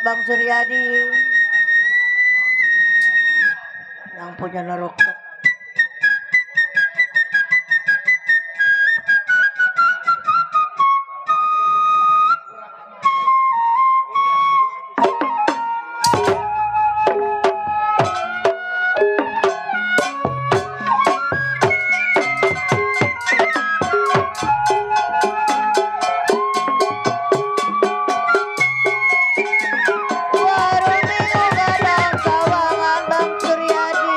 Bang Suryadi yang punya nerok. Warung minggu gadang sawangan Bang Suryadi.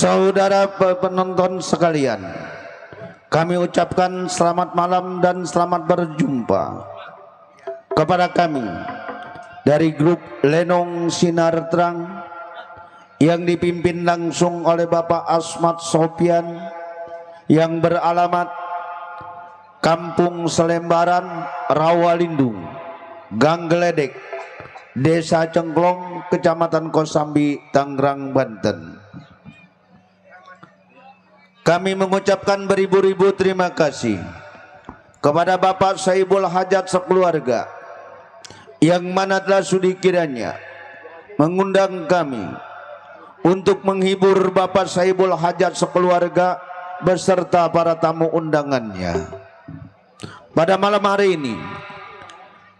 Saudara penonton sekalian, kami ucapkan selamat malam dan selamat berjumpa kepada kami dari grup Lenong Sinar Terang yang dipimpin langsung oleh Bapak Asmat Sofian yang beralamat Kampung Selembaran, Rawalindung, Gang Geledek, Desa Cengklong, Kecamatan Kosambi, Tangerang, Banten. Kami mengucapkan beribu-ribu terima kasih kepada Bapak Saibul Hajat sekeluarga yang mana telah sudi kiranya mengundang kami untuk menghibur Bapak Saibul Hajat sekeluarga beserta para tamu undangannya. Pada malam hari ini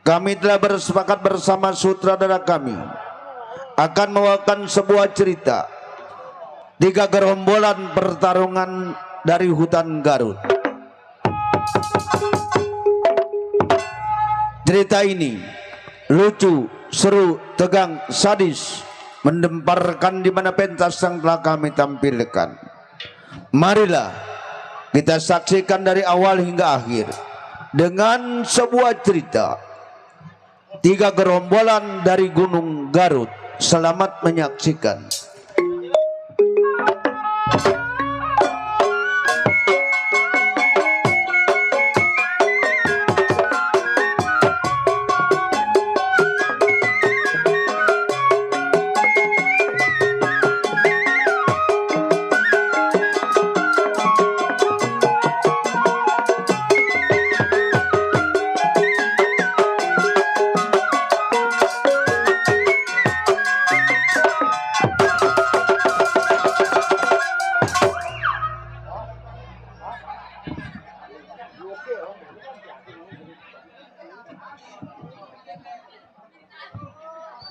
kami telah bersepakat bersama sutradara kami akan membawakan sebuah cerita 3 gerombolan pertarungan dari hutan Garut. Cerita ini lucu, seru, tegang, sadis, mendemparkan di mana pentas yang telah kami tampilkan. Marilah kita saksikan dari awal hingga akhir dengan sebuah cerita 3 gerombolan dari Gunung Garut. Selamat menyaksikan.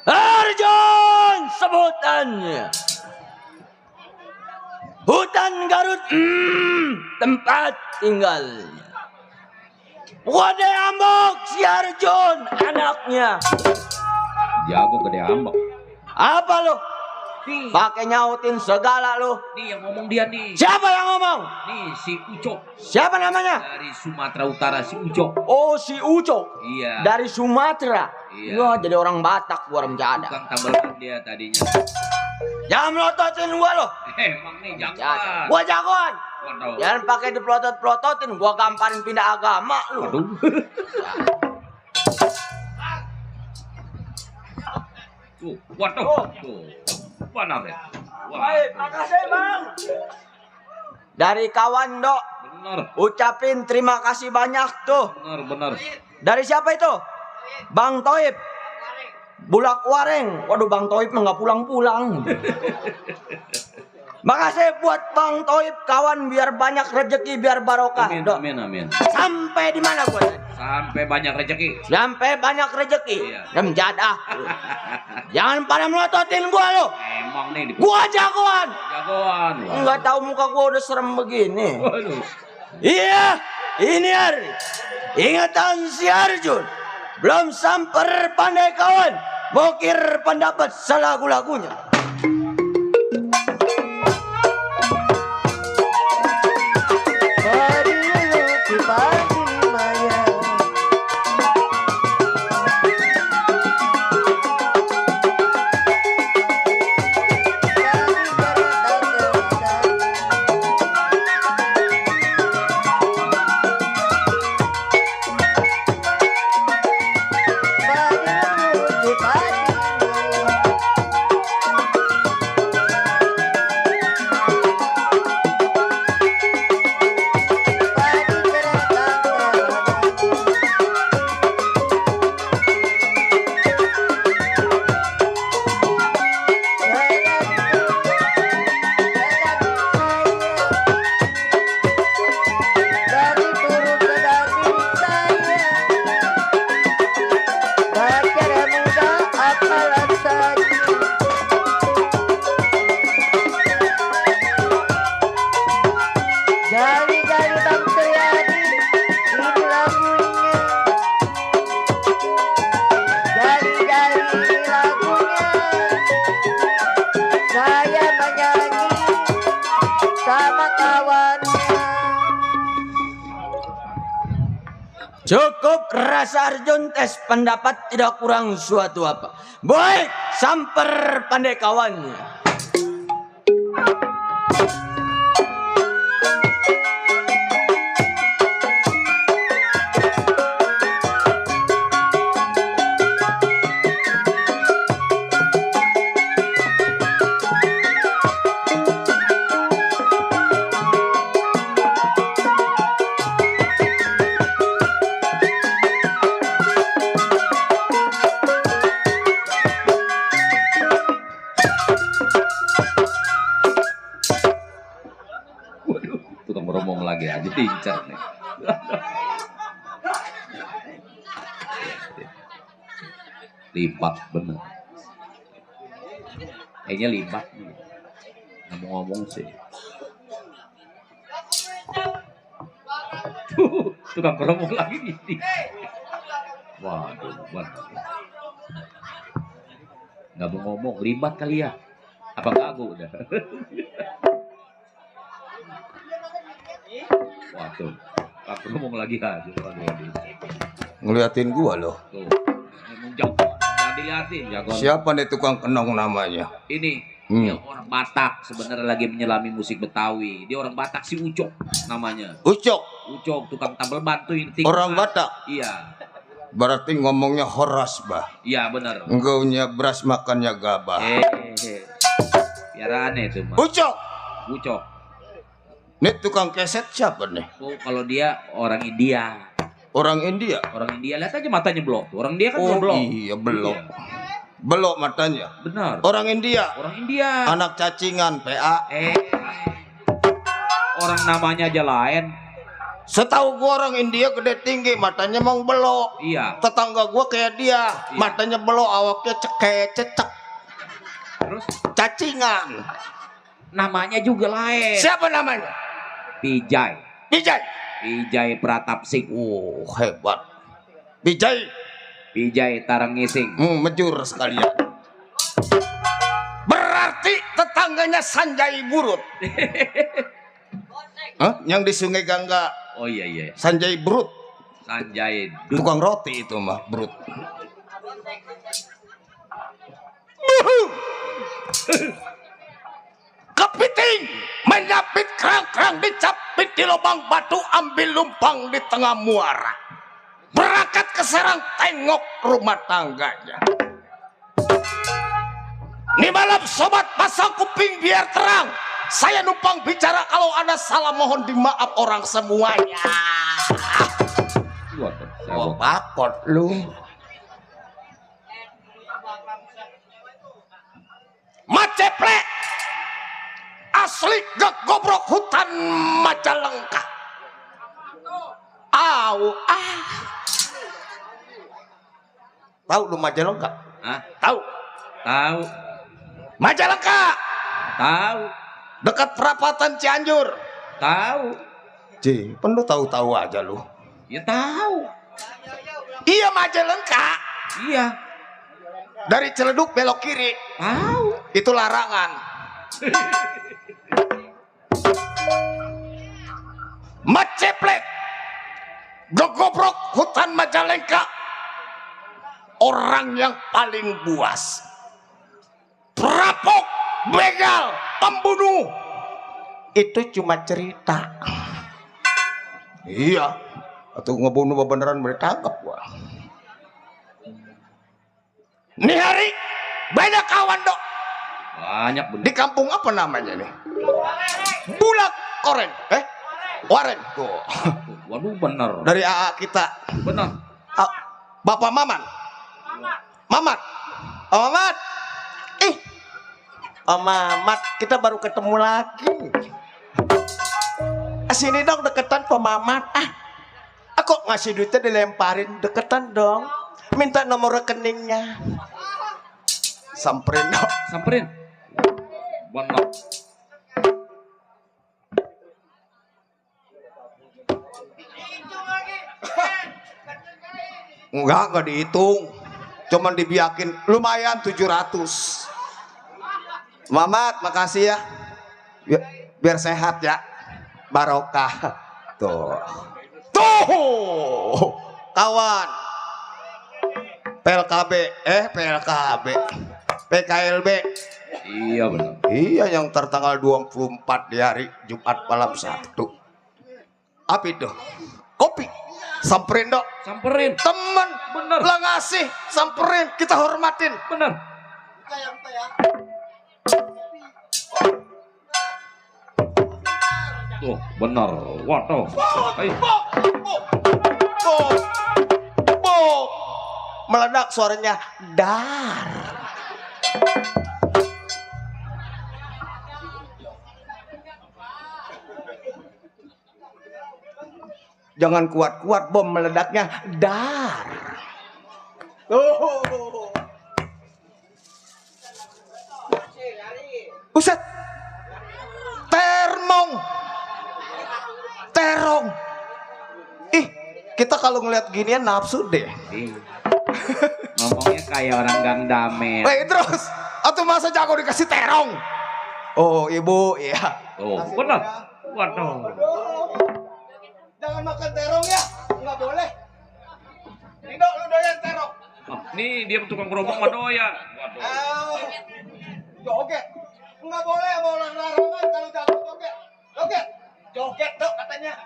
Arjun sebutannya. Hutan Garut, tempat tinggalnya. Gede Ambok si Arjun anaknya. Jago gede ambek. Apa lu? Pakai nyautin segala lu. Nih yang ngomong dia nih. Siapa yang ngomong? Nih si Uco. Siapa namanya? Dari Sumatera Utara si Uco. Oh si Uco. Iya. Dari Sumatera. Iya. Wah jadi orang Batak gua orang Jada. Tukang tambal dia tadinya. Jangan melototin gua lo. Emang nih jagoan. Gua jagoan. Waduh. Jangan pakai diplotot-plototin, gua gamparin pindah agama lu. Waduh. Tuh, waduh. Tuh. Mana deh? Baik, makasih bang. Dari kawan dok, Bener, ucapin terima kasih banyak tuh. bener. Dari siapa itu? Bang Toib. Bulak Wareng. Waduh Bang Toib mah nggak pulang-pulang. Makasih buat Bang Toib kawan, biar banyak rezeki, biar barokah. Amin, Dok. amin. Sampai di mana gua? Sampai banyak rezeki. Sampai banyak rezeki. Iya. Dan jadah. Jangan pada melototin gua lo. Emang nih Gua jagoan. jagoan. Enggak tahu muka gua udah serem begini. Waduh. Iya, ini hari ingatan si Arjun. Belum samper pandai kawan. Mokir pendapat salagu-lagunya. Cukup rasa Arjun tes pendapat tidak kurang suatu apa. Baik, samper pandai kawannya. Waduh, tukang beromong lagi aja pincar nih. Lipat bener. Kayaknya lipat nih. Ngomong-ngomong sih. Tukang beromong lagi nih. Waduh, waduh. Nggak mau ngomong, libat kali ya. Apa kagak udah? Waduh, aku ngomong lagi aja. Waduh. Ngeliatin gua loh. Tuh, jauh, jangan dilihatin. Jagoan. Siapa nih tukang kenong namanya? Ini, dia orang Batak sebenarnya lagi menyelami musik Betawi. Dia orang Batak si Ucok namanya. Ucok, Ucok, tukang tambal bantu ini. orang Batak. Iya, Berarti ngomongnya horas bah. iya benar. Enggaunya beras makannya gabah. Biar aneh tuh mah. Ucok, Ucok. nih tukang keset siapa nih? Oh, kalau dia orang India. Orang India. Orang India, lihat aja matanya belok. Orang dia kan Oh belok. iya belok. Iya, Belok matanya. benar. Orang India. Orang India. Anak cacingan PA. Orang namanya aja lain. Setahu gua orang India gede tinggi, matanya emang belok. Iya. Tetangga gua kayak dia, matanya belok, awaknya kayak cecek. Terus Cacingan. namanya juga lain. Siapa namanya? Bijay. Bijay. Bijay Pratap Singh. Oh hebat. Bijay. Bijay Tarangising. Mejur sekalian. Berarti tetangganya Sanjay Burut. Hah? Yang di Sungai Gangga. Oh iya iya. Sanjay Burut. Sanjay Dut. Tukang roti itu mah Burut. Kepiting menyapit kerang-kerang, dicapit di lubang batu, ambil lumpang di tengah muara. Berangkat ke Serang, tengok rumah tangganya. Nih malam sobat, pasang kuping biar terang. Saya numpang bicara, kalau ada salah mohon dimaaf orang semuanya. Wah, bakot lu. Maceplek asli gak gobrok hutan Majalengka. Tahu lu Majalengka? Hah? Tahu? Tahu. Majalengka Tahu. dekat perapatan Cianjur. Tahu. Ji, penuh tahu-tahu aja lu. Ya tahu. Iya Majalengka. Iya. Dari Ciledug belok kiri. Tahu. Itu larangan. Maceplek gegobrok hutan Majalengka, orang yang paling buas, perampok, begal, pembunuh. Itu cuma cerita. Iya, atau ngebunuh beneran ditangkap gua. Nih hari banyak kawan dok. Banyak bener. Di kampung apa namanya nih? Bulak Koren. Waren. Tuh. Waduh bener. Dari AA kita. Bener. Bapak Maman. Mamat. Om Mamat. Om Mamat, kita baru ketemu lagi. Sini dong deketan Pak Mamat. Aku ngasih duitnya dilemparin, deketan dong. Minta nomor rekeningnya. Samperin dong. Samperin. Bener. Enggak dihitung. Cuman dibiakin lumayan 700. Mamat, makasih ya. Biar sehat ya. Barokah. Tuh. kawan PLKB PKLB. Iya benar. Iya, yang tertanggal 24 di hari Jumat malam Sabtu. Apa itu? Kopi. Samperin dok. Samperin. Temen. Bener. Lah ngasih. Samperin. Kita hormatin. Bener. Tuh, bener. Waduh. Ayo. Boom. Meledak suaranya. Dar. Jangan kuat-kuat bom meledaknya. Dar. Buset. Terong. Ih, kita kalau ngeliat ginian nafsu deh. Iya. Ngomongnya kayak orang gang dame. Terus, atau masa jago dikasih terong? Oh, ibu, iya. Tuh, bener. Waduh. Jangan makan terong ya, nggak boleh. Rido, lu doyan terong? Nih dia tukang gerobak mah doyan. Waduh. Joget, nggak boleh, mau larangan kalau jago joget, joget dok katanya.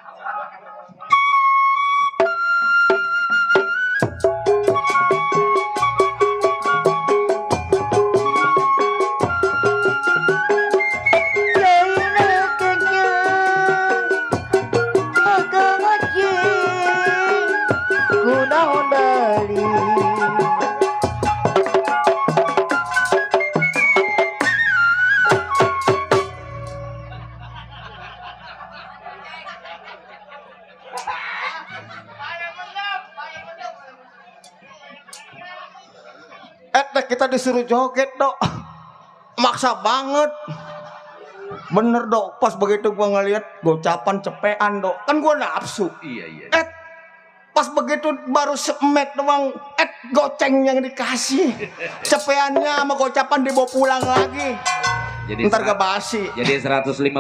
Kita disuruh joget dok, maksa banget. Bener dok, pas begitu gua ngeliat gocapan cepean dok, kan gua nafsu. Iya. Pas begitu baru semet doang, goceng yang dikasih, cepeannya sama gocapan dibawa pulang lagi. Jadi ntar gak basi. Jadi 155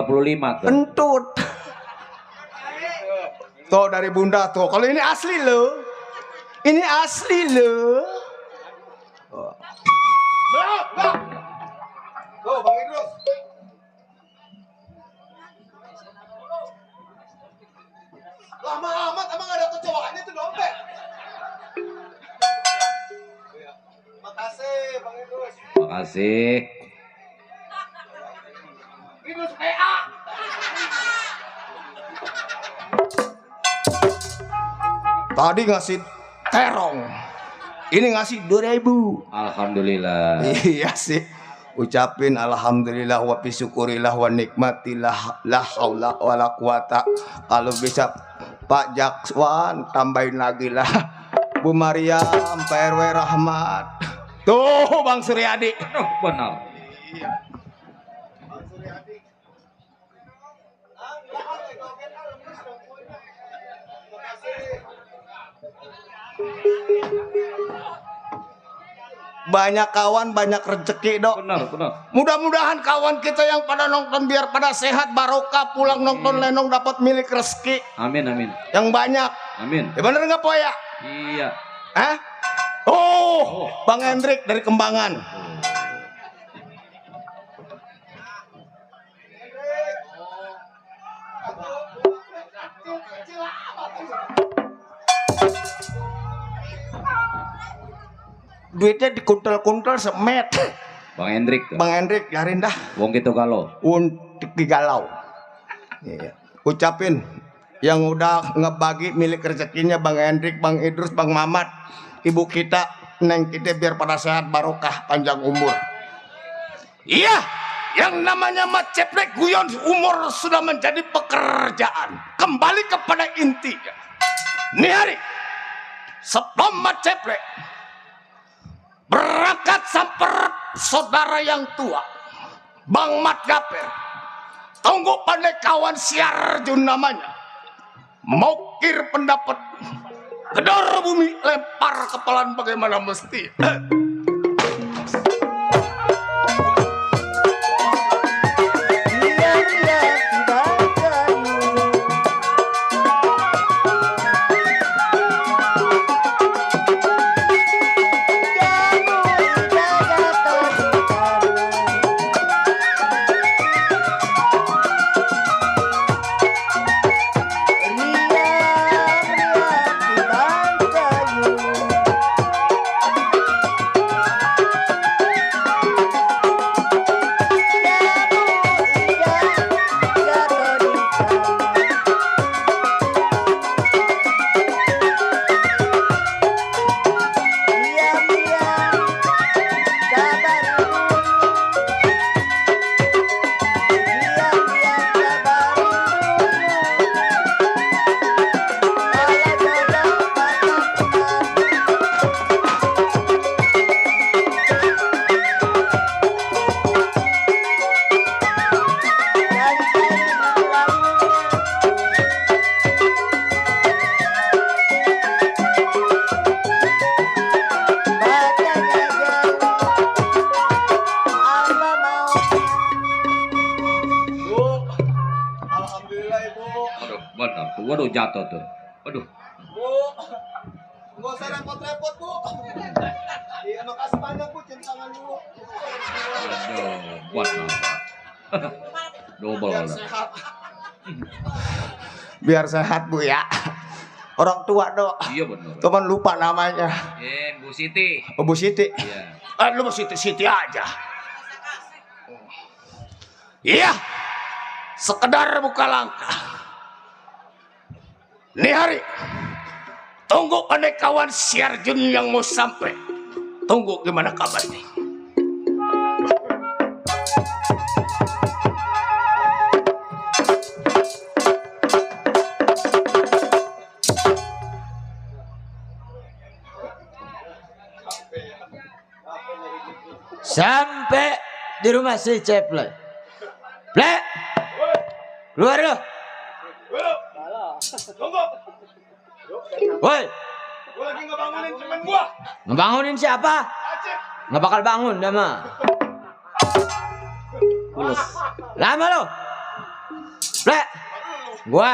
tuh. Entut. Tuh dari bunda tuh, kalau ini asli loh, ini asli loh. Tuh Bang Idrus. Lama amat emang ada kecoaannya tuh dompet. Makasih Bang Idrus. Makasih. Idrus PA. Tadi ngasih terong. Ini ngasih 2.000. Alhamdulillah. Iya sih. Ucapin alhamdulillah wa bisyukurillah wa nikmatillah la haula wala quwata. Kalau bisa Pak Jakswan tambahin lagi lah. Bu Mariam, Pak RW Rahmat. Tuh Bang Suryadi. Oh, benar. Iya. Banyak kawan, banyak rezeki dok. Benar. Mudah-mudahan kawan kita yang pada nonton biar pada sehat, barokah, pulang nonton lenong dapat milik rezeki. Amin. Yang banyak. Amin. Ya bener nggak po ya? Iya. Hah? Oh, Bang Hendrik dari Kembangan. Duitnya dikuntel-kuntel semet. Bang Hendrik tuh. Bang Hendrik, yarin dah. Wong gitu kalau. Untuk digalau. Iya. Ucapin yang udah ngebagi milik rezekinya Bang Hendrik, Bang Idrus, Bang Mamat, ibu kita, neng kita biar pada sehat, barokah, panjang umur. Iya, yang namanya mat ceplek guyon umur sudah menjadi pekerjaan. Kembali kepada intinya. Nih hari, sebelum mat ceplek berangkat samper saudara yang tua, Bang Mat Gaper, tunggu pandai kawan Siarjun namanya, mokir pendapat, gedor bumi, lempar kepalan bagaimana mesti. Waduh, jatuh tuh. Waduh. Bu, nggak usah repot-repot, Bu. Iya, makasih banyak, Bu. Cium tangan dulu. Waduh, kuat banget. Double Biar lah. sehat. Biar sehat, Bu ya. Orang tua, Dok. Iya benar. Cuman lupa namanya. Bu Siti. Oh, Bu Siti. Iya. Lu Siti aja. Iya. Sekedar buka langkah. Nih hari. Tunggu kawan si Arjun yang mau sampai. Tunggu gimana kabarnya. Sampai di rumah si Ceple. Ple. Keluar lo. Tunggu. Woi, Gua lagi ngebangunin temen gua. ngebangunin siapa? Acep. Nggak bakal bangun dah mah. Lama lo. Ple. Gua.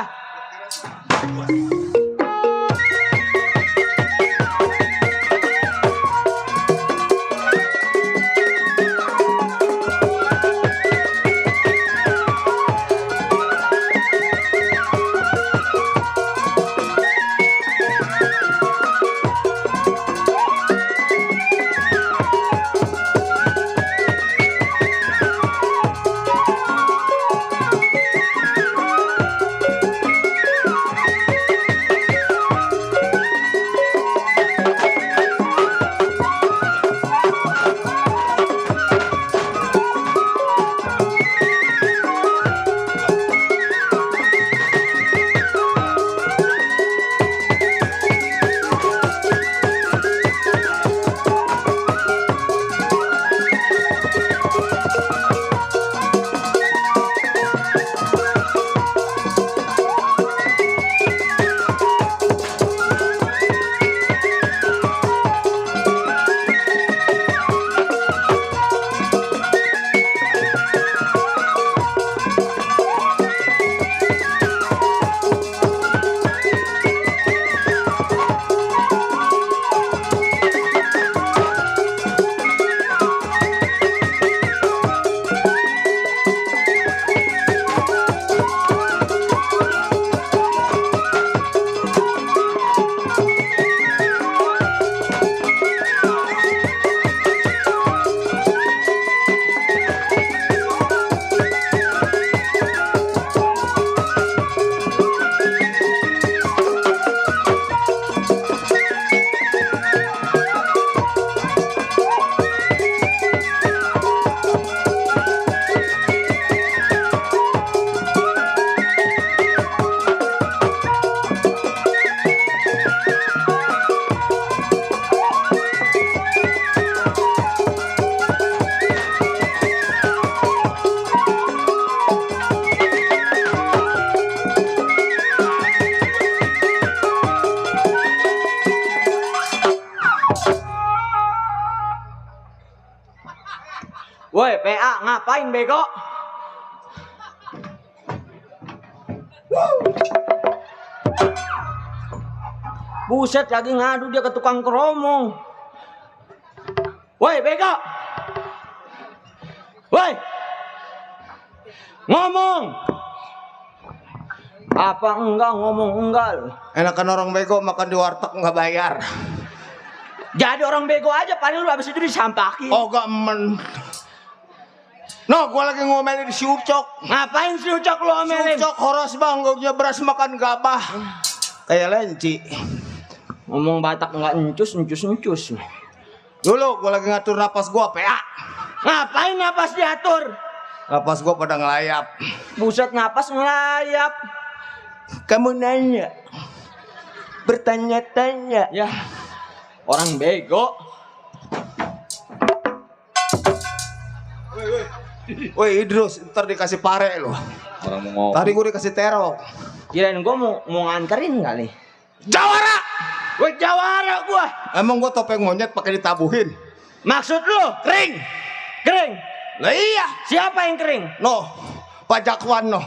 Woi, PA ngapain bego? Buset, lagi ngadu dia ke tukang keromong. Woi, bego. Woi. Ngomong. Apa enggak ngomong enggak? Enakan orang bego makan di warteg nggak bayar. Jadi orang bego aja, paling lu habis itu disampakin. Oh gak men. No, gua lagi ngomelin si Ucok. Ngapain si Ucok lu Si omelin? Ucok horos bang, gak punya beras makan gabah. Kayak lenci. Ngomong Batak enggak encus. Dulu gua lagi ngatur napas gua, PA. Ngapain napas diatur? Napas gua pada ngelayap. Buset, napas ngelayap. Kamu nanya, bertanya-tanya. Ya, orang bego. Woi Idrus, ntar dikasih pare lo. Orang mau Tadi gua dikasih terok. Kirain gua mau nganterin kali. Jawara! Woi, jawara gua. Emang gua topeng monyet pakai ditabuhin? Maksud lu? Kering! Kering. Lah iya. Siapa yang kering? No, Pak Jakwan no.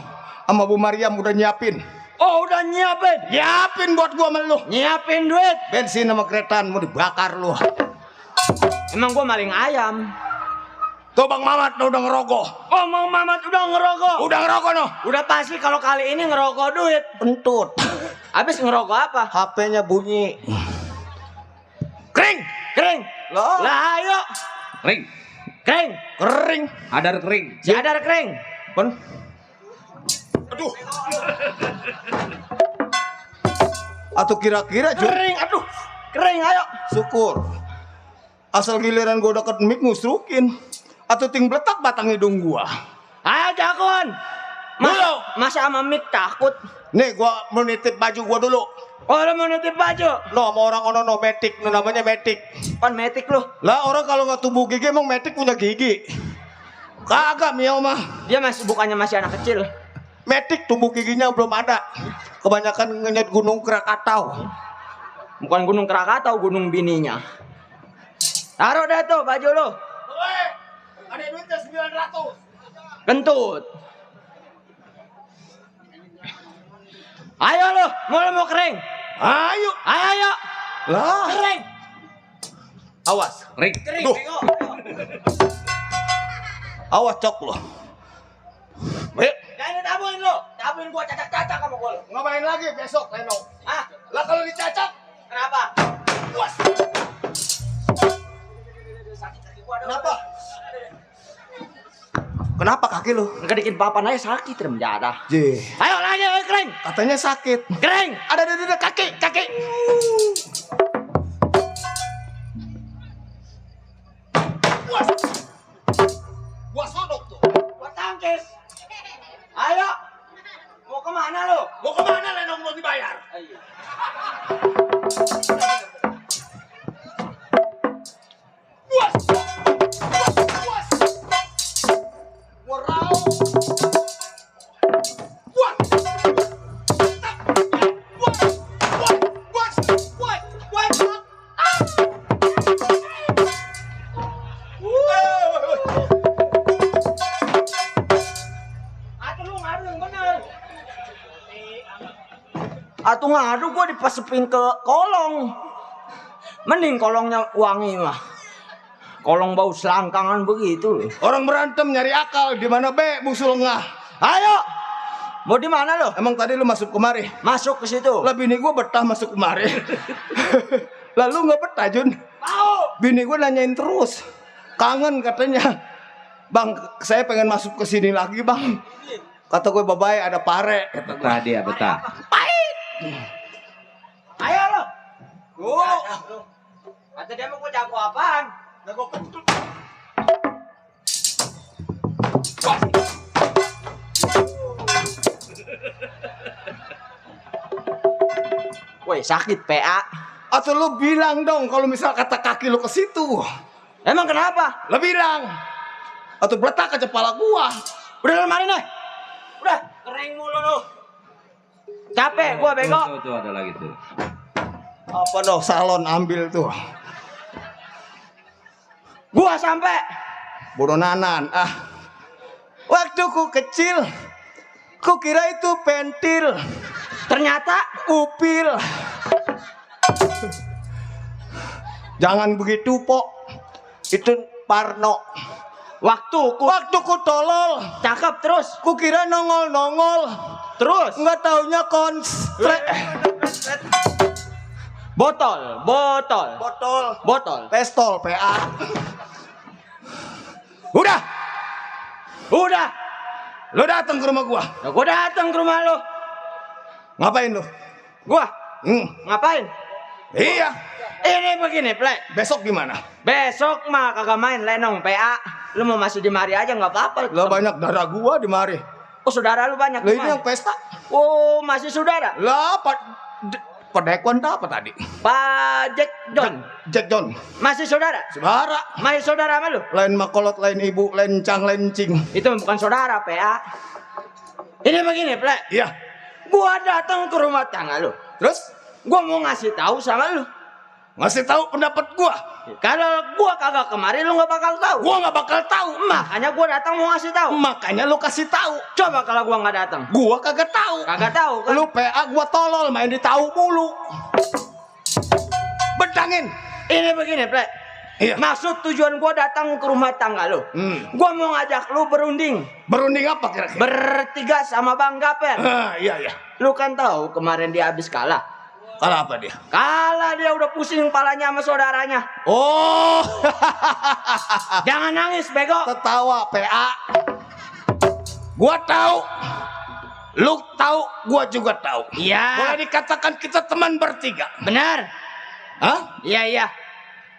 Sama Bu Mariam udah nyiapin. Oh, udah nyiapin. Nyiapin buat gua sama lu. Nyiapin duit. Bensin sama keretaan mau dibakar lu. Emang gua maling ayam. Tuh Bang Mamat udah ngerogoh. Oh, Mang Mamat udah ngerokok. Udah ngerogoh noh. Udah pasti kalau kali ini ngerokok duit. Pentut. Habis ngerokok apa? HP-nya bunyi. Kering. Kering. Loh. Lah ayo. Kering. Kering. Kering. Adar kering. Si Adar kering. Pun. Aduh. Atau kira-kira Jun. Kering. Aduh. Kering ayo. Syukur. Asal giliran gua deket mic ngusrukin. Atau ting bletak batang hidung gua. Ayo jagoan. Masa sama Mik takut? Nih gua mau nitip baju gua dulu. Oh, lu mau nitip baju? No, sama orang ono metik, no, namanya metik. Pan metik lu. Lah orang kalau nggak tumbuh gigi emang metik punya gigi. Kagak miau mah. Dia bukannya masih anak kecil. Metik tumbuh giginya belum ada. Kebanyakan ngenyet gunung Krakatau. Bukan gunung Krakatau, gunung bininya. Taruh deh tuh baju lu. Ada duitnya 900. Kentut. Ayo lu, mau kering. Ayo. Ayo. Lah. Kering. Awas. Kering. Kering. Duh. Bego. Awas cok lo. Ayo. Jangan tabuin lu. Tabuin gua cacak-cacak sama gua lu. Ngapain lagi besok Leno? Ah, Lah kalau dicacak. kenapa? Puas. Kenapa? Kenapa kaki lu? Ngedikin papan aja sakit rem jadah. Jih. Ayo lagi, ayo kering. Katanya sakit. Kering. Ada kaki. Puas. Gua sodok tuh. Gua tangkis. Ayo. Mau kemana lu? Mau kemana Lenong mau dibayar? Ayo. Puas. Puas. Warau. Puas. Puas. Atuh ngadu gua dipasepin ke kolong. Mending kolongnya wangi mah. Kolong bau selangkangan begitu loh. Orang berantem nyari akal di mana be busul ngah. Ayo. Mau di mana lo? Emang tadi lu masuk kemari? Masuk ke situ. Lah bini gua betah masuk kemari. Lalu nggak betah Jun? Mau. Bini gua nanyain terus. Kangen katanya. Bang, saya pengen masuk ke sini lagi bang. Kata gue babay ada pare. Betah dia, betah. Ayo lo. Kata dia mau gua jago apaan? Jago kentut. Woi sakit PA. Atau lu bilang dong kalau misal kata kaki lu ke situ. Emang kenapa? Lu bilang. Atau beletak ke kepala gua. Udah lemari nih. Udah kering mulu lu. Capek gua bego. Tuh, ada lagi tuh. Apa dong salon ambil tuh. Gua sampai. Bodoh nanan. Waktu ku kecil. Ku kira itu pentil. Ternyata Upil. Jangan begitu pok. Itu Parno. waktu ku tolol. cakep terus. Ku kira nongol Terus nggak taunya konslet. botol. Botol pestol PA. Udah lu datang ke rumah gua. Nah, gua datang ke rumah lo. Ngapain lu? Gua ngapain? Iya. Ini begini, Plek. Besok gimana? Besok mah kagak main lenong PA. Lu mau masih di mari aja nggak apa-apa. Lah banyak darah gua di mari. Oh, saudara lu banyak Lah di ini yang mana? pesta. Oh, masih saudara. Lah Pedekwan apa tadi? Pak Jack John. Masih saudara? Saudara. Masih saudara sama lu? Lain makolot, lain ibu, lain cang, lain cing. Itu bukan saudara, PA. Ini begini, Plek. Iya. Gua datang ke rumah tangga lu. Terus Gua mau ngasih tahu sama lu. ngasih tahu pendapat gua. Kalau gua kagak kemari lu nggak bakal tahu. Gua nggak bakal tahu. Makanya gua datang mau ngasih tahu. Makanya lu kasih tahu. Coba kalau gua nggak datang. Gua kagak tahu. Kagak tahu kan? Lu PA gua tolol main di tahu mulu. Bedangin. Ini begini, Plek. Iya. Maksud tujuan gua datang ke rumah tangga lu. Gua mau ngajak lu berunding. Berunding apa kira-kira? Bertiga sama Bang Gaper. Iya iya. Lu kan tahu kemarin dia habis kalah. Kalah apa dia? Kalah dia udah pusing palanya sama saudaranya. Oh. Jangan nangis, bego. Tertawa PA. Gua tahu. Lu tahu, gua juga tahu. Iya. Boleh dikatakan kita teman bertiga. Benar. Hah? Iya, iya.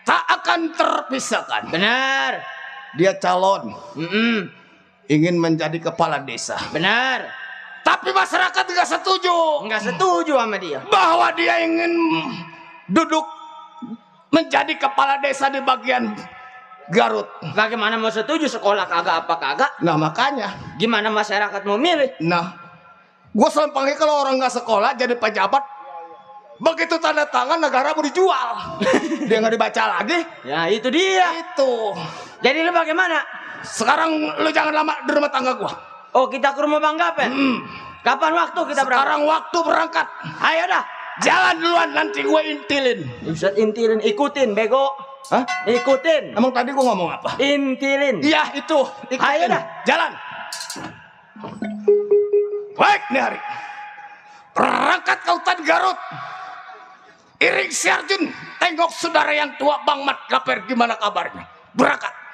Tak akan terpisahkan. Benar. Dia calon Mm-mm. ingin menjadi kepala desa. Benar. Tapi masyarakat nggak setuju Enggak setuju sama dia. bahwa dia ingin duduk menjadi kepala desa di bagian Garut. Bagaimana mau setuju sekolah kagak apa kagak? Nah makanya, Gimana masyarakat mau milih? nah, gue selalu panggil kalau orang nggak sekolah jadi pejabat, begitu tanda tangan negara mau dijual, dia nggak dibaca lagi. Ya itu dia. Itu. Jadi lu bagaimana? Sekarang lu jangan lama di rumah tangga gua. Oh kita ke rumah Bang Gaper. Kapan waktu kita berangkat? Sekarang waktu berangkat. Ayo dah. Jalan duluan nanti gue intilin. Ustaz intilin, ikutin bego. Hah? Ikutin. Emang tadi gue ngomong apa? Intilin. Iya itu. Ikutin. Ayo dah. Jalan. Baik nih hari. Berangkat ke hutan Garut. Iring si Arjun. Tengok saudara yang tua Bang Mat Gaper gimana kabarnya. Berangkat.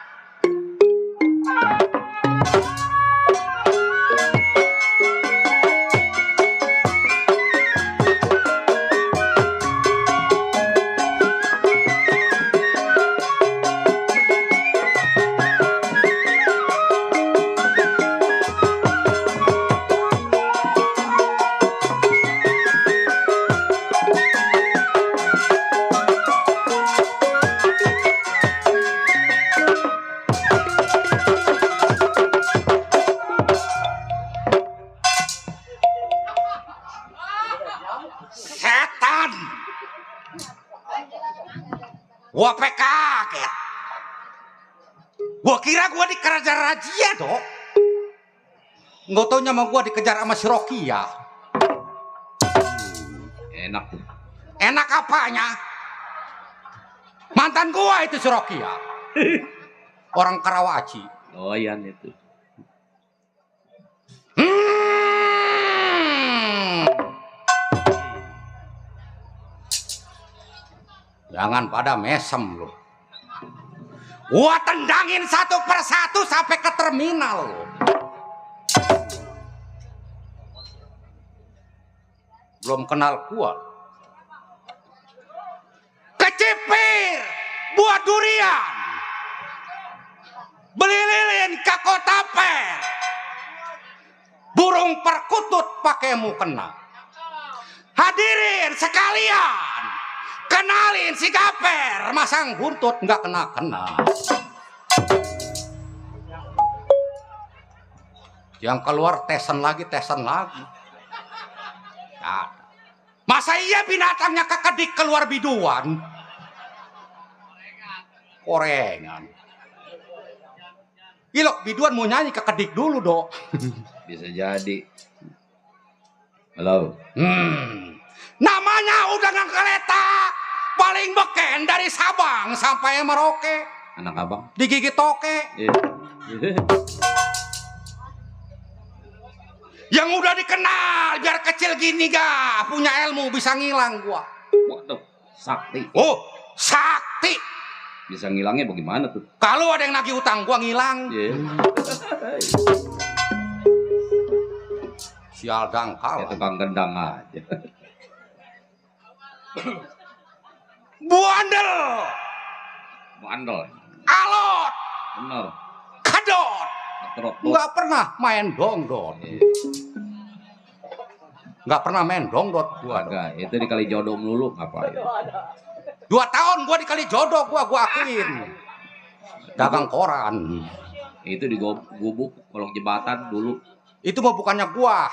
Setan. Gua kaget. Gua kira gua dikejar razia, Dok. Nggak taunya sama gua dikejar sama si Rokia. Enak tuh. Enak apanya? Mantan gua itu si Rokia. Orang Karawaci. Oh iya itu. Jangan pada mesem lu. Gua tendangin satu persatu sampai ke terminal lu. Belum kenal gua. Kecipir, buah durian. Beli lilin ke kota per. Burung perkutut pakai mukena. Hadirin sekalian. Kenalin si Gaper, masang buntut nggak kena-kena. Yang keluar tesan lagi. Nah, masa iya binatangnya kekedik keluar biduan? Korengan. Ilok biduan mau nyanyi kekedik dulu, Dok. Bisa jadi. Halo. Namanya udah ngegeletak. Paling beken dari Sabang sampai Merauke. Anak abang. Digigit toke. Yang udah dikenal biar kecil gini gak punya ilmu bisa ngilang gua. Waduh, sakti. Oh, sakti. Bisa ngilangnya bagaimana tuh? Kalau ada yang nagih utang gua ngilang. Sial dangkal. Ya tukang gendang aja. Buandel. Bandel. Alot. Bener. Kadot. Trot. Nggak pernah main dongdot. Nggak pernah main dongdot gua. Agak, itu dikali jodoh melulu ngapain? 2 tahun gua dikali jodoh gua akuin. Dagang koran. Itu di gubuk kolong jembatan dulu. Itu mah bukannya gua.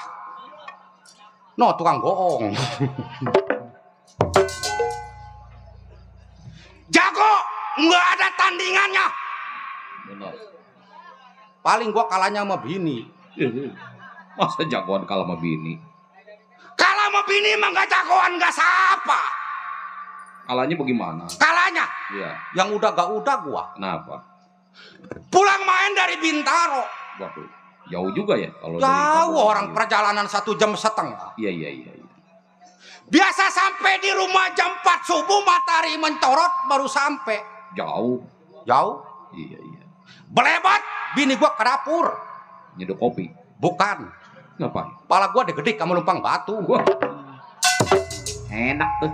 No, tukang bohong. Jago nggak ada tandingannya. Benar. Paling gua kalahnya sama bini. Masa jagoan kalah sama bini? Kalah sama bini mah nggak jagoan nggak siapa. Kalahnya bagaimana? Kalahnya Iya. yang udah gak udah gua. Kenapa? Pulang main dari Bintaro. Waduh, jauh juga ya kalau dari Jauh kampung. orang perjalanan 1,5 jam. Iya, iya, iya. Iya. Biasa sampai di rumah jam 4 subuh matahari mencorot baru sampai. Jauh. Jauh. Iya, iya. Belebat bini gua ke dapur. Nyeduh kopi. Bukan. Ngapain? Kepala gua digedik sama lumpang batu. Wah. Enak tuh.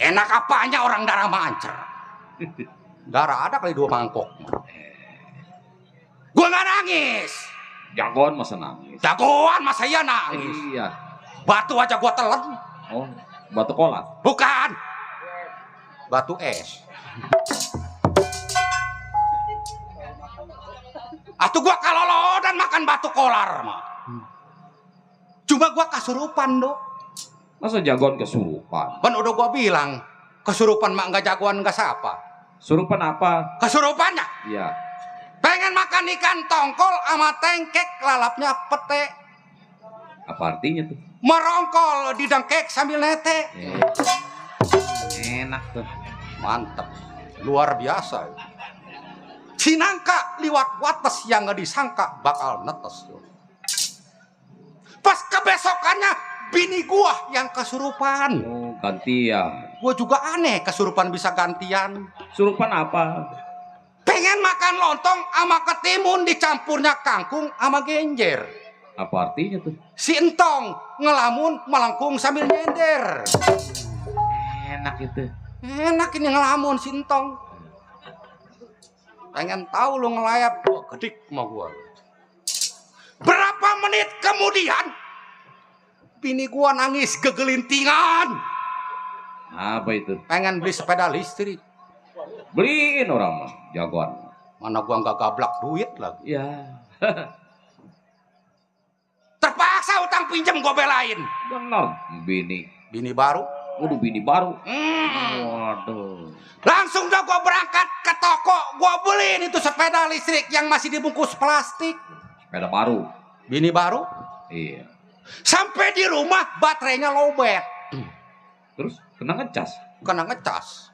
Enak apanya orang darah mancer. Darah ada kali 2 mangkok. Gua nggak nangis. Jagoan masa nangis. Jagoan masa iya nangis. Iya. Batu aja gua telan. Oh, batu kolat. Bukan. Batu es. Atuh gua kalolo dan makan batu kolar mah. Cuma gua kasurupan do. Masa jagoan kesurupan? Kan udah gua bilang kesurupan mah nggak jagoan nggak siapa. Surupan apa? Kesurupannya Iya. pengen makan ikan tongkol sama tengkek lalapnya pete. Apa artinya tuh? Merongkol di dengkek sambil nete. Enak tuh. Mantep. Luar biasa. Cinangka liwat wates yang nggak disangka bakal netes. Pas kebesokannya bini gua yang kesurupan. Oh, gantian. Gua juga aneh kesurupan bisa gantian. Surupan apa? Pengen makan lontong sama ketimun dicampurnya kangkung sama genjer. Apa artinya tuh? Si entong ngelamun melengkung sambil nyender. Enak itu. Enak ini ngelamun si entong. Pengen tahu lu ngelayap gua gedik sama gua. Berapa menit kemudian bini gua nangis kegelintingan. Apa itu? Pengen beli sepeda listrik. Beliin orang mah, jagoan. Mana gua nggak gablak duit lagi. Ya. Terpaksa utang pinjam gua belain. Benar, bini. Bini baru. Waduh, bini baru. Hmm. Waduh. Langsung dah gua berangkat ke toko. Gua beliin itu sepeda listrik yang masih dibungkus plastik. Sepeda baru. Bini baru. Iya. Sampai di rumah baterainya lowbat. Terus kena ngecas. Kena ngecas.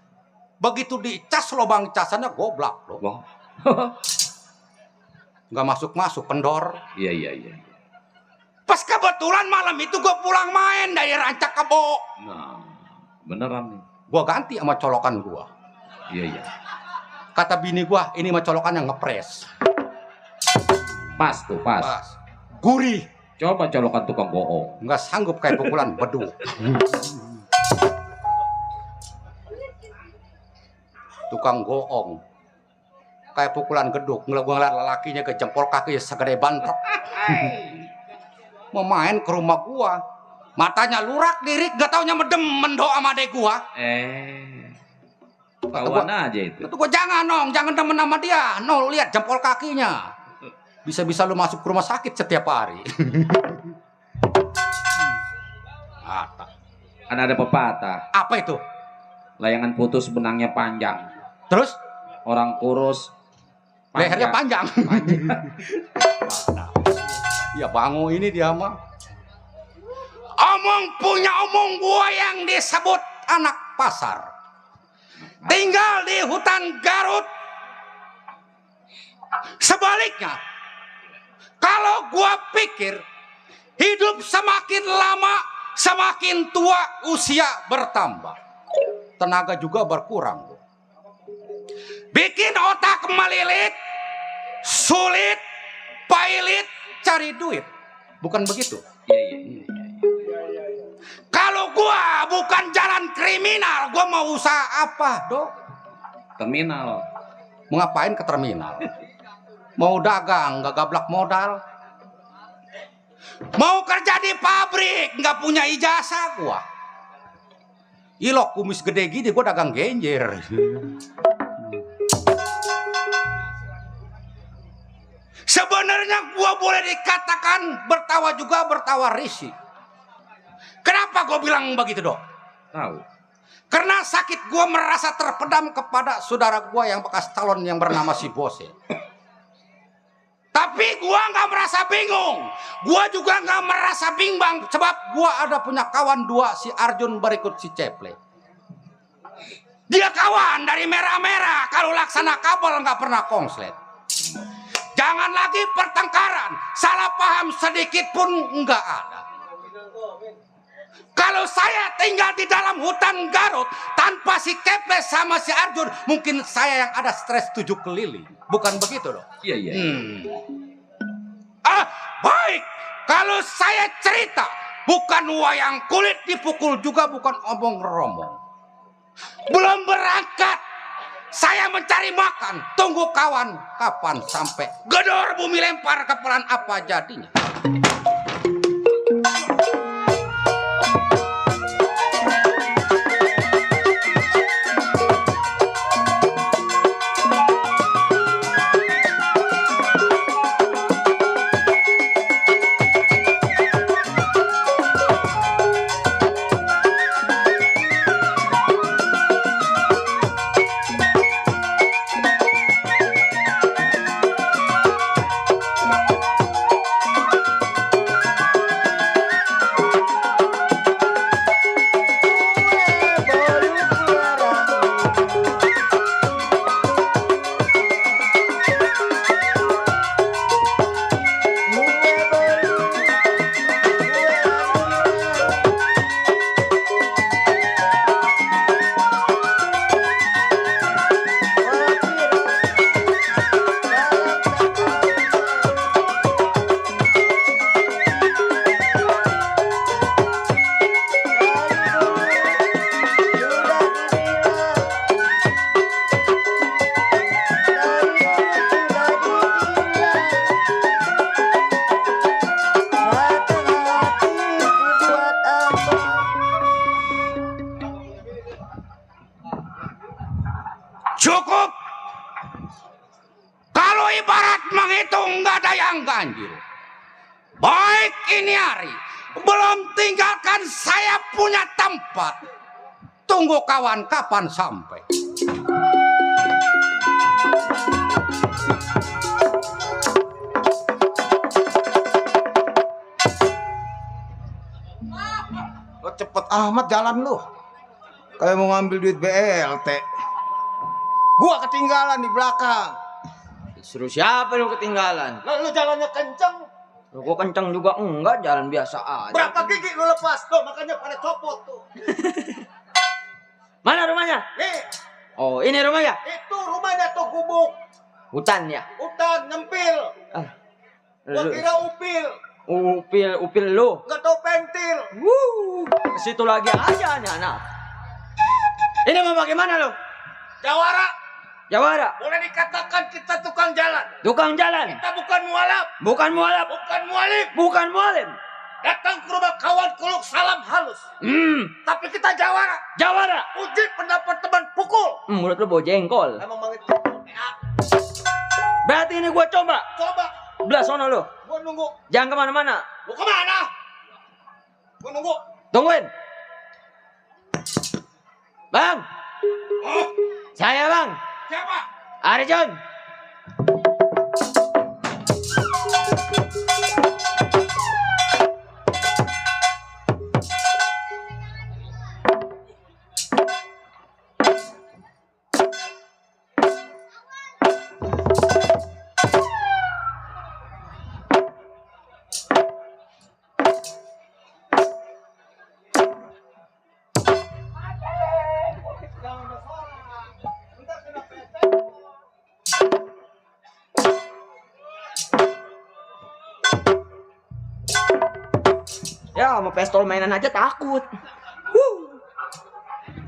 Begitu dicas lubang casannya goblak loh. Wah. Nggak masuk-masuk kendor. Iya, iya, iya. Pas kebetulan malam itu gue pulang main dari Rancak Kebo. Nah, beneran nih. Gue ganti sama colokan gue. Iya, iya. Kata bini gue, ini mah colokan yang ngepres. Pas tuh, pas. Pas. Gurih. Coba colokan tukang bohong. Nggak sanggup kayak pukulan beduk. Tukang goong. Kayak pukulan geduk. Gue ngeliat lelakinya ke jempol kaki segede bantrok. Mau main ke rumah gua. Matanya lurak dirik, gak taunya medem mendoa sama adek gua. Kawan aja itu. Itu gua jangan nong, jangan demen sama dia. No, lihat jempol kakinya. Bisa-bisa lu masuk ke rumah sakit setiap hari. Ata. Kan ada pepatah. Apa itu? Layangan putus benangnya panjang. Terus Orang kurus lehernya panjang. Ya bangu ini dia mah. Omong gua yang disebut anak pasar. Tinggal di hutan Garut. Sebaliknya, kalau gua pikir hidup semakin lama, semakin tua usia bertambah. Tenaga juga berkurang. Bikin otak melilit, sulit, pailit, cari duit. Bukan begitu? Iya. Kalau gua bukan jalan kriminal, gua mau usaha apa, Dok? Terminal. Mau ngapain ke terminal? Mau dagang, nggak gablak modal. Mau kerja di pabrik, nggak punya ijazah gua. Ilok kumis gede gini, gua dagang genjer. Sebenarnya gua boleh dikatakan bertawa juga bertawa risih. Kenapa gua bilang begitu, Dok? Tahu. Karena sakit gue merasa terpedam kepada saudara gue yang bekas calon yang bernama si Bose. Tapi gue nggak merasa bingung. Gue juga nggak merasa bimbang. Sebab gue ada punya kawan dua, si Arjun berikut si Ceple. Dia kawan dari merah-merah. Kalau laksana kabel nggak pernah konslet. Jangan lagi pertengkaran. Salah paham sedikit pun nggak ada. Kalau saya tinggal di dalam hutan Garut tanpa si Keples sama si Arjun, mungkin saya yang ada stres 7 keliling. Bukan begitu dong? Iya, iya. Baik. Kalau saya cerita, bukan wayang kulit dipukul juga, bukan omong-romong. Belum berangkat, saya mencari makan. Tunggu kawan, kapan sampai? Gedor bumi lempar kepelan apa jadinya? Cukup. Kalau ibarat menghitung nggak ada yang ganjil. Baik ini hari, belum tinggalkan saya punya tempat. Tunggu kawan kapan sampai. Lo cepet amat jalan lu. Kayak mau ngambil duit BLT. Gua ketinggalan di belakang. Suruh siapa lu ketinggalan? Lah lu jalannya kenceng. Gua kenceng juga enggak, jalan biasa aja. Berapa gigi lu lepas? Tuh makanya pada copot tuh. Mana rumahnya? Nih, Oh, ini rumahnya? itu rumahnya tuh gubuk. Hutan ya? Hutan nyempil. Ah. Gua Lu- kira upil. upil lu. Nggak tau pentil. Ke situ lagi aja anak. Ini mau bagaimana lu? Jawara, Jawara, boleh dikatakan kita tukang jalan. tukang jalan. Kita bukan mualaf, Bukan mualaf, bukan mualif. bukan mualim. Datang ke rumah kawan kuluk salam halus. Tapi kita jawara. Jawara. Uji pendapat teman pukul. Mulut lu bau jengkol. Emang mangit. Berarti ini gua coba. Coba, Belah sono lu. gua nunggu. Jangan kemana-mana. Mau kemana? Gua nunggu. Tungguin. Bang. Oh, Saya bang. siapa? Arjun. Ya, sama pistol mainan aja takut.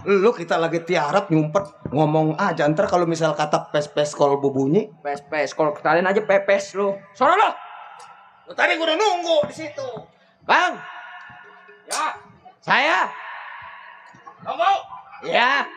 Lu kita lagi tiarap nyumpet ngomong aja ntar kalau misal kata pes-pes kol bunyi. Pes, kalau kalian aja pepes lu. Sono lu. Tadi gua udah nunggu di situ. Bang. Ya, Saya. nunggu. Ya.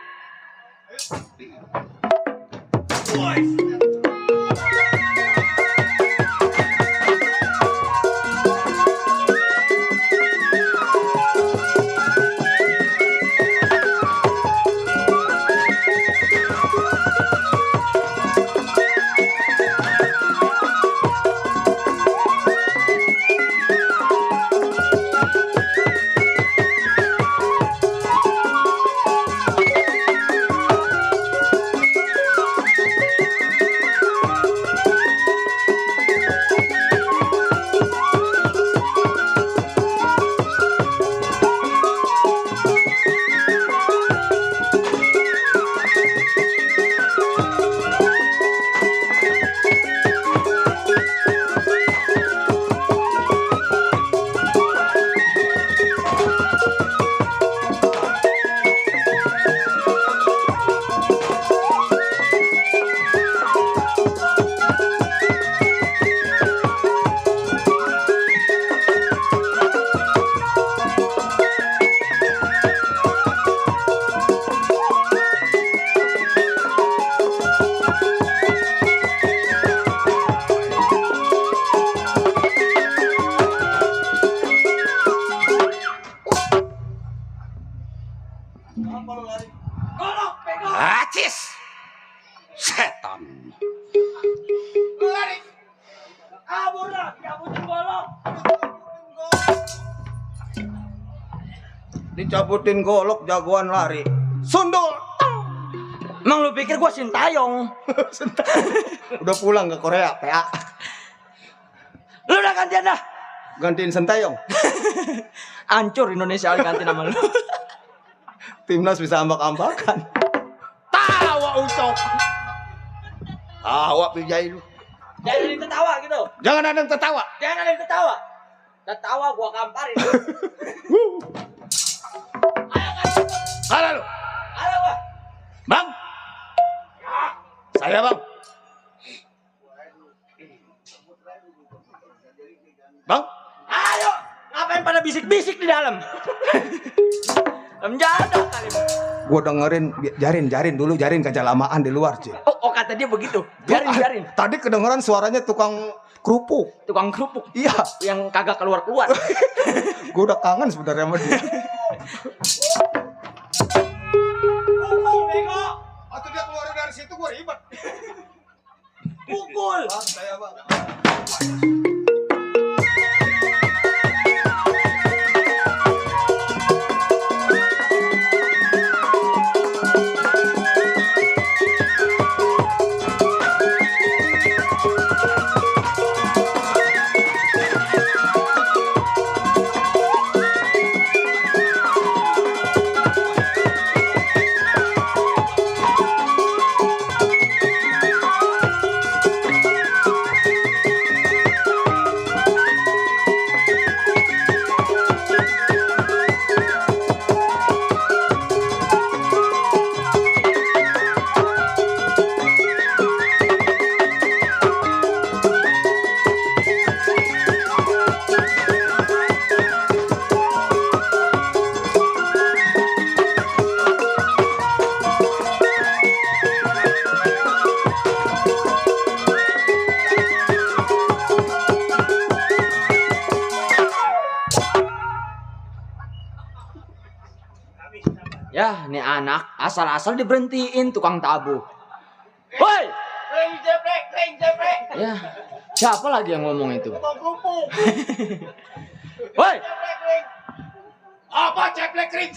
Dicabutin golok jagoan lari. Sundul. Emang lu pikir gua Sintayong? Udah pulang ke Korea, PA. Lu udah gantian dah. Gantiin Sentayong. Hancur Indonesia ganti nama lu. Timnas bisa ambak-ambakan. Tawa Ucok. Tawa bijai lu. Jangan ada yang ketawa gitu. Jangan ada yang tertawa. Jangan ada yang ketawa. Ketawa gua kamparin. Halo lu. Halo gua. Bang. Saya bang. Bang. Ayo, ngapain pada bisik-bisik di dalam? Menjaga kali. Gua dengerin jarin kejalamaan di luar, Ci. Oh, kata dia begitu. Jarin. Tadi kedengeran suaranya tukang kerupuk. Tukang kerupuk. Iya. Yang kagak keluar-keluar. Gua udah kangen sebenarnya sama dia. Pukul, bego. Atau dia keluar dari situ gua ribet. Pukul. Bang, saya bang. Ya, nih anak asal-asal diberhentiin tukang tabu. Woi! Ya, siapa lagi yang ngomong itu? Woi! Apa ceplek kering?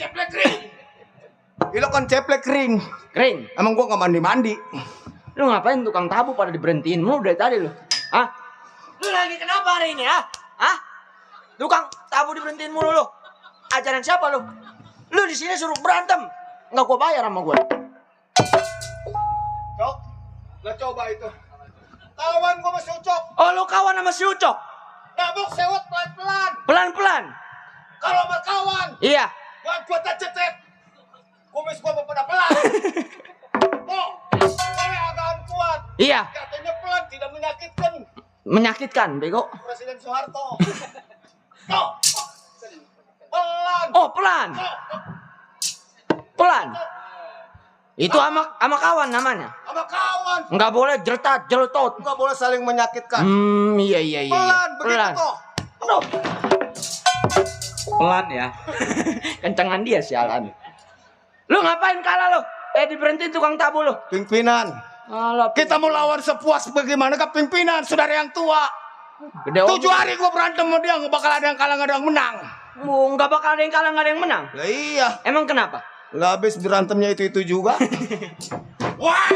Ini kan ceplek kering. Kering, Emang gua nggak mandi. lu ngapain tukang tabu pada diberhentiin mulu dari tadi lu? Hah? Lu lagi kenapa hari ini, ha? Hah? Tukang tabu diberhentiin mulu lu. Ajaran siapa lu? Lu di sini suruh berantem. Enggak gua bayar sama gua. Cok, lah coba itu. Kawan gua masih Ucok. Oh, lu kawan sama si Ucok? Nabok sewot pelan-pelan. Pelan-pelan. Kalau sama kawan, Iya. gua cecet. Kumis gua pada pelan. Oh, saya agak kuat. Iya. Katanya pelan tidak menyakitkan. Menyakitkan, bego. Presiden Soeharto. Oh, pelan. Oh, pelan. Pelan. Itu sama kawan namanya. Sama kawan. Enggak boleh jertat, jeltot. Nggak boleh saling menyakitkan. Iya. Pelan, begitu toh. Aduh, Pelan ya. kencengan dia sialan. Lu ngapain kalah lu? Diberhentiin tukang tabu lu. Pimpinan. Alah, Kita mau lawan sepuas bagaimana ke pimpinan, saudara yang tua. gede 7 hari gua berantem sama dia, nggak bakal ada yang kalah, nggak ada yang menang. Nggak bakal ada yang kalah, nggak ada yang menang. Lah iya, Emang kenapa? lah habis berantemnya itu juga. Wah!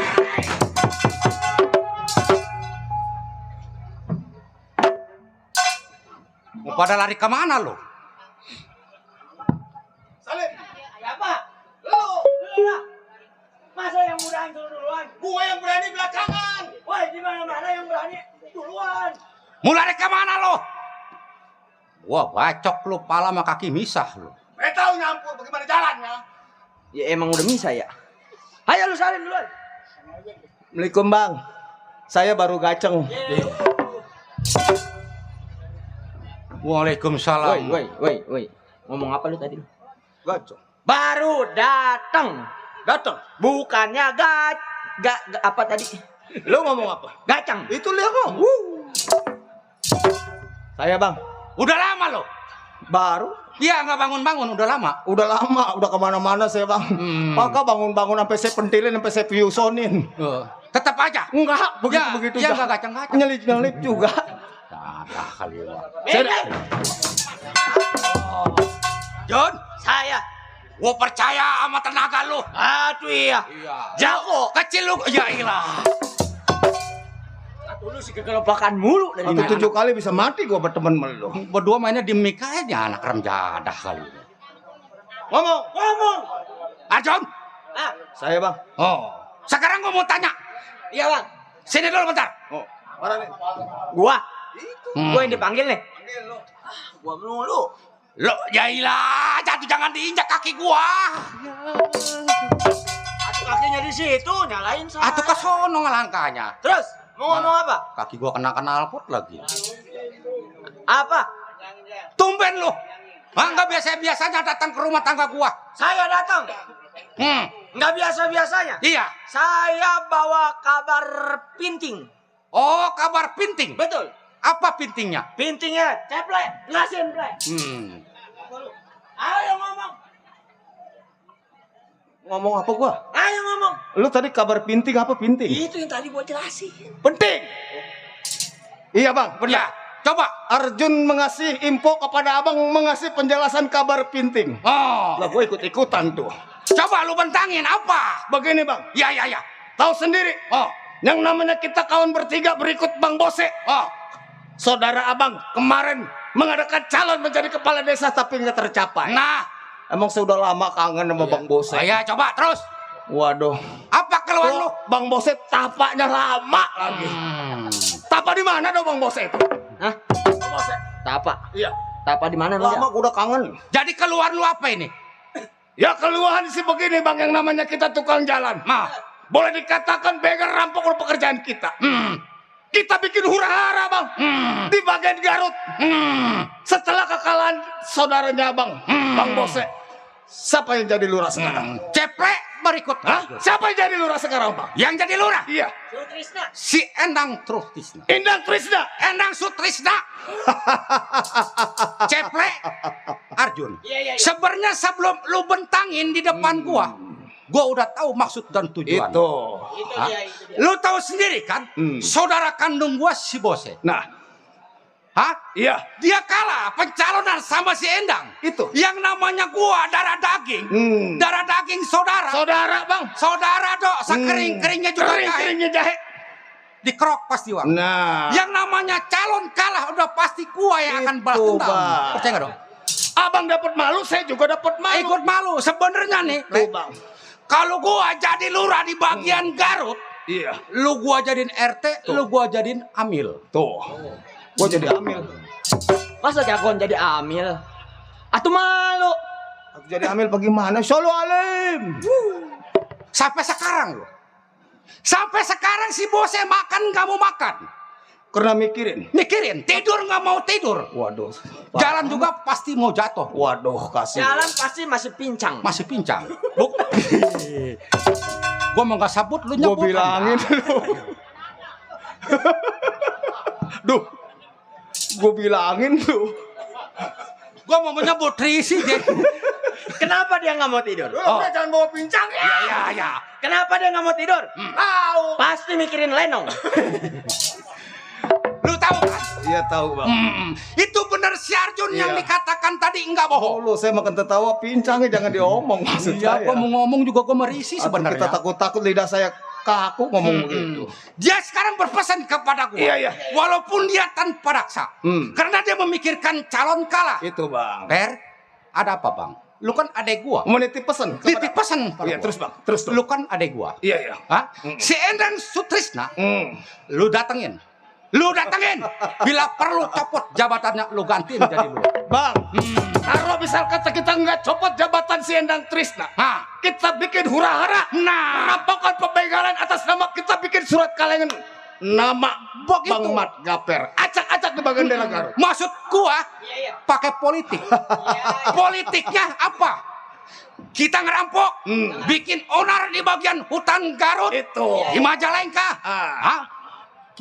Mau pada lari kemana lo? Salim, Siapa? lu, Lah. Masa yang mudahan duluan? gua yang berani belakangan. Woi, di mana-mana yang berani duluan. Mau lari kemana lo? Wah, bacok lo, pala sama kaki misah lo. Tahu nyampur bagaimana jalannya. Ya emang udah misa ya. Ayo lu salin duluan. Assalamualaikum bang, saya baru gaceng. Waalaikumsalam. Woi. Ngomong apa lu tadi? Gaceng. Baru datang. Datang. Bukannya apa tadi? Lu ngomong apa? Gacang. Itu lihat ngomong. Saya bang, Udah lama lo? baru. Iya, nggak bangun-bangun, udah lama. Udah lama, udah kemana-mana saya bang. Maka bangun-bangun sampai saya pentilin, sampai saya piusonin. Tetap aja. Enggak, begitu-begitu. Ya nggak gacang-gacang. Nyelip juga. Salah kali lo. Beda. John, Saya Gua percaya sama tenaga lu. Aduh iya. Jago. Kecil lu. Ya ilah. Aduh lu sih kegelapakan mulu dari Atau 7 kali bisa mati gua berteman sama lu. Berdua mainnya di mic aja anak rem jadah kali. Ngomong. Arjun. Ah, Saya bang. Oh. Sekarang gua mau tanya. iya bang. Sini dulu bentar. Oh, mana nih? Gua. Hmm. Gua yang dipanggil nih. Gua melulu. Lo, ya ilah, jatuh jangan diinjak kaki gua. Atuh kakinya di situ, nyalain saya. Atuh ke sono ngelangkahnya. Terus mau ngomong apa? Kaki gua kena knalpot lagi. Apa? Tumben lu. Nggak biasa-biasanya datang ke rumah tangga gua. Saya datang. Nggak biasa-biasanya. Iya. Saya bawa kabar pinting. Oh, kabar pinting. Betul. Apa pintingnya? Pintingnya ceplek, jelasin plek. Ayo ngomong. Ngomong apa gua? Ayo ngomong. Lu tadi kabar pinting apa pinting? Itu yang tadi gua jelasin. Penting. Iya bang, Ya, benar. coba. Arjun mengasih info kepada abang mengasih penjelasan kabar pinting. Oh, Lah gue ikut-ikutan tuh. coba lu bentangin apa? Begini bang, Ya. tahu sendiri. Oh, Yang namanya kita kawan bertiga berikut Bang Bose. oh. Saudara abang kemarin mengadakan calon menjadi kepala desa tapi nggak tercapai. Nah, Emang sudah lama kangen sama Bang Bose. ya coba terus. Waduh. Apa keluhan lu? Bang Bose tapaknya lama lagi. Tapa di mana dong Bang Bose itu? Hah? Bang Bose. Tapa. Iya. Tapa di mana lu? Lama gua udah kangen. Jadi keluhan lu apa ini? Ya keluhan sih begini Bang, yang namanya kita tukang jalan. Nah, Boleh dikatakan begal rampok pekerjaan kita. Kita bikin hura-hara Bang. Di bagian Garut. Setelah kekalahan saudaranya Bang, Bang Bose. Siapa yang jadi lurah sekarang? ceplek berikut. Hah? Siapa yang jadi lurah sekarang Bang? Yang jadi lurah? Iya. Si Endang Trustisna. Indang Trisna. Endang Sutrisna. Ceplek Arjun. Iya. Sebenarnya sebelum lu bentangin di depan gua udah tahu maksud dan tujuan. Itu. Hah? Lu tahu sendiri kan? Saudara kandung gua si Bose. Nah, Hah? iya. Dia kalah pencalonan sama si Endang. Itu. Yang namanya gua darah daging. Darah daging saudara. Saudara Bang. Saudara dok, sekering-keringnya juga jahe. Kering-keringnya jahe. Dikerok pasti Wang. Nah. Yang namanya calon kalah udah pasti gua yang akan balas Itu, dendam. Bang. Percaya nggak dong? Abang dapat malu, saya juga dapat malu. Ikut malu. Sebenarnya nih, Tuh, Bang. kalau gua jadi lurah di bagian Garut, Iya. lu gua jadiin RT, lu gua jadiin Amil. Tuh. Gua jadi amil. Masa jagoan jadi amil? Atuh malu. Aku jadi amil bagaimana? Solo alim. Sampai sekarang lo. Sampai sekarang si Bose makan nggak mau makan. Karena mikirin. Mikirin, tidur nggak mau tidur. Waduh. Jalan juga pasti mau jatuh. Waduh, kasih. Jalan pasti masih pincang. Masih pincang. Gua mau nggak sabut, lu Gua nyebut. bilangin lu. Duh. Gua bilangin lu. Gua mau menyebut Risi. Kenapa dia nggak mau tidur? Udah jangan bawa pincang ya. Ya. Kenapa dia nggak mau tidur? Tahu. Pasti mikirin Lenong. Lu tahu kan? Iya tahu Bang. Itu benar si Arjun yang Iya. dikatakan tadi enggak bohong. Lu saya makan tertawa pincangnya jangan diomong maksud Iya, saya. gua mau ngomong juga gua merisi Atau sebenarnya. kita takut-takut lidah saya kaku ngomong begitu. Dia sekarang berpesan kepada gua. Iya. Walaupun dia tanpa raksa. Karena dia memikirkan calon kalah. Itu Bang. Per, ada apa Bang? Lu kan adek gua. Mau nitip pesan. Titip pesan pada Iya, gua. terus Bang. Terus. Lu kan adek gua. Iya. Hah? Si Endang Sutrisna, lu datengin. Bila perlu copot jabatannya, lu gantiin jadi lu. Bang, kalau misal kata kita nggak copot jabatan si Endang Trisna, Hah? kita bikin hura-hara, Nah, perampokan pembegalan atas nama kita bikin surat kalengan nama Begitu. Bang Mat Gaper, acak-acak di bagian daerah Garut. maksud gua pakai politik. Politiknya apa? Kita ngerampok, bikin onar di bagian hutan Garut, Itu. di Majalengka. Hah?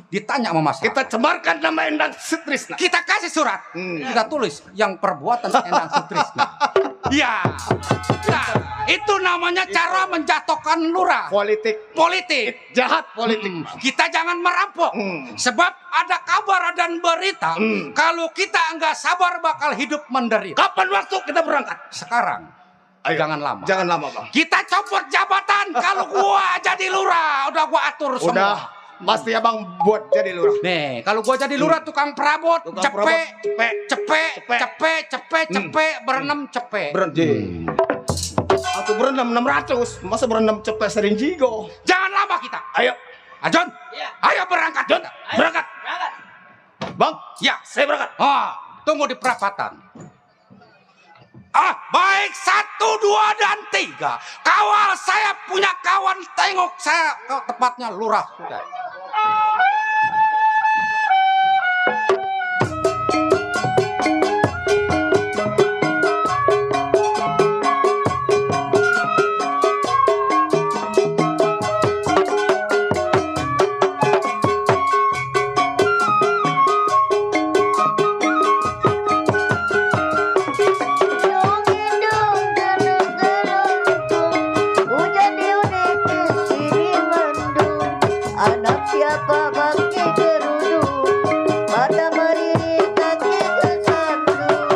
Ditanya sama masyarakat. Kita cemarkan nama Endang Trisna. Kita kasih surat, kita tulis yang perbuatan Endang Sutrisna. Ya, nah itu namanya cara menjatuhkan lurah. Politik. Jahat politik. Kita jangan merampok, sebab ada kabar dan berita kalau kita nggak sabar bakal hidup menderita. Kapan waktu kita berangkat? Sekarang Ayo. Jangan lama. Jangan lama, Bang. Kita copot jabatan kalau gua jadi lurah. Udah gua atur semua. Udah, pasti Abang buat jadi lurah. Nih, kalau gua jadi lurah tukang perabot, Tukang cepet, perabot, cepet, berenam cepet. Berhenti. Atau berenam 600. Masa berenam cepet sering jigo. Jangan lama kita. Ayo. Ajon, Iya. ayo berangkat. Jon, berangkat. Berangkat. Bang, Ya, saya berangkat. tunggu di perapatan. Baik 1, 2, dan 3. Kawal, saya punya kawan. Tengok saya ke tepatnya lurah sudah. Hujan di unik sini mendung. Anak siapa bangke geruduk, mata meriri kaki kesandung.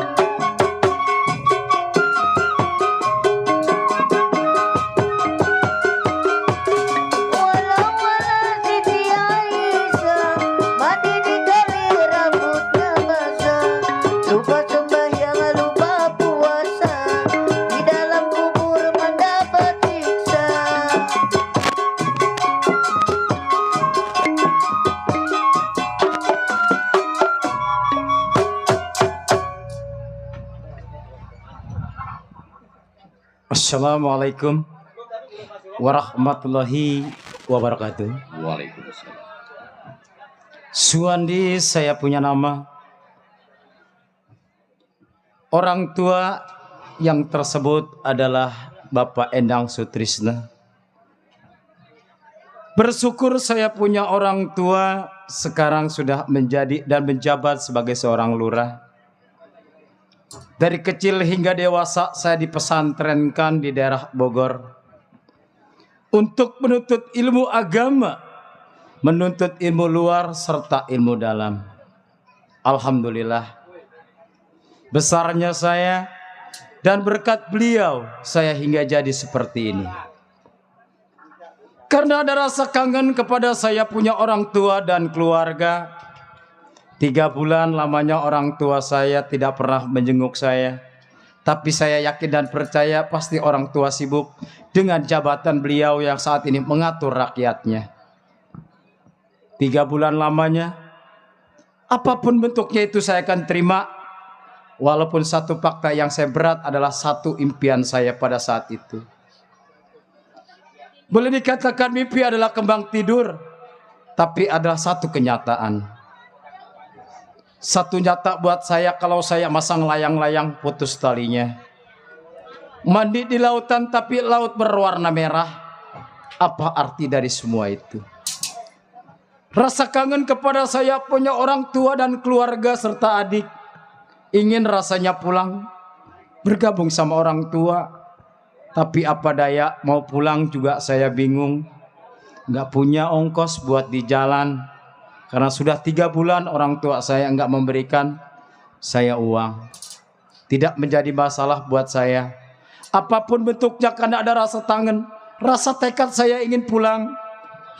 Walau-walau Siti Aisyah mandi di kali rambutnya basah, lupa sembahyang lupa puasa, di dalam kubur mendapat siksa. Assalamualaikum warahmatullahi wabarakatuh. Waalaikumsalam. Suwandi, saya punya nama. Orang tua yang tersebut adalah Bapak Endang Sutrisna. Bersyukur saya punya orang tua sekarang sudah menjadi dan menjabat sebagai seorang lurah. Dari kecil hingga dewasa saya dipesantrenkan di daerah Bogor untuk menuntut ilmu agama, menuntut ilmu luar serta ilmu dalam. Alhamdulillah, besarnya saya dan berkat beliau saya hingga jadi seperti ini. Karena ada rasa kangen kepada saya punya orang tua dan keluarga. 3 bulan lamanya orang tua saya tidak pernah menjenguk saya. Tapi saya yakin dan percaya pasti orang tua sibuk dengan jabatan beliau yang saat ini mengatur rakyatnya. 3 bulan lamanya, apapun bentuknya itu saya akan terima. Walaupun satu fakta yang saya berat adalah satu impian saya pada saat itu. Boleh dikatakan mimpi adalah kembang tidur, tapi ada satu kenyataan. Satu nyata buat saya kalau saya masang layang-layang putus talinya. Mandi di lautan tapi laut berwarna merah. Apa arti dari semua itu? Rasa kangen kepada saya punya orang tua dan keluarga serta adik. Ingin rasanya pulang, bergabung sama orang tua. Tapi apa daya, mau pulang juga saya bingung. Gak punya ongkos buat di jalan. Karena sudah 3 bulan orang tua saya enggak memberikan saya uang. Tidak menjadi masalah buat saya. Apapun bentuknya karena ada rasa kangen, rasa tekad saya ingin pulang.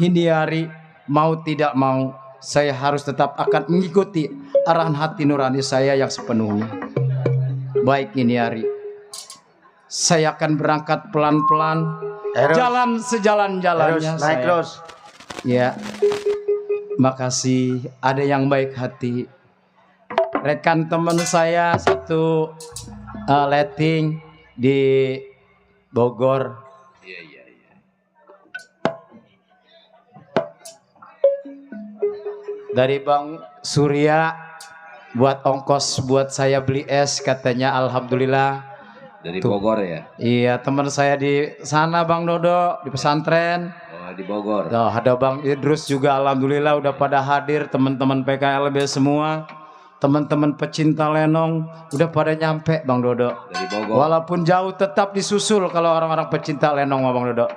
Ini hari mau tidak mau saya harus tetap akan mengikuti arahan hati nurani saya yang sepenuhnya. Baik ini hari, saya akan berangkat pelan-pelan, jalan sejalan-jalannya. Naik terus. Ya. Makasih, ada yang baik hati. Rekan teman saya satu letting di Bogor. Iya. Dari Bang Surya buat ongkos buat saya beli es katanya, alhamdulillah. Dari Tuh. Bogor ya? Iya, teman saya di sana Bang Dodo di pesantren. Oh, di Bogor. Tuh, ada Bang Idrus juga alhamdulillah udah pada hadir, teman-teman PKLB semua. Teman-teman pecinta lenong udah pada nyampe Bang Dodo. Dari Bogor. Walaupun jauh tetap disusul kalau orang-orang pecinta lenong Bang Dodo.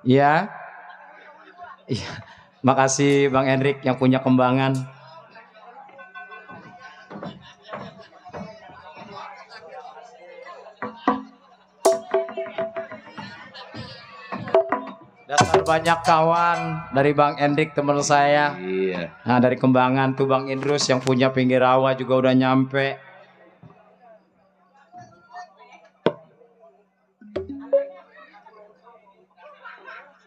Iya. Iya. Makasih Bang Hendrik yang punya kembangan. banyak kawan dari Bang Endrik teman saya. Iya. Nah dari Kembangan tuh Bang Idrus yang punya pinggir rawa juga udah nyampe.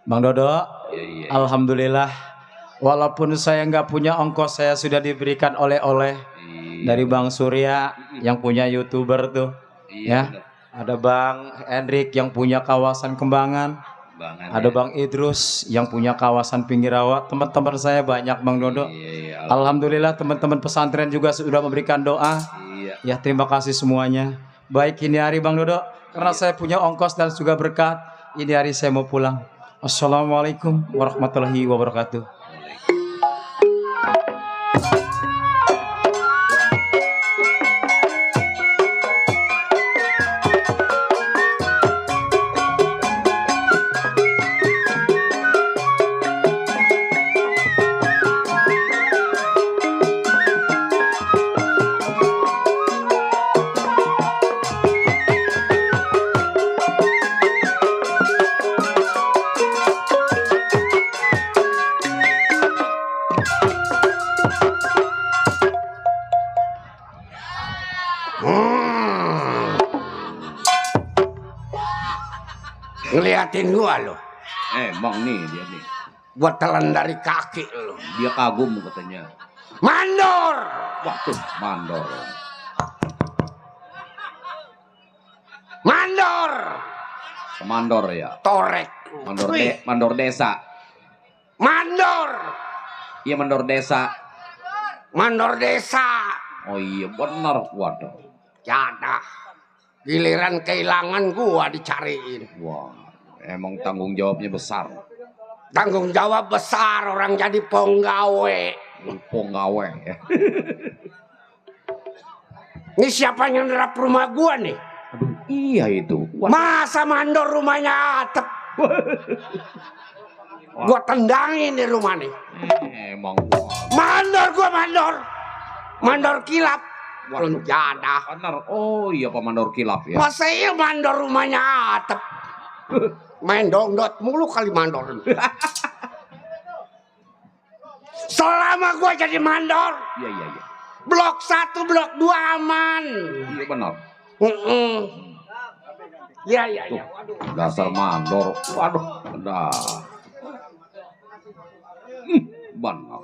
Bang Dodo, Iya. alhamdulillah. Walaupun saya nggak punya ongkos, saya sudah diberikan oleh-oleh dari Bang Surya yang punya YouTuber tuh. Iya. Ya. Ada Bang Endrik yang punya kawasan Kembangan. Ada Bang Idrus yang punya kawasan pinggir rawa. Teman-teman saya banyak Bang Dodo. Iya. Alhamdulillah teman-teman pesantren juga sudah memberikan doa. Iya. Ya terima kasih semuanya. Baik ini hari Bang Dodo, karena saya punya ongkos dan juga berkat, ini hari saya mau pulang. Assalamualaikum warahmatullahi wabarakatuh. Ngeliatin gua lo. Emang nih dia nih. Gua telan dari kaki lo. Dia kagum katanya. Mandor. Waduh, mandor. Mandor. Mandor ya. Torek. Mandor desa. Mandor. Iya mandor desa. Mandor desa. Oh iya benar. Waduh. Yada. Giliran kehilangan gua dicariin. Wah, emang tanggung jawabnya besar. Tanggung jawab besar orang jadi penggawe. Penggawe ya. Ini siapa yang nerap rumah gua nih? Aduh, iya itu. Wah, Masa mandor rumahnya atep? Gua tendangin di rumah nih. emang wah, Mandor gua mandor. Mandor kilap. Lonjada. benar. Oh iya Pak Mandor kilap ya. Masa iya mandor rumahnya atep? Main dongdot mulu kali mandor. Selama gua jadi mandor, Iya iya iya. blok 1, blok 2 aman. Iya benar. Iya iya iya. Dasar mandor. Waduh, dah. Benar.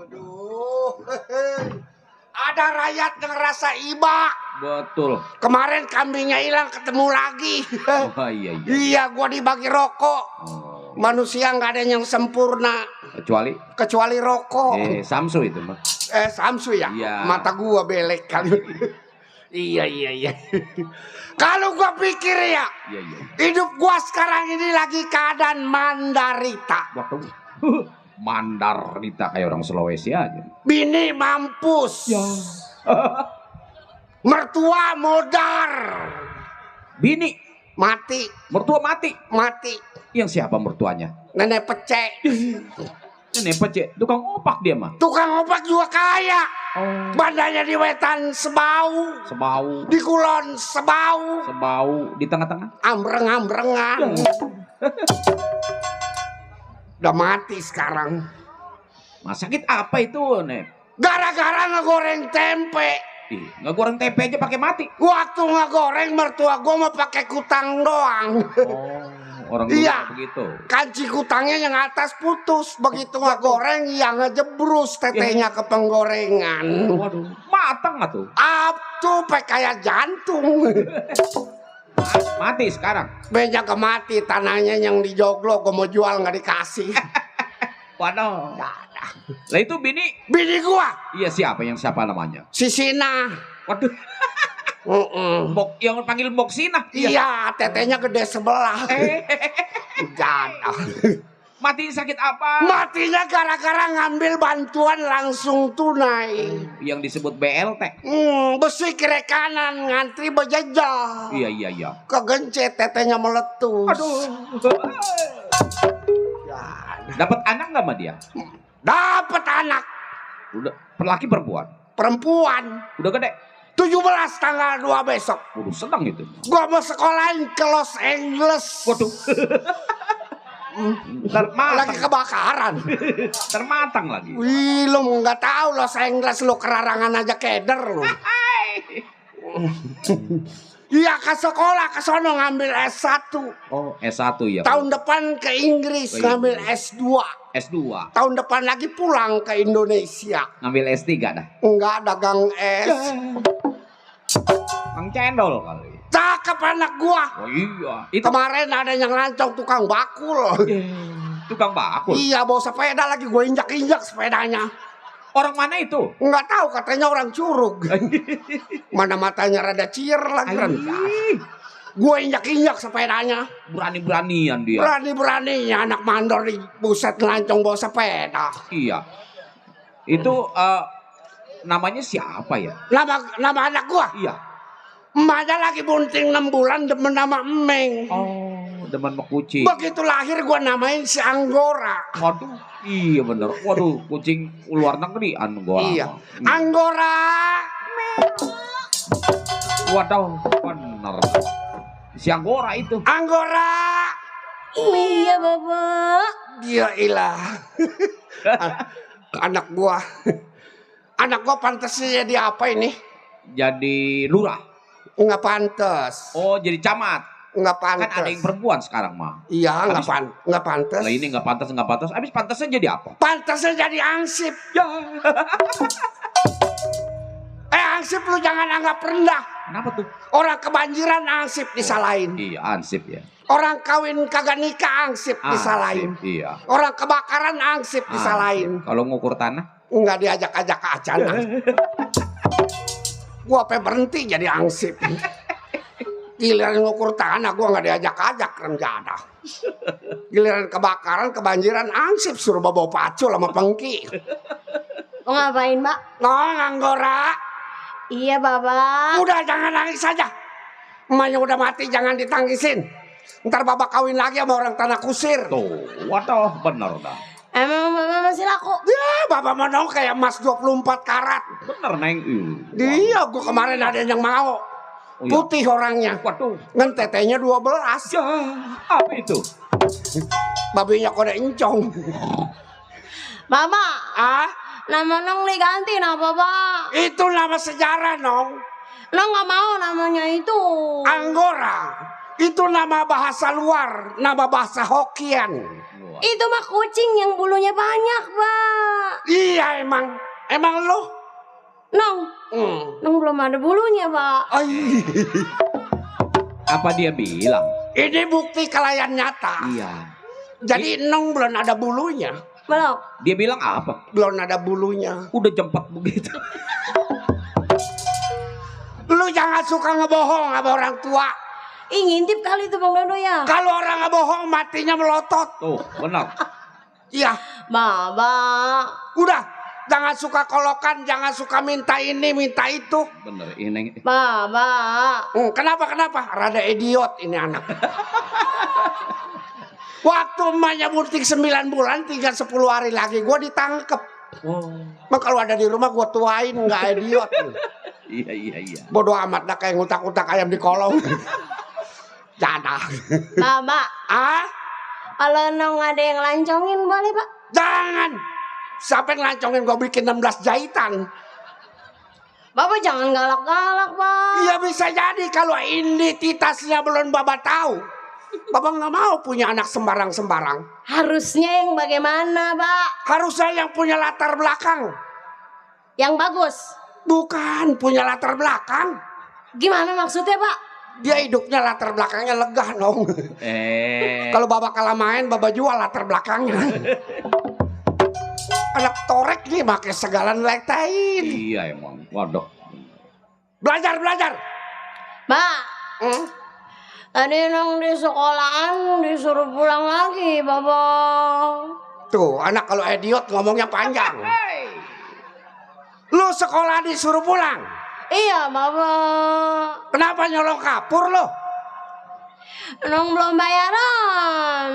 Ada rakyat yang rasa iba. Betul. Kemarin kambingnya hilang ketemu lagi. Oh iya iya. Iya, gua dibagi rokok. Oh, Manusia nggak ada yang sempurna kecuali rokok. Samsu itu mah. Samsu ya? Iya. Mata gua belek kali. Iya. Kalau gua pikir ya, Iya iya. hidup gua sekarang ini lagi keadaan mandarita. Waduh. Mandarita kayak orang Sulawesi aja. Bini mampus. Mertua modar. Bini Mati. mertua mati. Yang siapa mertuanya? Nenek pecek. Ini pecek, tukang opak dia mah. Tukang opak juga kaya. Oh. Bandanya di Wetan sebau. Sebau, Di Kulon sebau. sebau di tengah-tengah. Ambreng-ambrengan. Udah mati sekarang. Mas sakit apa itu, Nek? Gara-gara ngegoreng tempe. Ih, ngegoreng tempe aja pakai mati. Waktu ngegoreng mertua gua mau pakai kutang doang. Oh, orang dulu Iya. begitu. Kanci kutangnya yang atas putus. Begitu ngegoreng yang ngejebrus tetenya ke penggorengan. Waduh, matang nggak tuh? Tuh kayak jantung. Mati sekarang. Banyak mati tanahnya yang dijoglo. Gua mau jual nggak dikasih. Waduh. Nggak ada. Lah itu bini. Bini gua Iya siapa namanya? si Sina. Waduh. Yang panggil Boksina. Iya, tetenya gede sebelah. Jada. Mati sakit apa? Matinya gara-gara ngambil bantuan langsung tunai. Yang disebut BLT. Besi kiri kanan ngantri berjejal. Iya. Kegencet tetenya meletus. Aduh. Dapat anak nggak sama dia? Dapat anak Udah laki perempuan. perempuan. Udah gede. 17 tanggal 2 besok. Udah senang itu. Gua mau sekolahin ke Los Angeles. Waduh. Termatang. Lagi kebakaran. Termatang lagi. Wih, lu nggak tahu lo sengles lu kerarangan aja keder lu. Iya ke sekolah ke sono ngambil S1. Oh, S1 ya. Tahun depan ke Inggris Ke ngambil Inggris. S2. S2. Tahun depan lagi pulang ke Indonesia. Ngambil S3 dah. Enggak dagang es. Kang cendol kali. Cakep anak gua. Oh iya. Itu Kemarin ada yang ngelancong tukang bakul. tukang bakul. Iya bawa sepeda lagi gue injak-injak sepedanya. Orang mana itu? Enggak tahu katanya orang Curug. Mana matanya rada cier lagi rendah. Gue injak-injak sepedanya. Berani-beranian dia. Berani-beraninya anak mandor di buset ngelancong bawa sepeda. Iya. Itu namanya siapa ya? Nama anak gua. Iya. Emaknya lagi bunting 6 bulan demen nama Emeng. Oh, demen sama kucing. Begitu lahir gua namain si Anggora. Waduh, iya bener. Waduh, kucing luar negeri Anggora. Iya. Anggora. Waduh, bener. Si Anggora itu. Anggora. Iya Bapak. Dia ilah. Anak gua. Anak gua pantasnya jadi apa ini? Jadi lurah. Nggak pantas. Oh, jadi camat. Nggak Kan pantas. ada yang perempuan sekarang mah. Iya, nggak Habis- pantas. Lah ini nggak pantas. Habis pantasnya jadi apa? Pantasnya jadi ansip. Ansip lu jangan anggap rendah. Kenapa tuh? Orang kebanjiran ansip disalahin. Iya, ansip ya. Orang kawin kagak nikah ansip disalahin. Ansip, iya. Orang kebakaran ansip disalahin. Kalau ngukur tanah? Nggak diajak-ajak ke acana. Gua sampai berhenti jadi ansip. Giliran ngukur tanah gua nggak diajak-ajak rencana. Giliran kebakaran kebanjiran ansip suruh bawa pacul sama pengki. Mau ngapain Pak? Nong Anggora. Iya Bapak. Udah jangan nangis saja. Emaknya udah mati jangan ditangisin. Ntar bapak kawin lagi sama orang tanah kusir. Tuh, waduh, bener dah. Emang Bapak masih laku? Ya bapak mau kayak emas 24 karat. Bener, Neng. Dia gua kemarin ada yang mau. Oh, iya. Putih orangnya. Waduh. Ngan tetenya 12. Ya, apa itu? Babinya kode encong. Bapak, Ah, nama Nong diganti apa Pak? itu nama sejarah Nong. Nong nggak mau namanya itu. Anggora. Itu nama bahasa luar, nama bahasa Hokkien. Itu mah kucing yang bulunya banyak Pak. Iya emang lu. Nong, Nong belum ada bulunya Pak. Ay, Apa dia bilang? ini bukti kelayan nyata. Iya. Jadi Nong belum ada bulunya. Belum. Dia bilang apa? Belum ada bulunya. Udah jemput begitu. Lu jangan suka ngebohong sama orang tua. Ih ngintip kali itu Bang Dodo ya. Kalau orang ngebohong matinya melotot. Tuh, benar. Iya, Bapak, udah. Jangan suka kolokan, jangan suka minta ini, minta itu. Bener, ini. Bapak. Kenapa? Rada idiot ini anak. Waktu emaknya bunting 9 bulan, tinggal 10 hari lagi, gue ditangkep. Oh. Mak kalau ada di rumah gue tuain, nggak idiot. Iya. Bodoh amat dah kayak ngutak-ngutak ayam di kolong. Jadah. Bapak, Ah, kalau Nong ada yang lancongin boleh Pak? jangan. Siapa yang lancongin gue bikin 16 jahitan. Bapak jangan galak-galak Pak. Iya bisa jadi kalau identitasnya belum Bapak tahu. Bapak nggak mau punya anak sembarang-sembarang. Harusnya yang bagaimana Pak? Harusnya yang punya latar belakang. Yang bagus. Bukan punya latar belakang. Gimana maksudnya Pak? Dia hidupnya latar belakangnya lega dong. Kalau Bapak kalah main, Bapak jual latar belakangnya. Anak torek nih pakai segala nilaitain. Iya emang. Waduh. Belajar. Pak, tadi Nong di sekolahan disuruh pulang lagi Bapak. Tuh, anak kalau idiot ngomongnya panjang. Lu sekolah disuruh pulang. Iya Bapak. Kenapa nyolong kapur lo? Nong belum bayaran.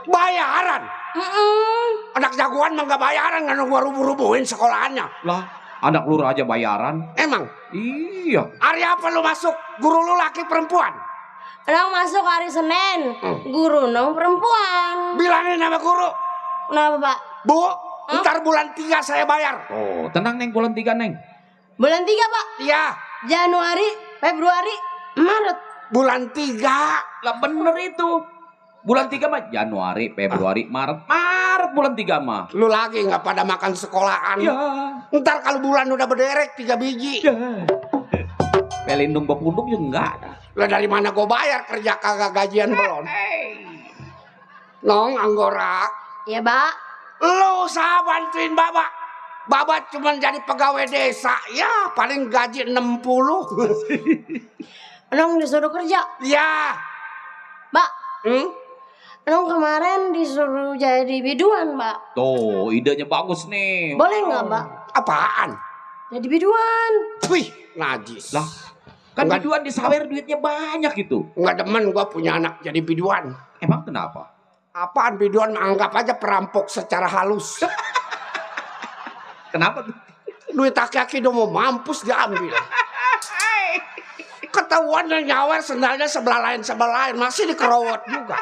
Bayaran. Anak jagoan mah gak bayaran, nggak gua rubuh-rubuhin sekolahannya. Lah, anak lurah aja bayaran. Emang Iya. hari apa lu masuk? Guru lu laki perempuan? Nong masuk hari Senin. Guru Nong perempuan. Bilangin sama guru. Kenapa Pak? Bu, ntar bulan 3 saya bayar. Oh, tenang Neng, bulan 3 Neng. Bulan 3 Pak. Iya, Januari, Februari, Maret. bulan 3. Lah bener itu. Bulan 3 mah Januari, Februari, Maret. Maret bulan 3 mah. Lu lagi nggak pada makan sekolahan. Ya. Ntar kalau bulan udah berderek 3 biji. Pelindung bepundung juga enggak ada. Lah dari mana gue bayar kerja kagak gajian belum? Nong Anggora, Ya Pak. lu usah bantuin Baba. Baba cuma jadi pegawai desa, ya paling gaji 60. Nong disuruh kerja. Ya, Pak. hmm? Nong kemarin disuruh jadi biduan Pak. Tuh, idenya bagus nih. Boleh nggak Pak? Apaan? Jadi biduan. Wih, najis. Lah, kan Enggak. biduan disawer duitnya banyak gitu. Nggak demen gua punya anak jadi biduan. Emang kenapa? Apaan biduan? Anggap aja perampok secara halus. Kenapa tuh? Duit aki-aki udah mau mampus diambil. Ketahuan yang nyawer sendalnya sebelah lain masih dikerowot juga.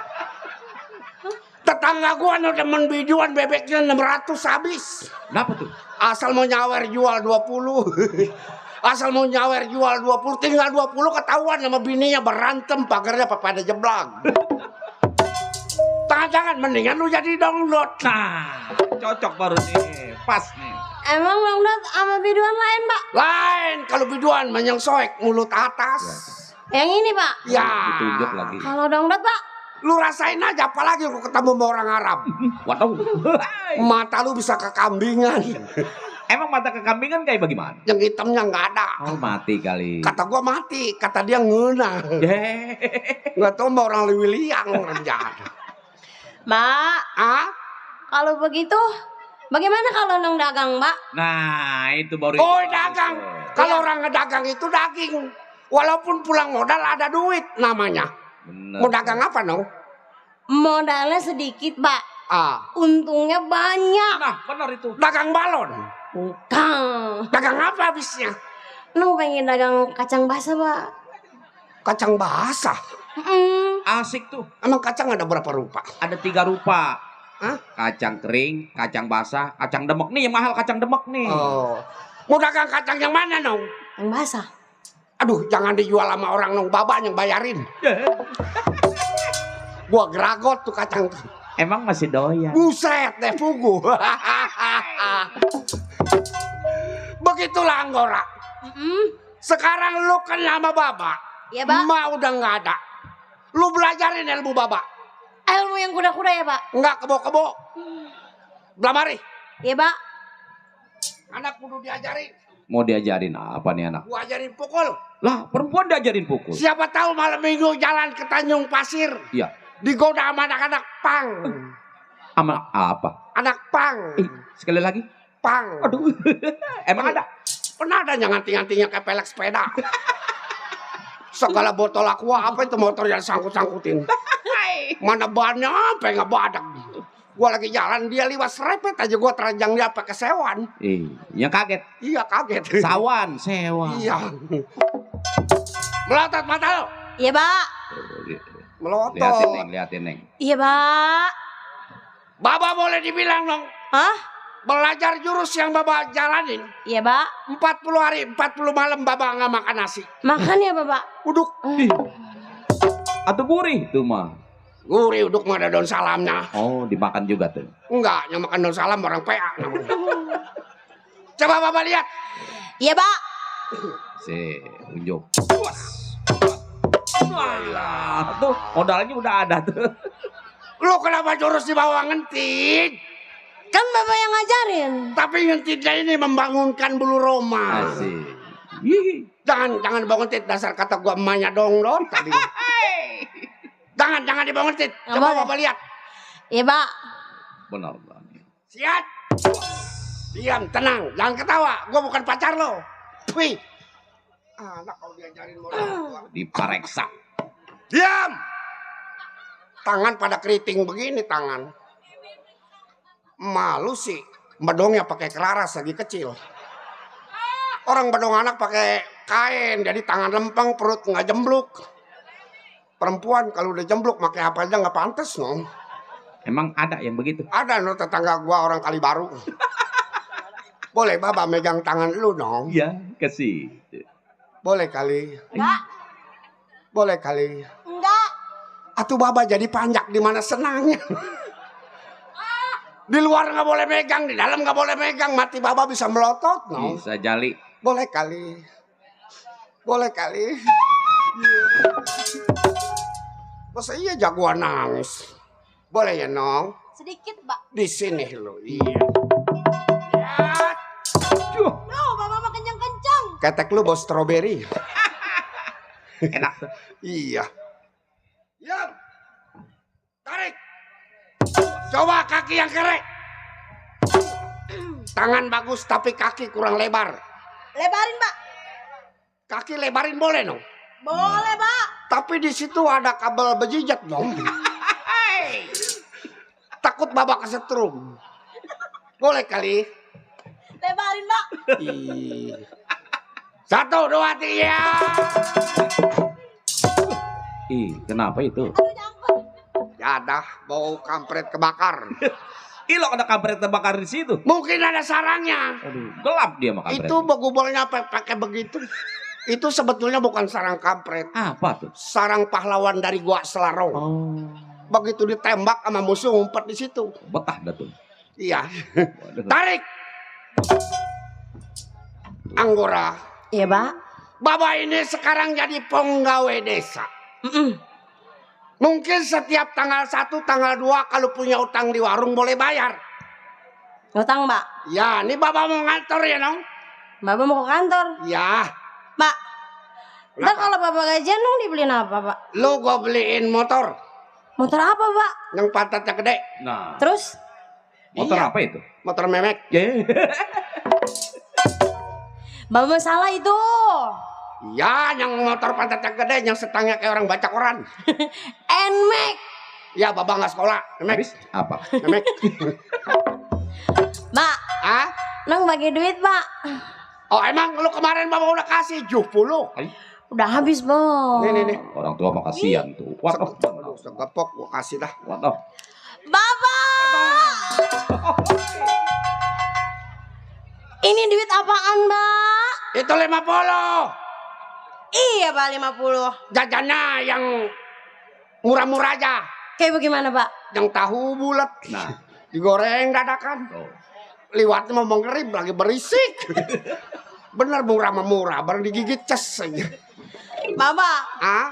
Tetangga gua udah demen biduan bebeknya 600 habis. Kenapa tuh? Asal mau nyawer jual 20. Asal mau nyawer jual 20, tinggal 20 ketahuan sama bininya berantem pagarnya pada jeblang. Jangan mendingan lu jadi dangdut. Nah, cocok baru nih. Pas nih. Emang dangdut sama biduan lain Pak? Lain kalau biduan menyang soek mulut atas. Yang ini Pak. Ya. Ditunjuk lagi. Kalau dangdut Pak? Lu rasain aja apalagi lu ketemu sama orang Arab. Waduh. Mata lu bisa kekambingan. Emang mata kekambingan kayak bagaimana? Yang hitamnya nggak ada. Oh, mati kali. Kata gua mati, kata dia ngena. Nggak tahu mau orang liwiliang rencana. Mbak, Ah? kalau begitu bagaimana kalau Nong dagang Mbak? Nah, itu baru. Oh dagang. Kalau orang ngedagang itu daging. Walaupun pulang modal ada duit namanya. Bener. Mau dagang apa Nong? Modalnya sedikit Pak. Ah, Untungnya banyak. Nah, benar itu. dagang balon. Bukan. Dagang apa habisnya? Nong pengen dagang kacang basah Pak. Kacang basah. Asik tuh. Emang kacang ada berapa rupa? Ada 3 rupa. Hah? Kacang kering, kacang basah, kacang demek nih yang mahal kacang demek nih. Oh. Mau dagang kacang yang mana Nong? Yang basah. Aduh, jangan dijual sama orang Nong, Baba yang bayarin. Gua geragot tuh kacang tuh. Emang masih doyan. Buset deh fugu. Begitulah Anggora. Sekarang lu kan sama Baba. Ya Pak. Emak udah nggak ada. Lu belajarin ilmu Baba. Ilmu yang kuda-kuda ya Pak. Nggak kebo-kebo. Belamari. Ya Pak. Anak kudu diajarin. Mau diajarin apa nih anak? Gua ajarin pukul. Lah, perempuan diajarin pukul. Siapa tahu malam minggu jalan ke Tanjung Pasir. Iya. Digoda sama anak-anak pang. Sama apa? Anak pang. Sekali lagi. Pang. Aduh. Emang ada? Pernah ada yang nganting-ngantingnya kayak pelek sepeda. Segala botol aqua apa itu motor yang sangkut-sangkutin. Mana bannya sampai ngebadak. Gua lagi jalan dia liwat serepet aja gua teranjang dia pakai sewan. Yang kaget. Iya kaget. Sawan, sewa. Iya. Melotot mata lo. Iya Pak. Melotot. Liatin Neng, liatin Neng. Iya Pak. Baba boleh dibilang dong. Hah? Belajar jurus yang Baba jalanin. Iya Pak. 40 hari, 40 malam Baba nggak makan nasi. Makan ya Bapak. Uduk. Atau gurih tuh mah. Gurih uduk mah ada daun salamnya. Oh, dimakan juga tuh. Enggak, yang makan daun salam orang PA namanya. Coba Baba lihat. Iya Pak. Si, unjuk. Wah, tuh modalnya udah ada tuh. Lu kenapa jurus di bawah ngentit? Kan Bapak yang ngajarin. Tapi ngentitnya ini membangunkan bulu roma. Asik. Ih, Jangan dibangun tit, dasar kata gua emaknya dong tadi. Jangan dibangun tit. Nggak Coba boleh. Bapak lihat. Iya Pak. benar banget. Siap. Diam, tenang, jangan ketawa. Gua bukan pacar lo. Wih. Anak kalau diajarin modal. Dipareksa. Diam. Tangan pada keriting begini tangan. Malu sih. Bedongnya pakai kelaras lagi kecil. Orang bedong anak pakai kain, jadi tangan lempeng, perut nggak jembluk. perempuan kalau udah jemblok pakai apa aja nggak pantas no. Emang ada yang begitu? Ada no tetangga gua orang Kali Baru. Boleh Baba megang tangan lu dong? Iya, kasih. Boleh kali. Enggak. Boleh kali. Enggak. Atuh Baba jadi panjak di mana senangnya. Di luar nggak boleh megang, di dalam nggak boleh megang, mati Baba bisa melotot no. Bisa jali. Boleh kali. Boleh kali. Masa iya jagoan nangis? Boleh ya nong? Sedikit, Mbak. Di sini lo. Iya. Ya. Loh, Bapak mah kencang-kencang. Ketek lu bau stroberi. Enak. Iya. Diam. Tarik. Coba kaki yang kerek. Tangan bagus tapi kaki kurang lebar. Lebarin, Mbak. Kaki lebarin boleh dong. Boleh, Mbak. Tapi di situ ada kabel bejijat dong. Takut babak kesetrum. Boleh kali. Lebarin, Mbak. Ih. 1, 2, 3. Ih, kenapa itu? Aduh, nyangkut. Ya dah, bau kampret kebakar. Ih, lo ada kampret terbakar di situ. Mungkin ada sarangnya. Aduh, gelap dia makan kampret. Itu begubolnya pakai begitu. Itu sebetulnya bukan sarang kampret. Apa tuh? Sarang pahlawan dari Gua Selarong. Oh, Begitu ditembak sama musuh ngumpet di situ. betah dah tuh. Iya. Waduh. Tarik. Anggora. Iya, Mbak. Baba ini sekarang jadi penggawe desa. Mungkin setiap tanggal 1, tanggal 2 kalau punya utang di warung boleh bayar. Ngutang, Mbak. Ya, ini Baba mau ngantor ya, Nong? Bapak mau ke kantor. Ya. Mbak. Ntar Kenapa? kalau Bapak gajian dong dibeliin apa, Pak? Lu gua beliin motor Motor apa, Pak? yang pantatnya gede. Nah, Terus? motor Iya. apa itu? Motor memek. Bapak salah itu. Ya, yang motor pantatnya gede, yang setangnya kayak orang baca koran. Nmax. Ya, Baba nggak sekolah. Memek. Habis apa? Memek. Mbak, Ah? Nang bagi duit, Pak. Oh, emang lu kemarin Baba udah kasih 70. Udah habis, Bang. Nih. Orang tua mah kasihan tuh. Waduh, Segepok gua kasih dah. waduh. Bapak! Ini duit apaan, Mbak? Itu 50. Iya, Pak, 50. Jajannya yang murah-murah aja. Kayak bagaimana, Pak? Yang tahu bulat. Nah, Digoreng dadakan. tuh. Liwatnya mau ngerib lagi berisik. Bener murah sama murah. Barang digigit ces aja. Bapak, Ah?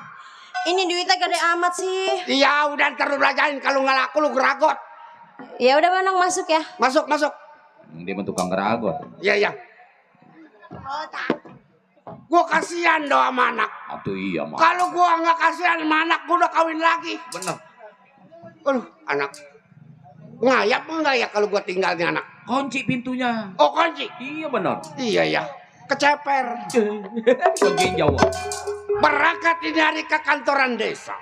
ini duitnya gede amat sih. Iya udah ntar lu belajarin. Kalau nggak laku lu geragot. Ya udah, Bang, masuk ya. Masuk. Dia mah tukang geragot. Iya. Gua kasihan doa sama anak. Atuh iya mah. Kalau gua nggak kasihan sama anak, gua udah kawin lagi. Bener. Aduh, anak. Ngayap enggak ya kalau gua tinggalnya anak? Kunci pintunya. Oh, kunci. Iya bener. Iya ya. Keceper. Bagian Jawa. Berangkat ini hari ke kantoran desa.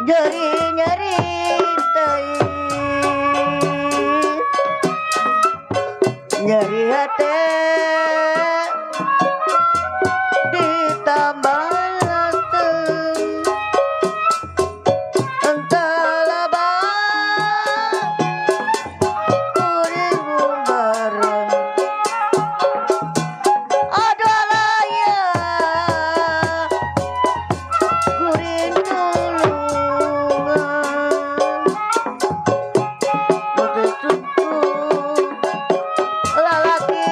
Nyeri teuing. Nyeri hati ditambah lateuh. Entahlah bang kuring bareng. Aduh alaya kuring tulungan. Lalaki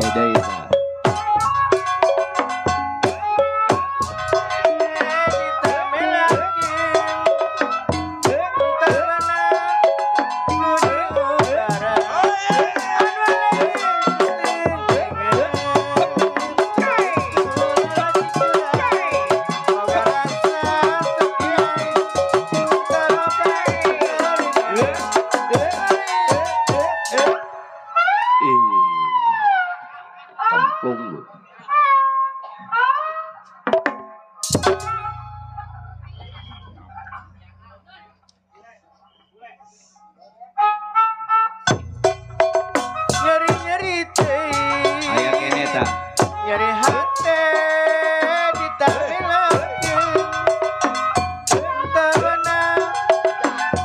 Desa. Kampung lu. Nyeri-nyeri teh. Aya kene ta. Nyeri hati ditarilake. Entah mana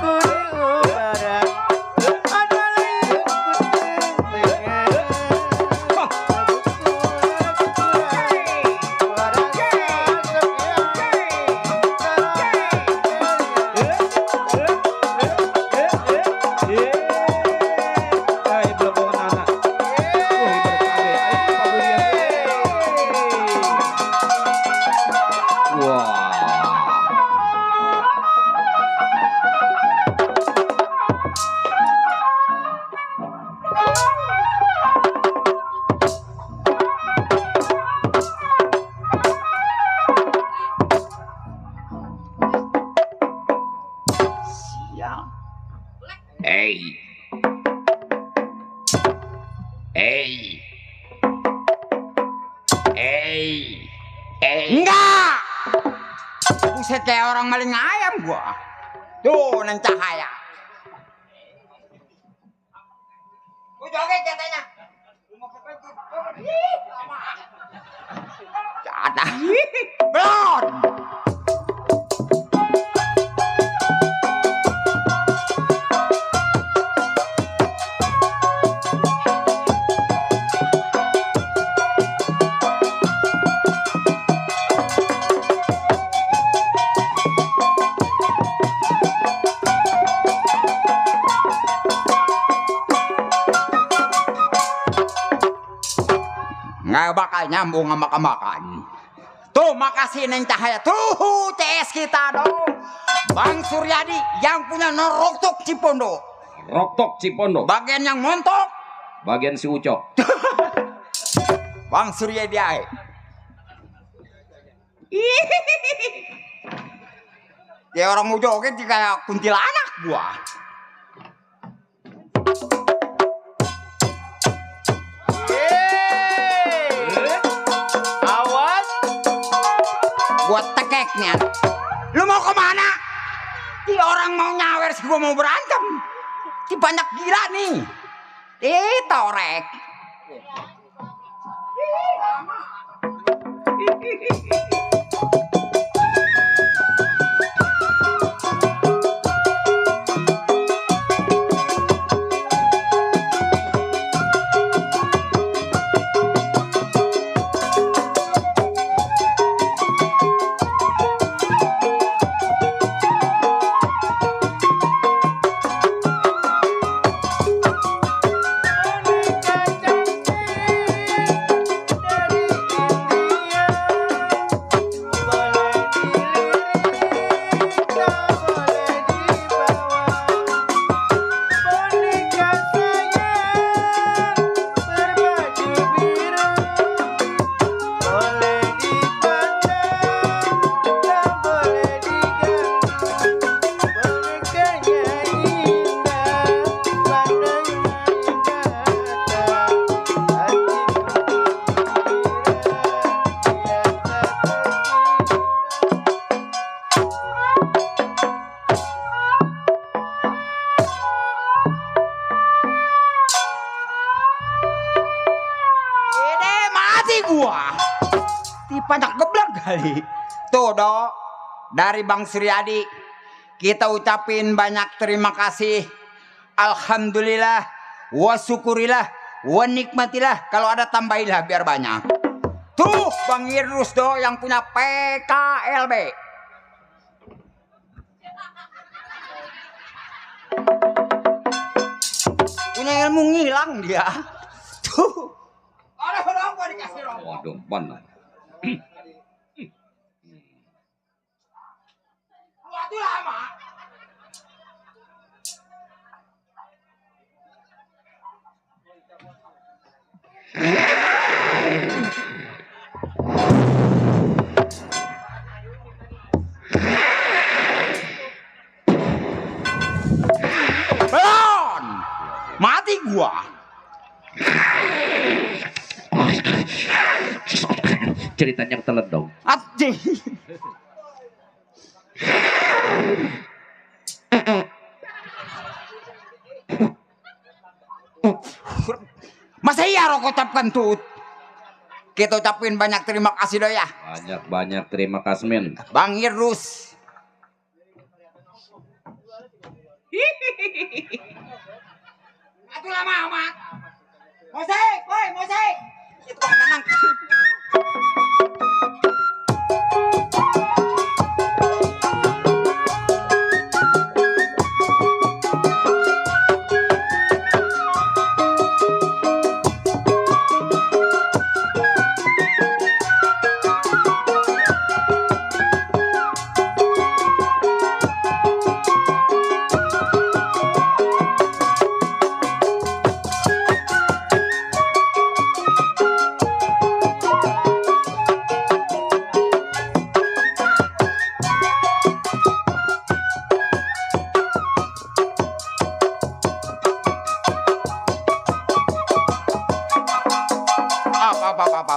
ku di udara. Ada lain ku tengen. Hey. Hey. Hey. Hey. Enggak. Buset kayak orang maling ayam gua. Tuh nang cahaya. Gua joget katanya. Ada. Belum. Nggak bakal nyambung sama makan. Tuh makasih Neng Cahaya. Tuh CS kita dong. Bang Suryadi yang punya Noroktok Cipondo. Roktok Cipondo. Bagian yang montok Bagian si Ucok. Bang Suryadi ae. Ya orang mau joget kayak kuntilanak gua. Awas. Gua tekeknya. Lu mau kemana? Di orang mau nyawer sih gua mau berantem. Di banyak gila nih. Torek. Gua dipanjak geblak kali. Tuh dok, dari Bang Suryadi kita ucapin banyak terima kasih. Alhamdulillah, wa syukurillah, wa nikmatillah. Kalau ada tambahilah biar banyak. Tuh Bang Idrus do yang punya PKLB. Punya ilmu ngilang dia. Tuh. Waduh, benar. Waduh lama. Belon! Mati gua. Ceritanya telat dong. Ati. Masa iya rokok ucapkan tut. Kita ucapin banyak terima kasih doy ya. Banyak terima kasih men. Bang Irus. Aduh lama amat. Musik, woi musik. Itu kan tenang. Apa.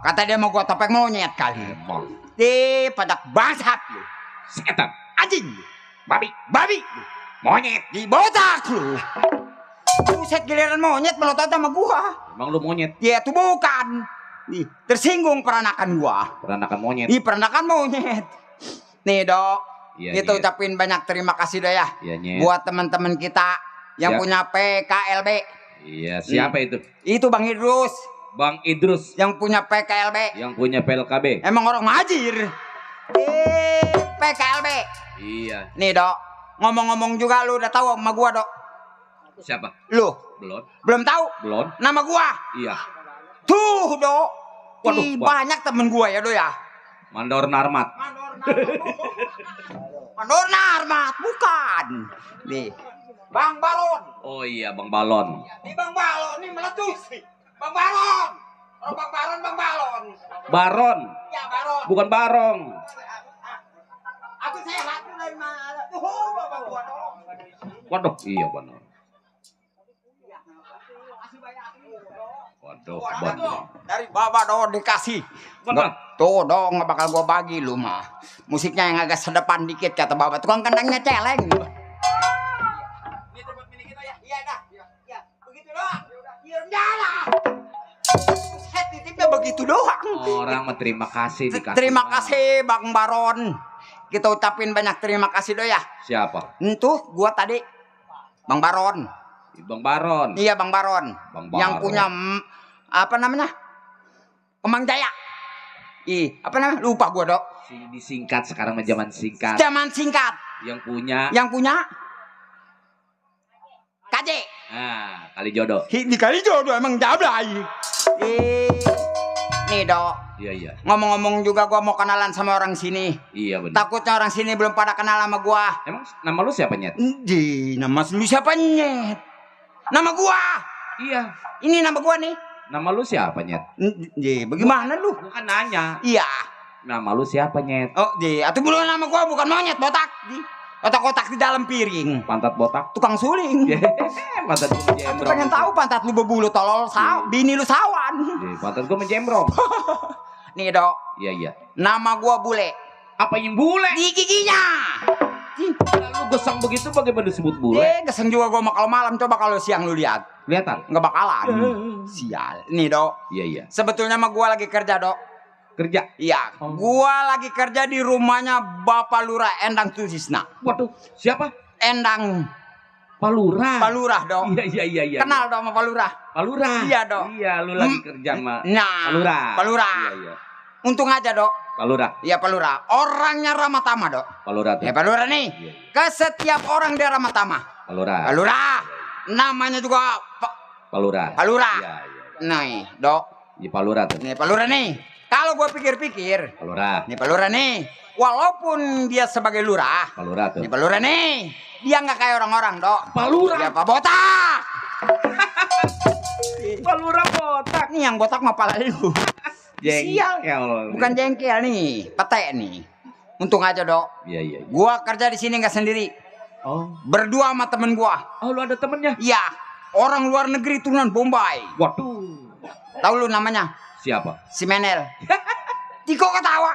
Kata dia mau gua topeng monyet kali. Di padak bangsat lu. Setan, Anjing lu. babi, Babi lu. monyet. Di botak lu. Buset giliran monyet melotot sama gua. Emang lu monyet? Dia tuh bukan. Nih, tersinggung peranakan gua. Peranakan monyet. Di peranakan monyet. Nih, Dok. Iya, Kita Nyet. ucapin banyak terima kasih dah ya. Iya, Nyet. Buat teman-teman kita yang Ya. punya PKLB. Iya, siapa itu? Itu Bang Idrus Bang Idrus yang punya PKLB. yang punya PLKB. Emang orang majir. PKLB. Iya. Nih, Dok. Ngomong-ngomong juga lu udah tahu sama gua, Dok. Siapa? Lu Belum. belum tahu Belum. nama gua? Iya. Tuh, Dok. Waduh, Ih, wah. banyak temen gua ya, Dok ya. Mandor Narmat. Mandor Narmat, bukan. Nih, Bang Baron. Oh iya, Bang Balon. Nih Bang Balon, nih meletus nih. Bang Baron. Oh, Bang Baron, Bang Balon. Baron, Ya, Baron. bukan Barong. Aku sehat tuh dari mana? Tuh, Bapak gua dong. Waduh, iya benar. Waduh, benar. Dari Bapak dong dikasih. Benar. Tuh dong, nggak bakal gua bagi lu mah. Musiknya yang agak sedepan dikit kata Bapak. Tukang kendangnya celeng. Gitu buat milik kita ya. Iya dah. Ya, begitu doang. Iya jalan. Set titipnya begitu doang. Orang mah terima kasih dikasih. Terima Bang. kasih Bang Baron. Kita ucapin banyak terima kasih doy ya. Siapa? Tuh gua tadi Bang Baron. Bang Baron. Iya Bang Baron. Bang Yang Baron. punya apa namanya? Kemang Jaya. Apa namanya? Lupa gua, Dok. Disingkat sekarang mah zaman singkat. Zaman singkat. Yang punya KJ. kali jodoh. Di kali jodoh emang jablay. Nih, Dok. Iya. Ngomong-ngomong juga gua mau kenalan sama orang sini. Iya benar. Takutnya orang sini belum pada kenal sama gua. Emang nama lu siapa, Nyet? Nama lu siapa, Nyet? Nama gua. Iya. Ini nama gua nih. Nama lu siapa, Nyet? Bagaimana lu? Bukan nanya. Iya. Nama lu siapa, Nyet? Oh, atau belum nama gua bukan monyet, botak. Otak-otak di dalam piring. Pantat botak. Tukang suling. Pantat gua Aku menjembrong. pengen tahu pantat lu berbulu tolol bini lu sawan. Pantat gua menjembrong. Nih, Dok. Iya. Nama gua bule. Apa yang bule? Di giginya. Lu gesang begitu bagaimana disebut bule? Geseng juga gua kalau malam, coba kalau siang lu lihat. Kelihatan? Nggak bakalan. Sial. Nih, Dok. Iya. Sebetulnya mah gua lagi kerja, Dok. Kerja. Iya. Gua lagi kerja di rumahnya Bapak Lurah Endang Tutisna. Waduh, siapa? Endang Palura. Pak Lurah, Dok. Iya. Kenal dong sama Pak Lurah? Palura. Iya, Dok. Iya, lu lagi kerja sama Nah, Palura. Pak Lurah. Iya. Untung aja, Dok. Palura. Iya, Pak Lurah. Orangnya ramah tamah, Dok. Palura tuh. Ya, Pak Lurah nih. Iya. Ke setiap orang dia ramah tamah. Palura. Pak Lurah. Namanya juga Palura. Pak Lurah. Iya. Nih, Dok. Di Palura tuh. Nih Pak Lurah nih. Kalau gua pikir-pikir, Palura. nih Pak Lurah nih. Walaupun dia sebagai lurah, Palura tuh. nih Pak Lurah nih. Dia nggak kayak orang-orang, Dok. Palura. Dia Pak Botak. Palura botak. Nih yang botak mah pala lu. Jengkel. Bukan jengkel nih, pete nih. Untung aja, Dok. Iya, iya. Gua kerja di sini nggak sendiri. Oh. Berdua sama temen gua. Oh, lu ada temennya? Iya, orang luar negeri turunan Bombay. Waduh. Tahu lu namanya? Siapa? Si Menel. Tiko ketawa.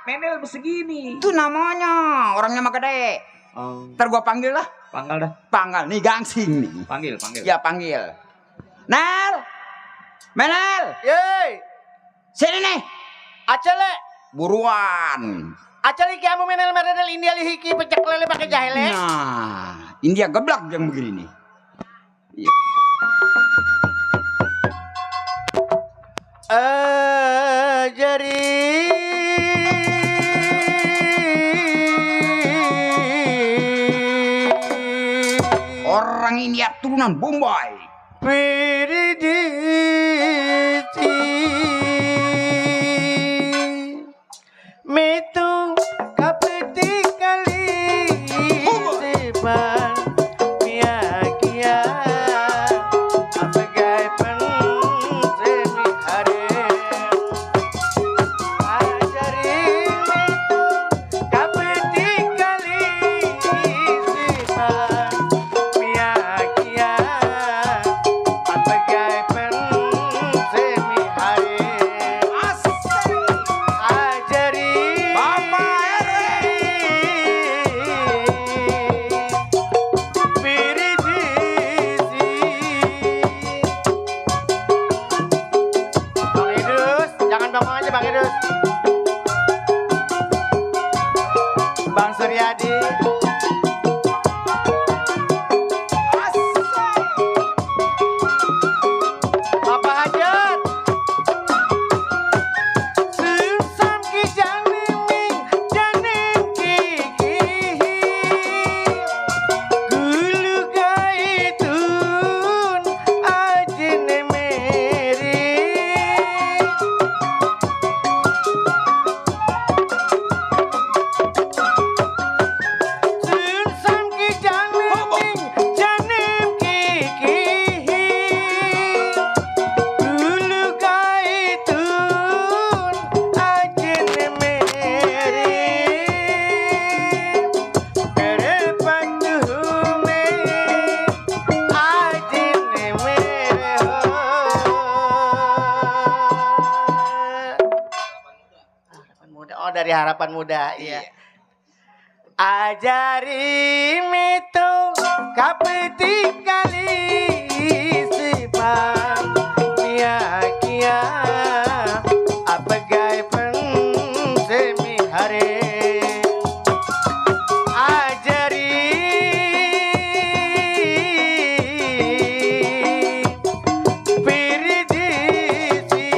Menel segini. Itu namanya, orangnya mah gede. Oh. Ntar gua panggil lah. Panggal dah. Panggil nih gangsing nih. Panggil, panggil. Ya panggil. Nel. Menel. Yeay. Sini nih. Acele. Buruan. Acele kamu menel meredel India lihiki pecak lele pakai jahele. Nah, India geblak yang begini nih. Iya. Ajari Orang India turunan Bombay. Piriditi Mitu kapeti kali Sipan Miakia Apagai pensemi hari Ajari mitu kapeti kali Sipan Miakia Apagai pensemi hari Ajari Bapak Piridisi Bang Idrus, jangan bangong aja Bang Idrus. Bang Suryadi. Bapak Hajat. Susam ki janeming janem kiki Gulu gaitun ajene meri Susam ki janeming janem kiki Dulu gaitun ajene meri Kerepatume ajene mere Harapan Muda, oh dari Harapan Muda, iya. Ajari mitu kapeti kali sifat miakia apagai pensemi hari Ajari piridisi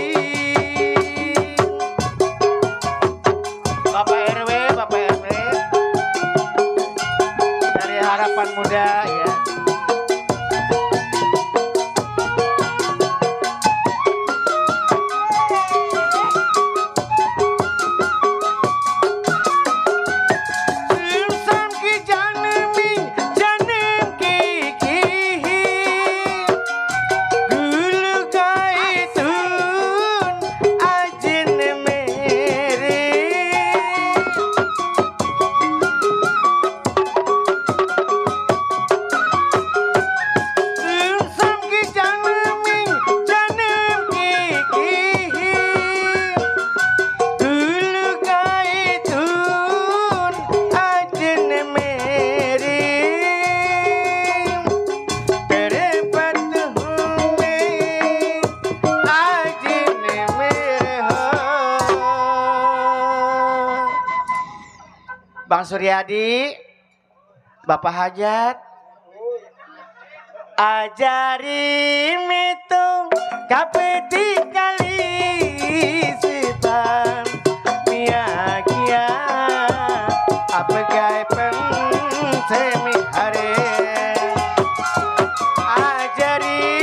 Bapak RW dari Harapan Muda ya. Susam ki janeming janem kiki Gulu gaitun ajene mere Susam ki janeming janem kiki Dulu gaitun ajene mere Kerepatume ajene mere Bang Suryadi, Bapak Hajat, ajari mitu kapeti kali sipan miakia apagai pensemi hari Ajari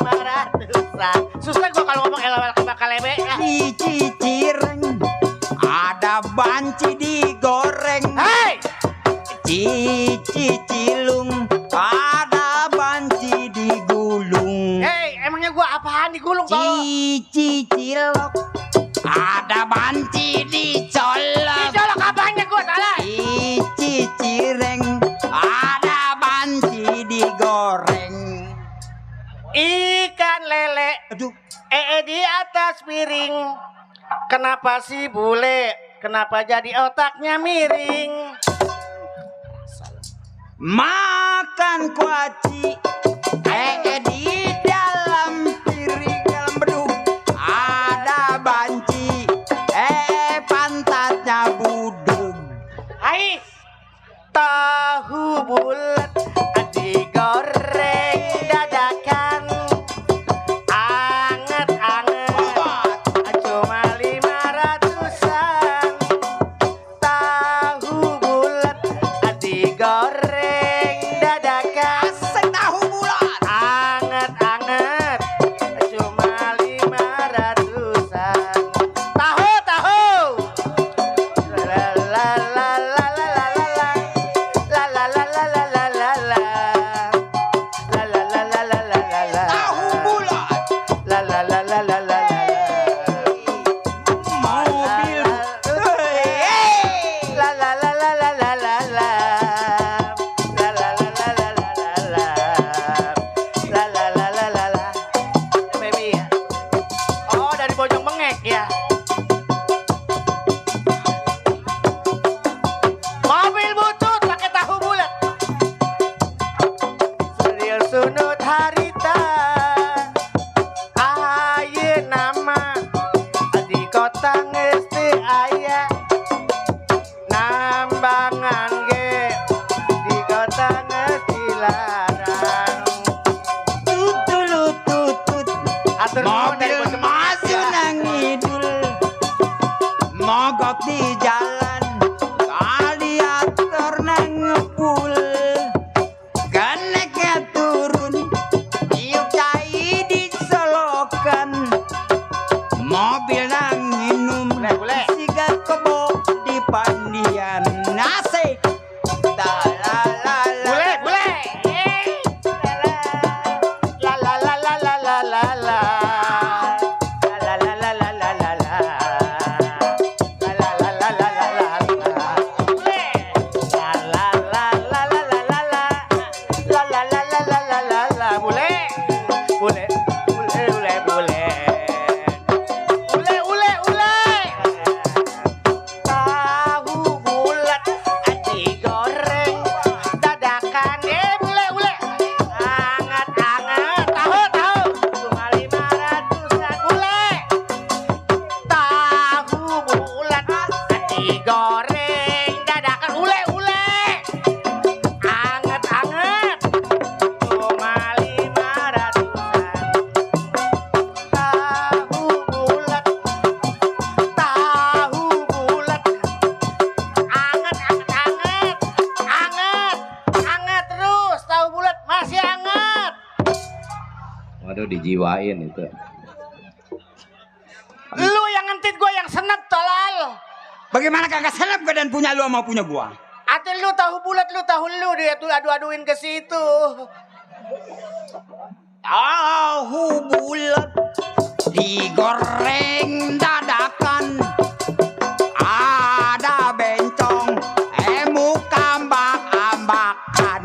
500-an. Susah gua kalau ngomong elawel kebakalebe ya. Cici cireng, ada banci digoreng. Hei! Cici cilung, ada banci digulung. Hei, emangnya gua apaan digulung tolong? Cici cilok, ada banci dicolok. Dicolok apanya gua salah? Cici cireng, ada banci digoreng. Ikan lele, Aduh, di atas piring. Kenapa sih bule? Kenapa jadi otaknya miring? makan kuaci. Di dalam piring, dalam bedug ada banci. Pantatnya budug. Hai, tahu bulat digoreng dadakan, anget-anget, cuma 500-an. Tahu bulat digoreng dadakan, Asik tahu bulat. anget-anget, cuma 500-an. Tahu. La la la la la la la la. La la la la la la la la. La la la la la la la la. Tahu bulat. La la la la la la la. Mobil. La la la la la la la la. La la la la la la la la. La la la la la la. Baby ya. Oh, dari Bojong Bengek ya. Mobil butut pakai tahu bulat. Serius sunut harita. Aye nama di kota ngesti aya. Nambangan ge di kota ngesti larang. Tutulututut. Atur nuhun dari Mobil Bojong Bengek maju ya. nang ngidul, mogok di jalan, radiator nang ngepul, keneknya turun, tiup cai disolokan, mobil nang minum, Bule. siga kebo di pandian, asik. Bule, bule. La la la la la la la la. La la la la la la la. La la la la la la la la. Bule. La la la la la la la la. La la la la la la la la. Bule. Bule. Bule, bule, bule. Ule, ule, ule. Tahu bulat digoreng dadakan, bule, bule. Anget-anget, tahu. Cuma 500-an, bule. Tahu bulat digoreng dadakan, ule, ule. Anget-anget, cuma 500-an. Tahu bulat, anget terus. Tahu bulat masih anget. Waduh, dijiwain itu. Lu yang ngentit, gua yang senep, tolol. Bagaimana kagak senep keadaan punya lu sama punya gua? Atau lu tahu bulat, lu tahu lu, dia tuh adu-aduin ke situ. Tahu bulat digoreng dadakan, ada bencong, muka ambak-ambakan.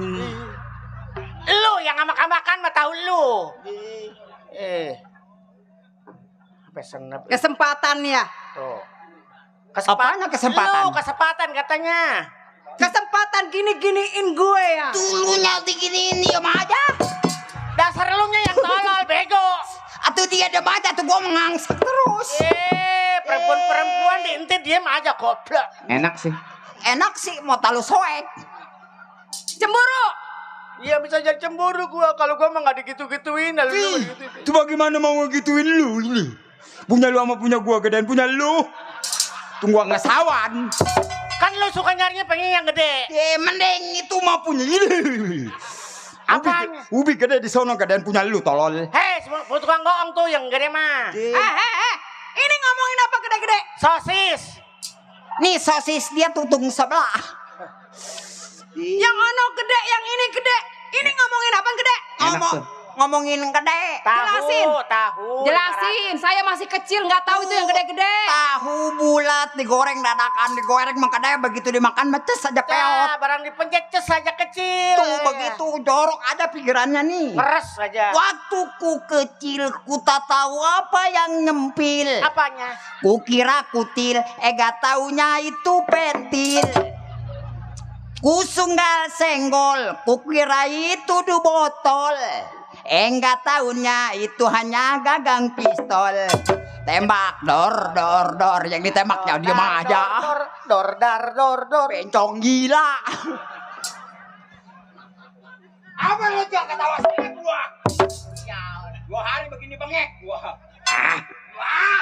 Lu yang ambak-ambakan mah tahu lu. Sampai senep. Kesempatan ya. Tuh. Apanya kesempatan? Lu kesempatan katanya. Kesempatan gini-giniin gue ya. Dulunya diginiin diam aja. Dasar lu nya yang tolol, bego. Atau dia ada baca tuh gua mengangsak terus. Perempuan diintit diem aja, goblok. Enak sih. Enak sih mau talu soek. Cemburu. Iya bisa jadi cemburu gua kalau gua mah enggak digitu-gituin, lalu lu gitu. Itu bagaimana mau ngegituin lu ini? Punya lu sama punya gua gedean punya lu. Tunggu ngesawan. Kan lu suka nyarinya pengen yang gede. Mending itu mah punya ini. Apanya? Ubi gede di sono gedean punya lu tolol. Hei, semua tukang bohong tuh yang gede mah. Ini ngomongin apa gede-gede? Sosis. Nih sosis dia tutung sebelah. Yang ono gede, yang ini gede. Ini ngomongin apa gede? Ngomongin gede. Jelasin. Tahu. Jelasin, saya masih kecil nggak tahu itu yang gede-gede. Tahu bulat digoreng dadakan, digoreng makanya begitu dimakan meces saja peot. Ya, barang dipencet ces saja kecil. Tuh begitu jorok aja pikirannya nih. Meres saja. Waktu ku kecil ku tak tahu apa yang nyempil. Apanya? Ku kira kutil, gak taunya itu pentil. Ku sunggal senggol, ku kira itu du botol. Enggak taunya itu hanya gagang pistol. Tembak dor yang ditembaknya dia aja. Dor. Bencong gila. Apa lu jangan ketawa sama gua? Ya, 2 hari begini bengek gua.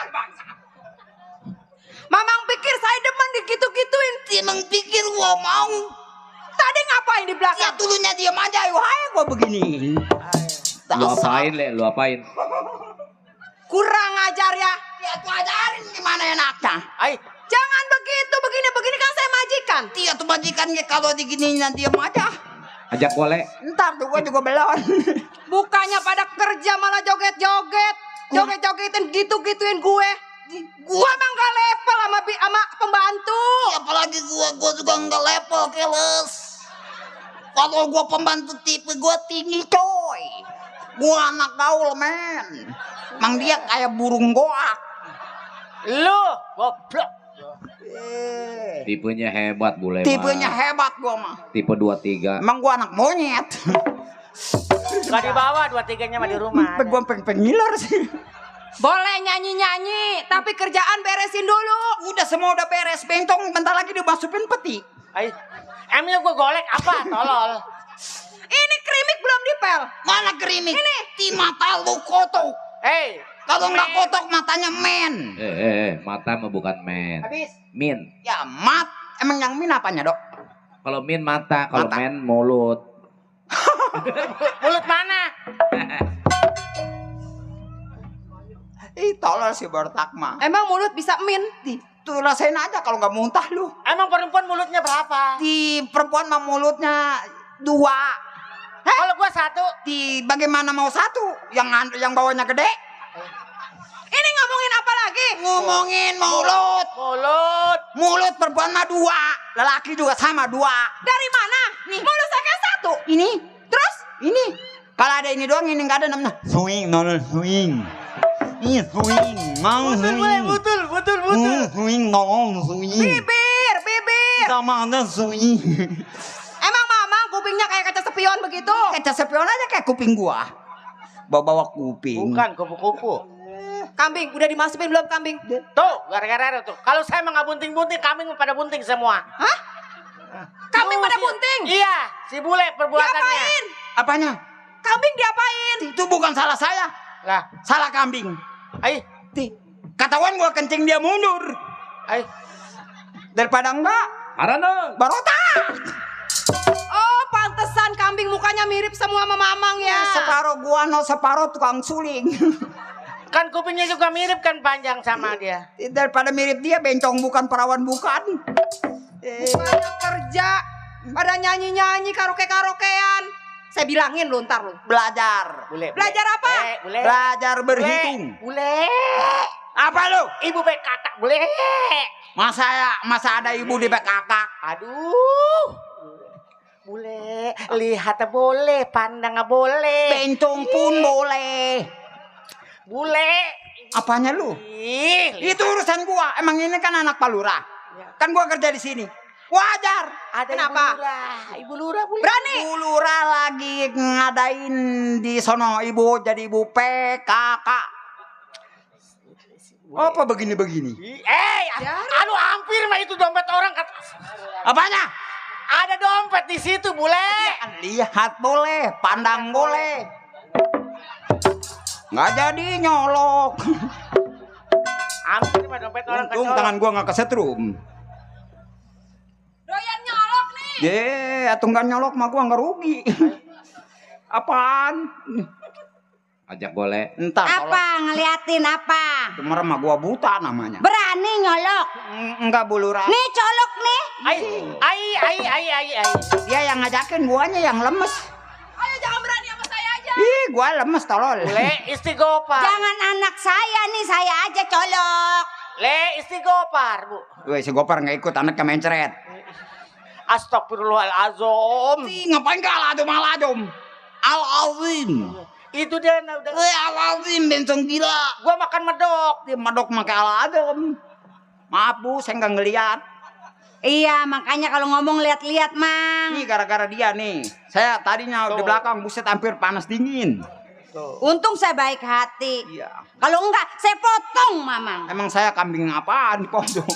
Bangsa. Mamang pikir saya demen digitu-gituin. Emang pikir gua mau. Tadi ngapain di Ya belakang? dulunya diam aja, wahai gua begini. Lu apain, Le? Lu apain? Kurang ajar ya. Ya tuh ajarin gimana enaknya. Ay, Jangan begitu, begini kan saya majikan. Dia tuh majikannya kalau digininya diam aja. Ajak gua, Le. Ntar tuh gua juga belon. Bukannya pada kerja malah joget-joget. Joget-jogetin gitu-gituin gue. Gua emang gak level sama pembantu. Apalagi gua juga nggak level keles. Kalau gua pembantu tipe gua tinggi coy. Gua anak gaul men. Emang dia kayak burung goak. lu goblok. Tipenya hebat, Bule. Tipenya mah. hebat gua mah. Tipe 23. Emang gua anak monyet. Gak dibawa 2-3-nya mah di rumah. Gua pengen ngiler sih. Boleh nyanyi-nyanyi, tapi kerjaan beresin dulu. Udah semua udah beres, bentong bentar lagi dimasukin peti. Ay, emangnya gue golek apa tolol? Ini kerimik belum dipel. Mana kerimik? Ini di mata lu kotok. Hei, Kalau nggak kotok matanya men. Mata mah bukan men. Habis. Min. Ya mat. Emang yang min apanya dok? Kalau min mata, kalau Mata. men mulut. mulut mana? Ih tolol si Bartak mah. Emang mulut bisa min? Tuh rasain aja kalau nggak muntah lu. Emang perempuan mulutnya berapa? Di perempuan mah mulutnya 2. Kalau gua 1. Di bagaimana mau 1? Yang bawahnya gede? Ini ngomongin apa lagi? Ngomongin mulut. Mulut perempuan mah 2. Lelaki juga sama 2. Dari mana? Nih. Mulut saya kan 1. Ini. Terus? Ini. Kalau ada ini doang ini nggak ada namanya. Swing, nol swing. Ini swing, mau swing. Betul. Swing, nol swing. Bibir. Sama ada swing. Emang mamang kupingnya kayak kaca spion begitu? Kaca spion aja kayak kuping gua. Bawa kuping. Bukan kupu-kupu. Kambing, udah dimasukin belum kambing? Tuh, gara-gara tuh. Kalau saya mah nggak bunting-bunting, kambing pada bunting semua. Hah? Kambing Tuh, pada si- bunting? Iya, si bule perbuatannya. Diapain? Apanya? Kambing diapain? Itu bukan salah saya. Lah, Salah kambing. ay, Katawan gua kencing dia mundur. ay. Daripada enggak, Arana. barotak. Oh, pantesan kambing mukanya mirip semua sama mamang ya. Separuh gua no separuh tukang suling. Kan kupingnya juga mirip kan panjang sama dia. Daripada mirip dia bencong bukan perawan bukan. Pada kerja, pada nyanyi-nyanyi karaoke-karaokean. Saya bilangin lu ntar lu. Belajar. Belajar apa? Bule. Belajar berhitung. Bule. Apa lu? Ibu kakak bule. Masa ada ibu di kakak? Aduh. Bule, lihat boleh, pandang boleh. Bencong pun boleh. Bule. Apanya lu? Ih, Itu urusan gua. Emang ini kan anak palura. Kan gua kerja di sini. Wajar. ada Kenapa? Ibu lurah bule. Berani? Bu Lurah lagi ngadain di sono ibu jadi ibu PKK. Apa begini-begini? Aduh hampir mah itu dompet orang. Apanya? Ada dompet di situ, bule. Lihat boleh, pandang boleh. Nggak jadi nyolok. Hampir mah dompet orang Untung kecolok. tangan gua nggak kesetrum. Doyan nyolok nih. Atau nggak nyolok mah gua nggak rugi. Apaan? Ajak golek. Entar Apa ngeliatin apa? Kemarin mah gua buta namanya. Berani nyolok. Enggak Bu Lurah. Nih colok nih. Ai. Dia yang ngajakin, guanya yang lemes. Ayo jangan berani sama saya aja. Ih, gua lemes tolol. Le istighfar. Jangan anak saya nih, saya aja colok. Le istighfar, Bu. Woi, si Gopar nggak ikut, anaknya mencret. Astagfirullahalazim. Ih, ngapain kalah tuh malah dong? Al-Azim. Itu dia udah. Al-Azim, bencong gila. Gua makan medok. Dia medok pakai Al-Azim. Maaf Bu, saya nggak ngeliat. Iya, makanya kalau ngomong lihat-lihat, Mang. Ini gara-gara dia nih. Saya tadinya di belakang, buset hampir panas dingin. Untung saya baik hati. Iya. Kalau enggak, saya potong, Mamang. Emang saya kambing apaan di pondok?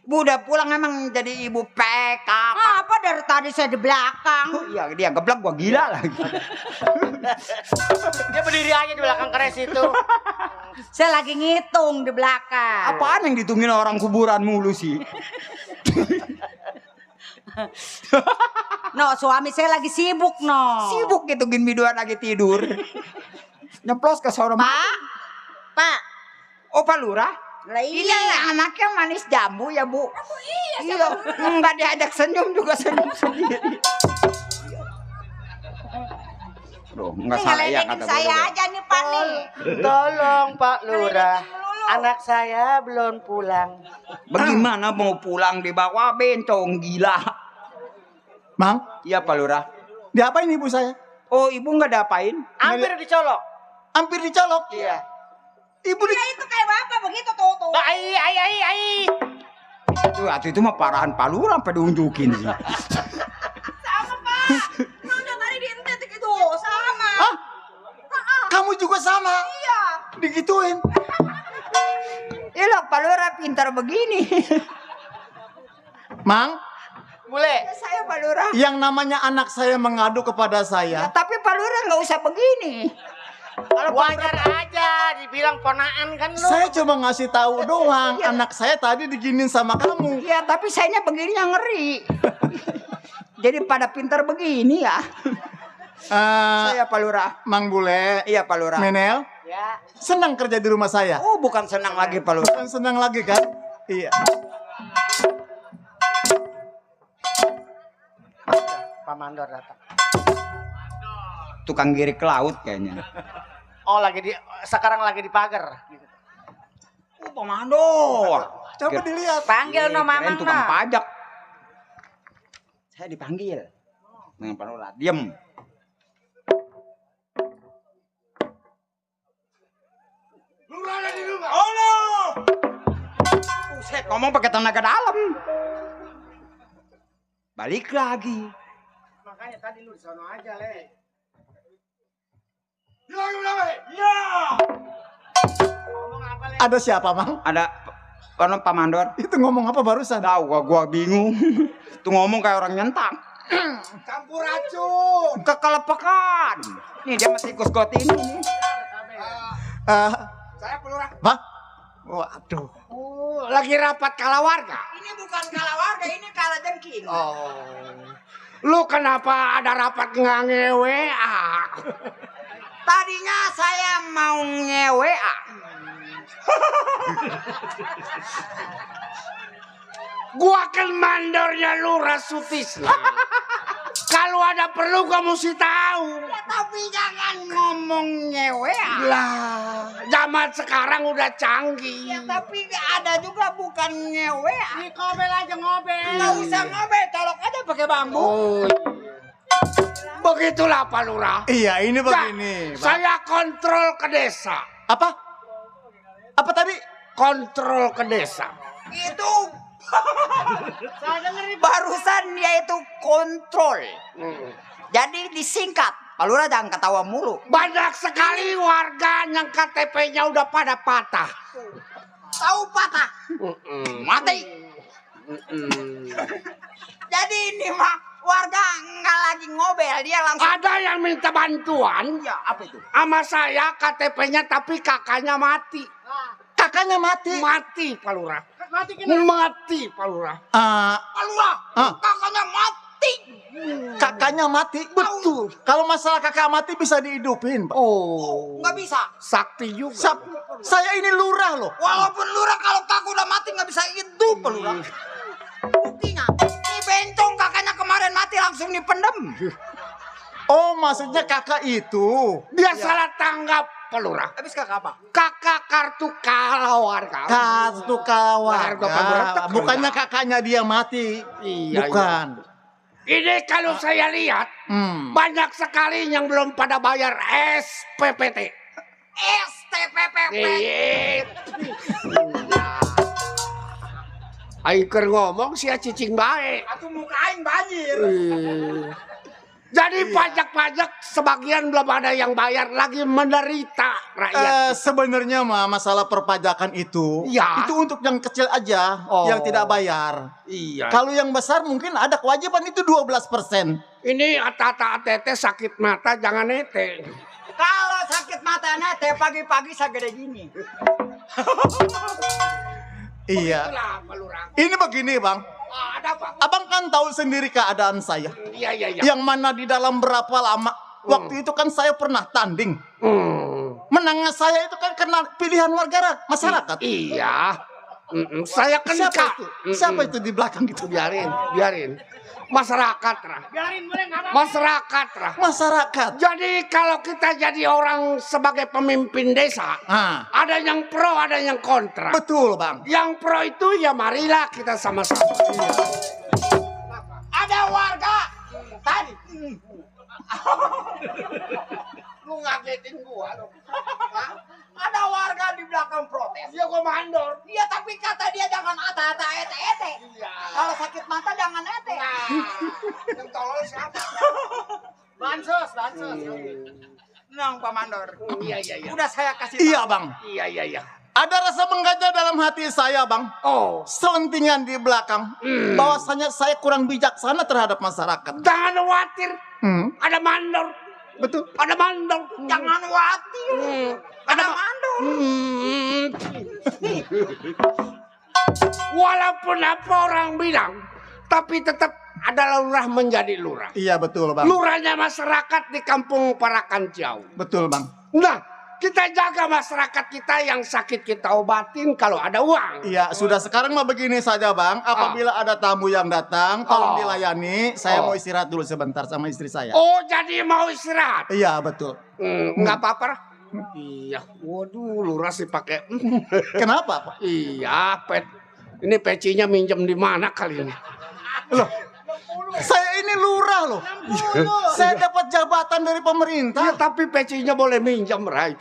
Bu udah pulang emang jadi ibu PK. Apa dari tadi saya di belakang? Iya, dia geblek gua gila lagi. Dia berdiri aja di belakang keres itu. Saya lagi ngitung di belakang. Apaan yang ditungguin orang kuburan mulu sih? No, suami saya lagi sibuk, no. Sibuk ngitungin biduan lagi tidur. Nyeplos ke seorang. Pak. Oh, Pak Lurah? Lah Ini iya. anaknya manis jambu ya, Bu? Iya. Enggak diajak senyum juga senyum sendiri. Duh, enggak salah ya kata saya gua. aja nih, Pak nih. Tolong Pak Lurah. Anak saya belum pulang. Bagaimana mau pulang dibawa bencong gila? Mang, Iya, Pak Lurah. diapain ibu saya? Oh, Ibu enggak diapain? Hampir dicolok. Hampir dicolok. Iya. Ibu Ya itu kayak bapak begitu tuh. Ai. Tuh, waktu itu mah parahan Pak Lurah sampai diunjukin sih. Udah tadi dientet gitu sama. Hah? Kamu juga sama? Iya. Digituin. Iya loh, Pak Lurah pintar begini. Mang, Boleh. Saya Pak Lurah. yang namanya anak saya mengadu kepada saya. Tapi Pak Lurah nggak usah begini. Kalau wajar aja dibilang ponaan kan lu. Saya cuma ngasih tahu doang. Anak saya tadi diginin sama kamu. Ya, tapi sayanya begini yang ngeri. Jadi pada pintar begini ya. Saya Pak Lurah. Mang Bule, Iya Pak Lurah. Menel, Ya. senang kerja di rumah saya. Oh, bukan senang lagi Pak Lurah. Bukan senang lagi kan? Iya. Pak Mandor datang. Tukang girik ke laut kayaknya. Oh, sekarang lagi di pagar. Oh, Pak Mandor. Coba dilihat. Panggil no Kirain Mamang tukang no. pajak. Saya dipanggil. Dengan Pak Lurah. Diem. Oh no. Buset, ngomong pakai tenaga dalam. Balik lagi. Makanya tadi lu di sono aja, Le. Ngomong apa, Le? Ada siapa, Mang? Ada Pak Mandor. Itu ngomong apa barusan? Tahu gua bingung. Tuh ngomong kayak orang nyentak. Campur racun. Kekelepekan. Nih dia masih ikut got ini. Saya pelurah. Pak? Waduh. Lagi rapat kalawarga. Ini bukan kalawarga, ini kalajengking. Lu kenapa ada rapat nggak ngewe? Tadinya saya mau ngewe. Gua kan mandornya Lurah Sutisna. Kalau ada perlu gua mesti tahu. Ya, tapi jangan ngomong ngewe. Lah, zaman sekarang udah canggih. Ya, tapi ada juga bukan ngewe. Ngobel aja ngobel. Nggak usah ngobel, colok aja pakai bambu. Oh, begitulah Pak Lurah. Iya, ini Nah, begini. Pak. saya kontrol ke desa. Apa? Apa tadi? Kontrol ke desa. Itu barusan dia itu kontrol. Jadi disingkat. Pak Lurah jangan ketawa mulu. Banyak sekali warga yang KTP-nya udah pada patah. Tahu patah. Mati. Jadi ini mah warga nggak lagi ngobel, dia langsung. Ada yang minta bantuan. Ya, apa itu? Sama saya KTP-nya tapi kakaknya mati. Kakaknya mati. Mati Pak Lurah. Mati Mati Pak Lurah. Pak Lurah, kakaknya mati. Kakaknya mati. Betul. Kalau masalah kakak mati bisa dihidupin, Pak. Oh, Nggak bisa. sakti juga. Saya ini lurah loh. Walaupun lurah kalau kakak udah mati nggak bisa hidup lurah. Buktinya, ini bencong kakaknya kemarin mati langsung dipendem. Oh, maksudnya kakak itu. Dia salah tanggap, Pak Lurah. Habis kakak apa? Kakak kartu warga. Kartu Warga keluarga. pemberontak. Bukannya kakaknya dia mati. Iya, Bukan. Ini kalau saya lihat banyak sekali yang belum pada bayar SPPT. STPPP. Aiker ngomong si cicing baik. Aku mukain banjir. Jadi pajak-pajak sebagian belum ada yang bayar, lagi menderita rakyat. Sebenarnya mah masalah perpajakan itu, Ya. itu untuk yang kecil aja, Oh. yang tidak bayar. Iya. Kalau yang besar mungkin ada kewajiban itu 12%. Ini ata-ata tete sakit mata jangan nete. Kalau sakit mata nete pagi-pagi segede gini. Iya. Itulah Pak Lurah. Ini begini bang, Ada apa? abang kan tahu sendiri keadaan saya. Iya. Yang mana di dalam berapa lama. Waktu itu kan saya pernah tanding. Menangnya saya itu kan karena pilihan warga masyarakat. Iya. Saya kan Siapa itu? Siapa itu di belakang itu? Biarin. Masyarakat lah. Masyarakat. Jadi kalau kita jadi orang sebagai pemimpin desa, ada yang pro, ada yang kontra. Betul bang. Yang pro itu ya marilah kita sama-sama. Ada warga tadi. Lu ngagetin gua lu. Hah? Ada warga di belakang protes. Dia gua mandor. Iya tapi kata dia jangan ata-ata ete-ete. Iya. Kalau sakit mata jangan ete. Yang tolol siapa? Bansos. Nang Pak Mandor. Iya. Udah saya kasih Iya bang. Iya. Ada rasa menggajah dalam hati saya bang. Oh, Selentingan di belakang. Bahwasanya saya kurang bijaksana terhadap masyarakat. jangan khawatir. Ada mandor. Betul. Ada mandor. Jangan khawatir. Ada mandor. Walaupun apa orang bilang, tapi tetap ada lurah menjadi lurah. Iya betul bang. Lurahnya masyarakat di kampung Parakan Jauh. Betul bang. Nah, kita jaga masyarakat kita yang sakit kita obatin kalau ada uang. Iya sudah sekarang mah begini saja bang. Apabila ada tamu yang datang, tolong dilayani. Saya mau istirahat dulu sebentar sama istri saya. Oh, jadi mau istirahat? Iya betul. Nggak apa-apa. Iya, waduh, lurah sih pakai. Kenapa pak? Iya, ini pecinya minjem di mana kali ini? Loh, saya ini lurah loh. Saya dapat jabatan dari Ya, pemerintah. tapi pecinya boleh minjem, right?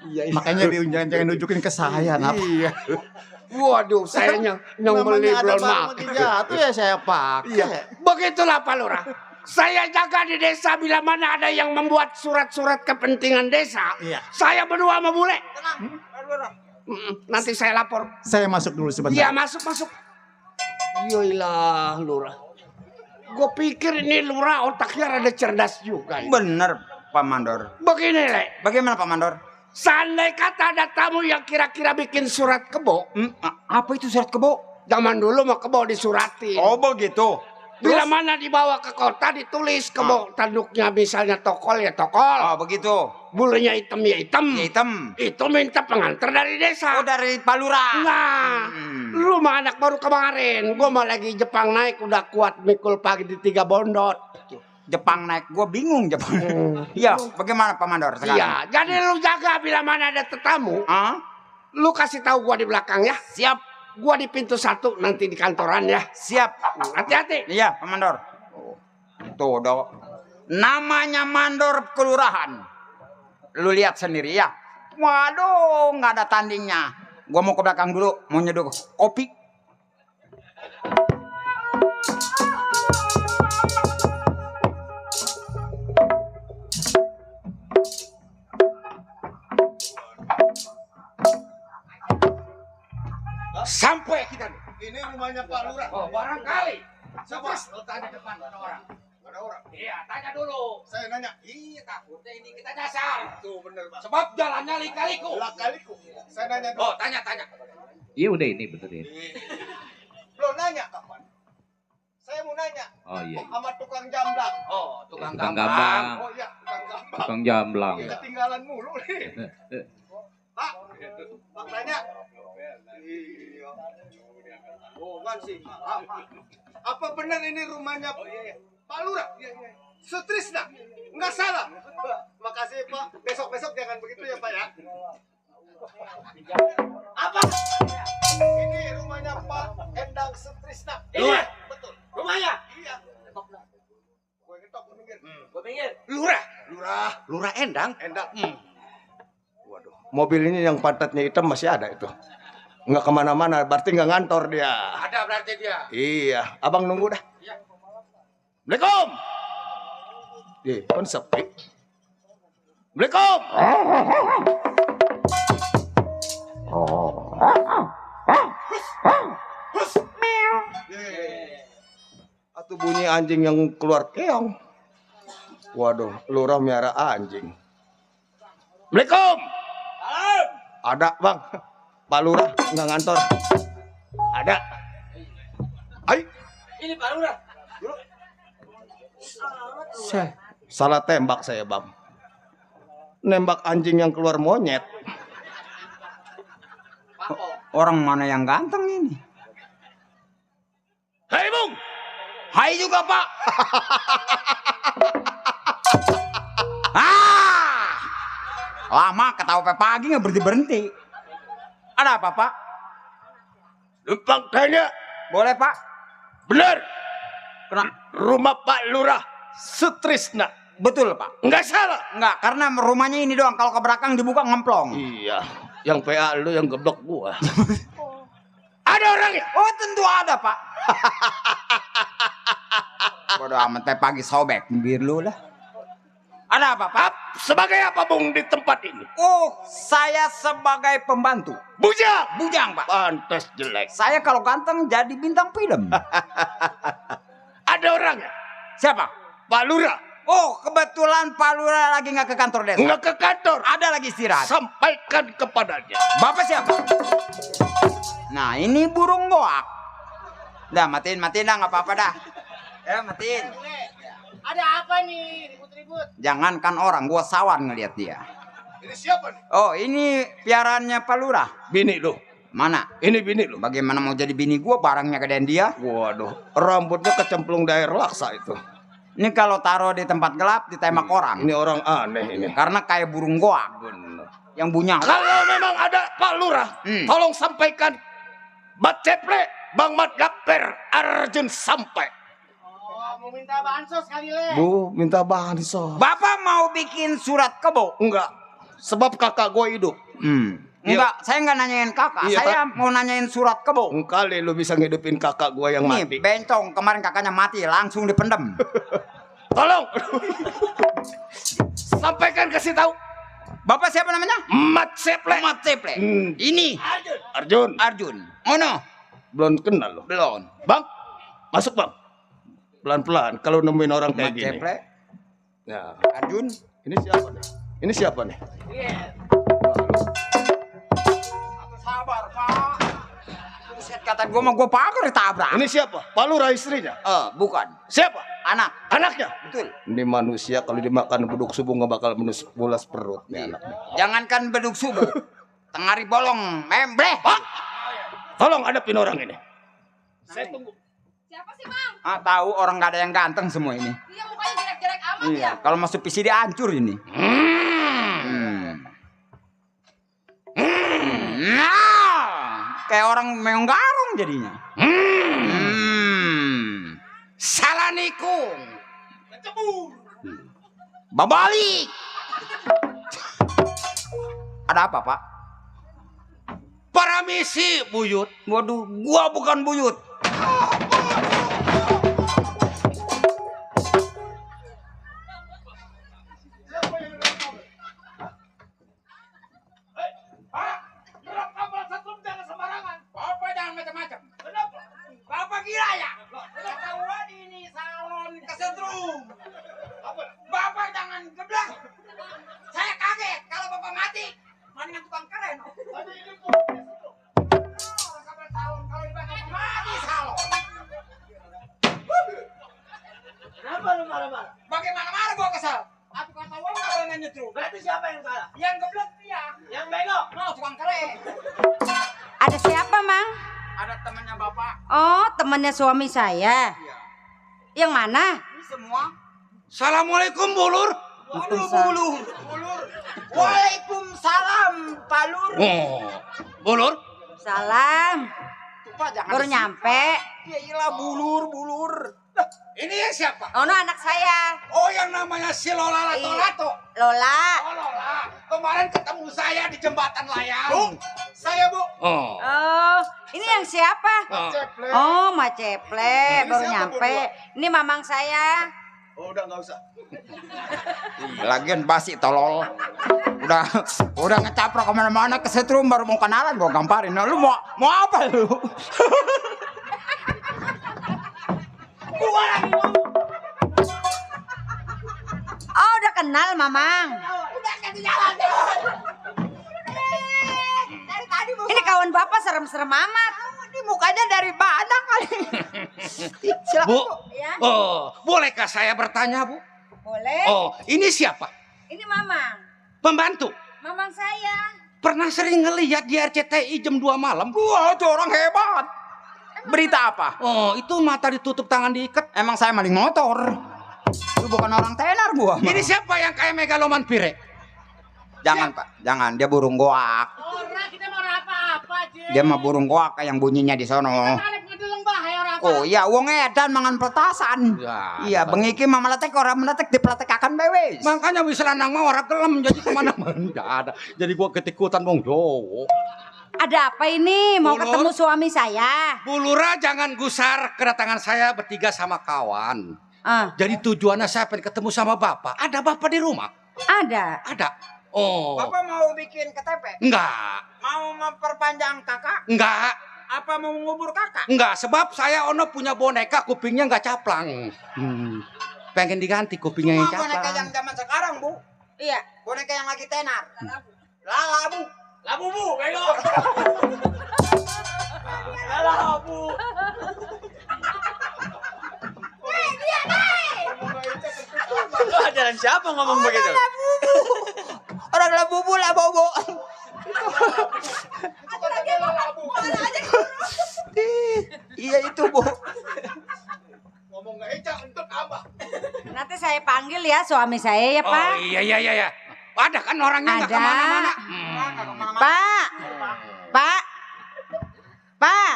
Iya. Makanya jangan nunjukin ke saya. Napa? Iya. Waduh, saya yang beli Namanya ada belum barang makan. jatuh ya saya pakai. Iya. Begitulah Pak Lurah. Saya jaga di desa bila mana ada yang membuat surat-surat kepentingan desa. Iya. Saya berdua sama bule. Nanti saya lapor. Saya masuk dulu sebentar. Iya, masuk. Yoilah, Lurah. Gue pikir ini Lurah otaknya rada cerdas juga. Bener, Pak Mandor. Begini, Le. Bagaimana Pak Mandor? Seandai kata ada tamu yang kira-kira bikin surat kebo. Apa itu surat kebo? Zaman dulu mau kebo disuratin. Oh begitu. Bila mana dibawa ke kota ditulis kebo. Tanduknya misalnya tokol ya tokol. Oh begitu. Bulunya hitam ya hitam. Ya, hitam. Itu minta pengantar dari desa. Oh dari Pak Lurah. Nah, lu mah anak baru kemarin. Gua mah lagi Jepang naik udah kuat mikul pagi di 3 bondot. Jepang naik, gue bingung Jepang. Iya, bagaimana Pak Mandor sekarang? Iya, jadi lu jaga bila mana ada tetamu. Lu kasih tahu gua di belakang ya. Siap. Gua di pintu 1 nanti di kantoran ya. Siap. Hati-hati. Iya, Pak Mandor. Tuh, namanya Mandor kelurahan. Lu lihat sendiri ya. Waduh, nggak ada tandingnya. Gua mau ke belakang dulu, mau nyeduh kopi. Sampai kita. Ini rumahnya Pak Lurah. Oh, barangkali. Coba letak di depan, ada orang. Ada orang. Iya, tanya dulu. Saya nanya. Iya, takutnya ini kita nyasar. Tuh bener Pak. Sebab jalannya lika-liku. Kaliku. Saya nanya dulu. Oh, tanya. Iya udah ini benerin. Belum nanya kapan? Saya mau nanya. Oh iya. Sama tukang jamblang. Oh, tukang Tukang gambang. gambang. Oh iya, tukang jamblang. Tukang jamblang. Ketinggalan mulu nih. Pak, Pak tanya. Iya. Bukan sih. Apa benar ini rumahnya Pak Lurah? Sutrisna? Enggak salah. Makasih Pak. Besok-besok jangan begitu ya Pak ya. Apa? Ini rumahnya Pak Endang Sutrisna. Iya. Betul. Rumahnya. Iya. Gue ngetok ke pinggir. Gue pinggir. Lurah Endang. Endang. Waduh. Mobil ini yang pantatnya hitam masih ada itu. Nggak kemana-mana, berarti nggak ngantor dia. Ada berarti dia. Iya, abang nunggu dah. Assalamualaikum. Kan sepi. Assalamualaikum. Atau bunyi anjing yang keluar keong. Waduh, lurah miara anjing. Assalamualaikum. Ada bang. Pak Lurah nggak ngantor. Ada. Ay. Ini Pak Lurah. Salah tembak saya bang. Nembak anjing yang keluar monyet. Orang mana yang ganteng ini? Hei Bung. Hai juga Pak. Lama ketawa pagi nggak berhenti. Ada apa Pak? Numpang tanya. Boleh Pak? Benar. Kena. Rumah Pak Lurah Sutrisna. Betul Pak. Enggak salah. Enggak, karena rumahnya ini doang. Kalau ke belakang dibuka ngemplong. Iya. Yang PA lu yang geblok gua. Ada orangnya. Oh tentu ada Pak. Bodoh amat teh pagi sobek bibir lu lah. Ada apa Pak? Sebagai apa Bung di tempat ini? Oh, saya sebagai pembantu. Bujang. Bujang Pak. Pantes jelek. Saya kalau ganteng jadi bintang film. Ada orangnya. Siapa? Pak Lurah. Oh, kebetulan Pak Lurah lagi nggak ke kantor desa. Enggak ke kantor. Ada lagi istirahat. Sampaikan kepadanya. Bapak siapa? Nah, ini burung goak. Dah, matiin dah, nggak apa-apa dah. Matiin. Ada apa nih ribut-ribut? Jangankan orang, gua sawan ngelihat dia. Ini siapa nih? Oh, ini piaraannya Pak Lurah. Bini lu. Mana? Ini bini lu. Bagaimana mau jadi bini gua, barangnya gedean dia? Waduh, rambutnya kecemplung daer laksa itu. Ini kalau taruh di tempat gelap ditembak orang. Ini orang aneh ini. Karena kayak burung goak. Yang bunyang. Kalau memang ada Pak Lurah, tolong sampaikan Mat Ceple, Bang Mat Gapper, Arjun sampai. Mau minta bansos kali le. Bu, minta bansos. Bapak mau bikin surat kebo? Enggak, sebab kakak gue hidup. Enggak, saya nggak nanyain kakak. Iya, saya mau nanyain surat kebo. Kali lu bisa ngidupin kakak gue yang Nih, mati. bencong kemarin kakaknya mati, langsung dipendem. Tolong. Sampaikan kasih tahu. Bapak siapa namanya? Mat Ceple. Mat Ceple. Ini Arjun. Oh no. Belum kenal lo. Belum. Bang, masuk bang. Pelan-pelan. Kalau nemuin orang kayak Mat gini. Ceple. Nah, Arjun. ini siapa nih? Ini siapa nih? Sabar Pak. Buset kata gue mah gue pagar ditabrak. Ini siapa? Pak Lurah istrinya. Bukan. Siapa? Anak. Anaknya. Betul. Ini manusia kalau dimakan beduk subuh nggak bakal bulas perut nih anak. Jangankan beduk subuh. Tengari bolong, membleh. Pak, tolong hadapin orang ini. Saya tunggu. Siapa sih bang? Tahu orang nggak ada yang ganteng semua ini. Iya mukanya jelek-jelek amat Iya, ya. kalau masuk PC dia hancur ini. Nah, kayak orang meong garong jadinya. Salanikung. Babalik. Ada apa, Pak? Paramisi, buyut. Waduh, gua bukan buyut. Bapak jangan macam-macam. Bapak gila ya? Ketahuan ini salon kesetrum. Bapak jangan geblek. Saya kaget kalau Bapak mati. Mendingan tukang keren. Kalau mati temannya suami saya. Yang mana? Semua. Assalamualaikum Bulur. Bulur. Waalaikumsalam, Pak Lur. Oh, Bulur. Salam. Pak, jangan Baru nyampe. Ya iyalah bulur. Ini yang siapa? Oh, no, anak saya. Oh, yang namanya si Lola Lato-Lato. Lola. Oh, Lola. Kemarin ketemu saya di jembatan layang. Saya, Bu. Oh. Oh, ini yang siapa? Oh, Ma Ceple, baru nyampe. Ini mamang saya. Oh, udah nggak usah. Lagian basi tolol. Udah ngecaprok kemana-mana kesetrum baru mau kenalan gua gamparin. Nah, lu mau apa lu? Oh, udah kenal mamang. Ini kawan bapak serem-serem amat. Ini mukanya dari mana kali? Silakan, Bu. Ya. Oh, bolehkah saya bertanya, Bu? Boleh. Oh, ini siapa? Ini mamang. Pembantu. Mamang saya. Pernah sering ngelihat di RCTI jam 2 malam? Wah, itu orang hebat. Berita apa? Oh, itu mata ditutup, tangan diikat. Emang saya maling motor. Lu bukan orang tenar gua. Ini siapa yang kayak megaloman pire? Jangan, Pak. Jangan, dia burung goak. Dia mah burung goak yang bunyinya di sono. Oh iya, wong edan mangan petasan. Ya, Iya, bengi iki mah meletek orang meletek dipletekakan bewes. makanya bisa lanang mah orang gelem jadi kemana-mana. Nggak ada. Jadi gua ketikutan bong Jowo. Ada apa ini? Mau Bulur. ketemu suami saya. Bu Lura jangan gusar kedatangan saya bertiga sama kawan. Ah, Jadi tujuannya saya pengen ketemu sama bapak. Ada bapak di rumah? ada. Ada. Oh. Bapak mau bikin KTP? Enggak. Mau memperpanjang kakak? Enggak. Apa mau mengubur kakak? Enggak, sebab saya ono punya boneka kupingnya enggak caplang. Pengen diganti kupingnya yang Mau boneka caplang. yang zaman sekarang, Bu? Iya. Boneka yang lagi tenar. Lala, Bu. Labu, Bu. Bego. Lala, Bu. Ajaran siapa ngomong begitu? Orang labu, Bu, labu. Iya itu, Bu. Ngomong nggak eca untuk apa? Nanti saya panggil ya suami saya ya, Oh Pak. iya. Ada kan orangnya enggak Ada. kemana-mana. Pak. Pak. Pak.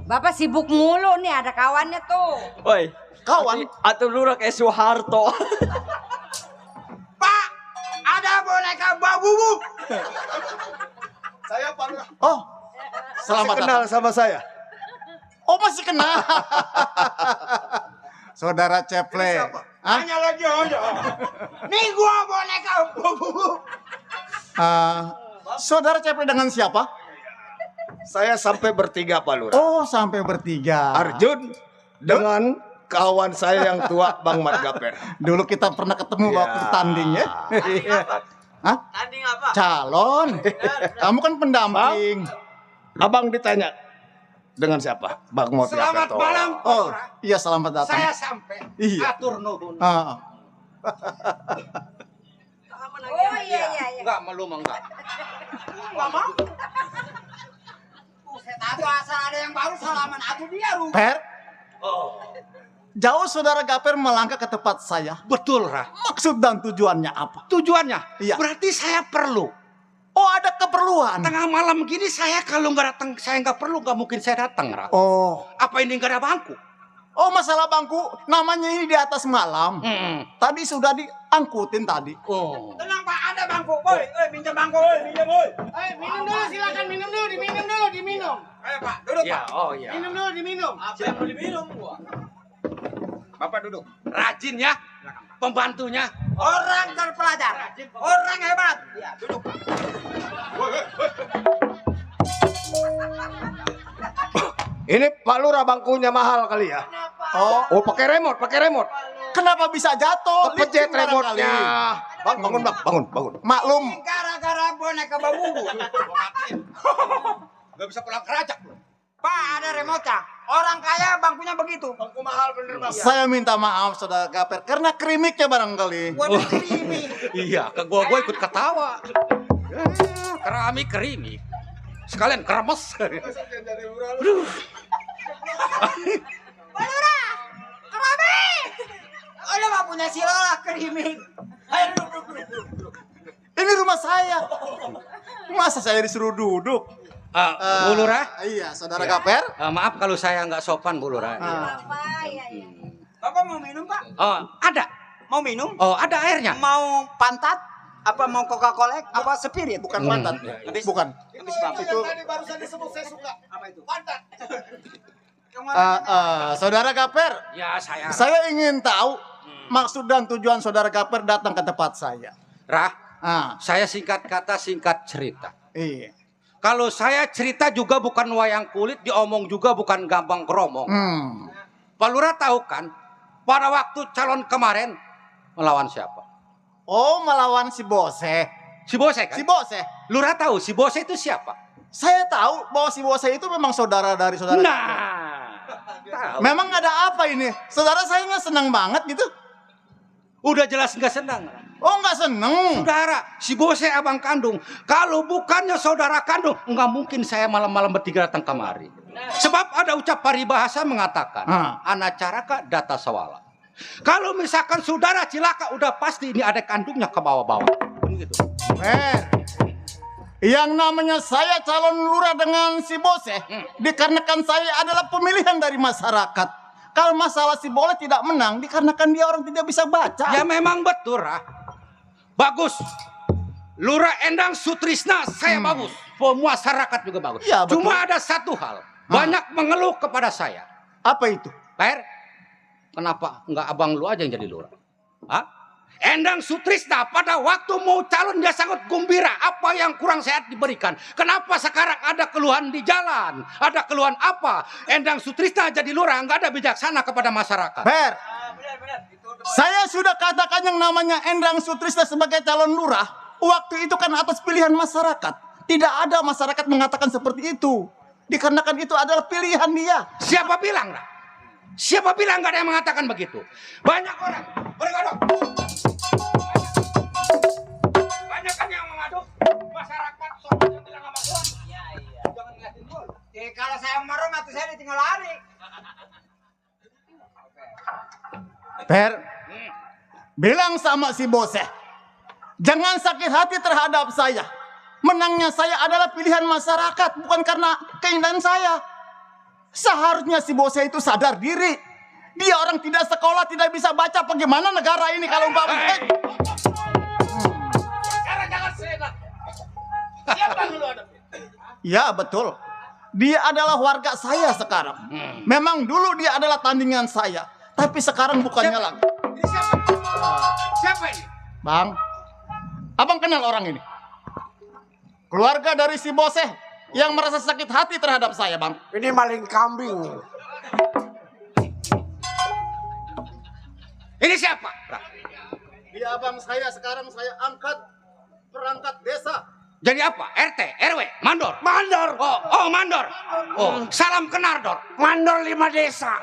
Bapak sibuk mulu nih, ada kawannya tuh. Woi, Kawan, atau lurah kayak Soeharto. Pak, ada boneka babu, Bu. Saya Pak Lurah. oh, selamat Kenal datang. sama saya. Oh, masih kenal. Saudara Ceple. Hanya lagi aja. Nih gua boneka babu. Saudara Ceple dengan siapa? Saya sampai bertiga Pak Lurah. Oh, sampai bertiga. Arjun dengan kawan saya yang tua Bang Margaper. Dulu kita pernah ketemu waktu tanding ya. Hah? Tanding apa? Calon. Kamu kan pendamping. Abang ditanya dengan siapa? Bang Mot Selamat Gapeto. malam. Oh, iya selamat datang. Saya sampai. Iya. Atur nuhun. Ah, Oh iya. Enggak malu mah enggak. Buset, atuh asal ada yang baru salaman atuh dia, Ru. Per. Jauh saudara Gaper melangkah ke tempat saya. Betul, Rah. Maksud dan tujuannya apa? Tujuannya? Iya. Berarti saya perlu. Oh, ada keperluan. Tengah malam gini saya kalau nggak datang, saya nggak perlu, nggak mungkin saya datang, Rah. Oh, Apa ini nggak ada bangku? oh masalah bangku. Namanya ini di atas malam. Tadi sudah diangkutin tadi. Oh. Tenang, Pak, ada bangku. Boy, minjem bangku, minjem, boy. Minum dulu, silakan minum dulu, diminum. Ayo, Pak, duduk, Ya, Pak. oh ya. Minum dulu, diminum. Siapa mau diminum gua? Bapak duduk. Rajin ya, pembantunya. Orang terpelajar, orang hebat. Ya, duduk, Pak. Ini Pak Lurah bangkunya mahal kali ya. Oh, Oh, pakai remote. kenapa bisa jatuh? Pencet Licin barangkali. remote-nya. Bang, bangun. Maklum. Gara-gara boneka babu. Gak bisa pulang kerajak loh. Pak, ada remote-nya. Orang kaya bangkunya begitu. Bangku mahal bener Bang. Saya minta maaf saudara Gaper karena kerimiknya barangkali. Waduh, krimi. Iya, ke gua ikut ketawa. Keramik. sekalian kremes. Udah mah punya si Lola kerimik. Ini rumah saya. Masa saya disuruh duduk? Bu Lurah? Iya, saudara Gaper. Maaf kalau saya nggak sopan, Bu Lurah. Bapak mau minum, Pak? Oh, ada. Mau minum? Oh, ada airnya. Mau pantat? Apa mau Coca-Cola? Apa spirit? Bukan pantat. Bukan. Habis Bapak. Itu barusan disebut saya suka. Apa itu? Pantat. Saudara Gaper, Ya, saya. saya ingin tahu maksud dan tujuan saudara Gaper datang ke tempat saya. Rah, Ah, saya singkat kata, singkat cerita. iya. Kalau saya cerita juga bukan wayang kulit, diomong juga bukan gampang keromong. Pak Lurah tahu kan, pada waktu calon kemarin melawan siapa? Oh, melawan si Bose. Si Bose kan? Si Bose. Lurah tahu si Bose itu siapa? Saya tahu bahwa si Bose itu memang saudara dari saudara Gaper. Tahu. Memang ada apa ini? Saudara saya nggak senang banget gitu. Udah jelas nggak senang. Oh, nggak seneng. Saudara, si Bose abang kandung. Kalau bukannya saudara kandung, nggak mungkin saya malam-malam bertiga datang kemari. Sebab ada ucap paribahasa mengatakan, anacaraka data sawala. Kalau misalkan saudara cilaka, udah pasti ini ada kandungnya ke bawah-bawah. Begitu. Yang namanya saya calon lurah dengan si Bose, dikarenakan saya adalah pemilihan dari masyarakat. Kalau masalah si Bole tidak menang, dikarenakan dia orang tidak bisa baca. Ya memang betul, Rah. Bagus. Lurah Endang Sutrisna saya bagus. Masyarakat juga bagus. Ya, betul. Cuma ada satu hal. Banyak mengeluh kepada saya. Apa itu? Per, kenapa nggak abang lu aja yang jadi lurah? Hah? Endang Sutrisna pada waktu mau calon dia sangat gembira. Apa yang kurang sehat diberikan. Kenapa sekarang ada keluhan di jalan? Ada keluhan apa? Endang Sutrisna jadi lurah nggak ada bijaksana kepada masyarakat. Per, saya sudah katakan yang namanya Endang Sutrisna sebagai calon lurah. Waktu itu kan atas pilihan masyarakat. Tidak ada masyarakat mengatakan seperti itu. Dikarenakan itu adalah pilihan dia. Siapa bilang, Rah? Siapa bilang nggak ada yang mengatakan begitu? Banyak orang bergadang. Banyak kan yang mengaduk. Masyarakat sobat yang bilang sama gua. Iya. Jangan ngeliatin gua. Kalau saya marah, mati saya ditinggal lari. Per, bilang sama si Bose, jangan sakit hati terhadap saya. Menangnya saya adalah pilihan masyarakat, bukan karena keinginan saya. Seharusnya si Bose itu sadar diri. Dia orang tidak sekolah, tidak bisa baca. Bagaimana negara ini kalau umpamanya? Jangan senang. Siapa dulu ada? Ya betul. Dia adalah warga saya sekarang. Memang dulu dia adalah tandingan saya. Tapi sekarang bukannya lagi. Ini siapa? Siapa ini? Bang, abang kenal orang ini? Keluarga dari si Bose yang merasa sakit hati terhadap saya, Bang. Ini maling kambing. Ini siapa? Dia abang saya, sekarang saya angkat perangkat desa. Jadi apa? RT, RW, mandor. Mandor. Oh, mandor. Oh, salam kenal, Dor. Mandor 5 desa.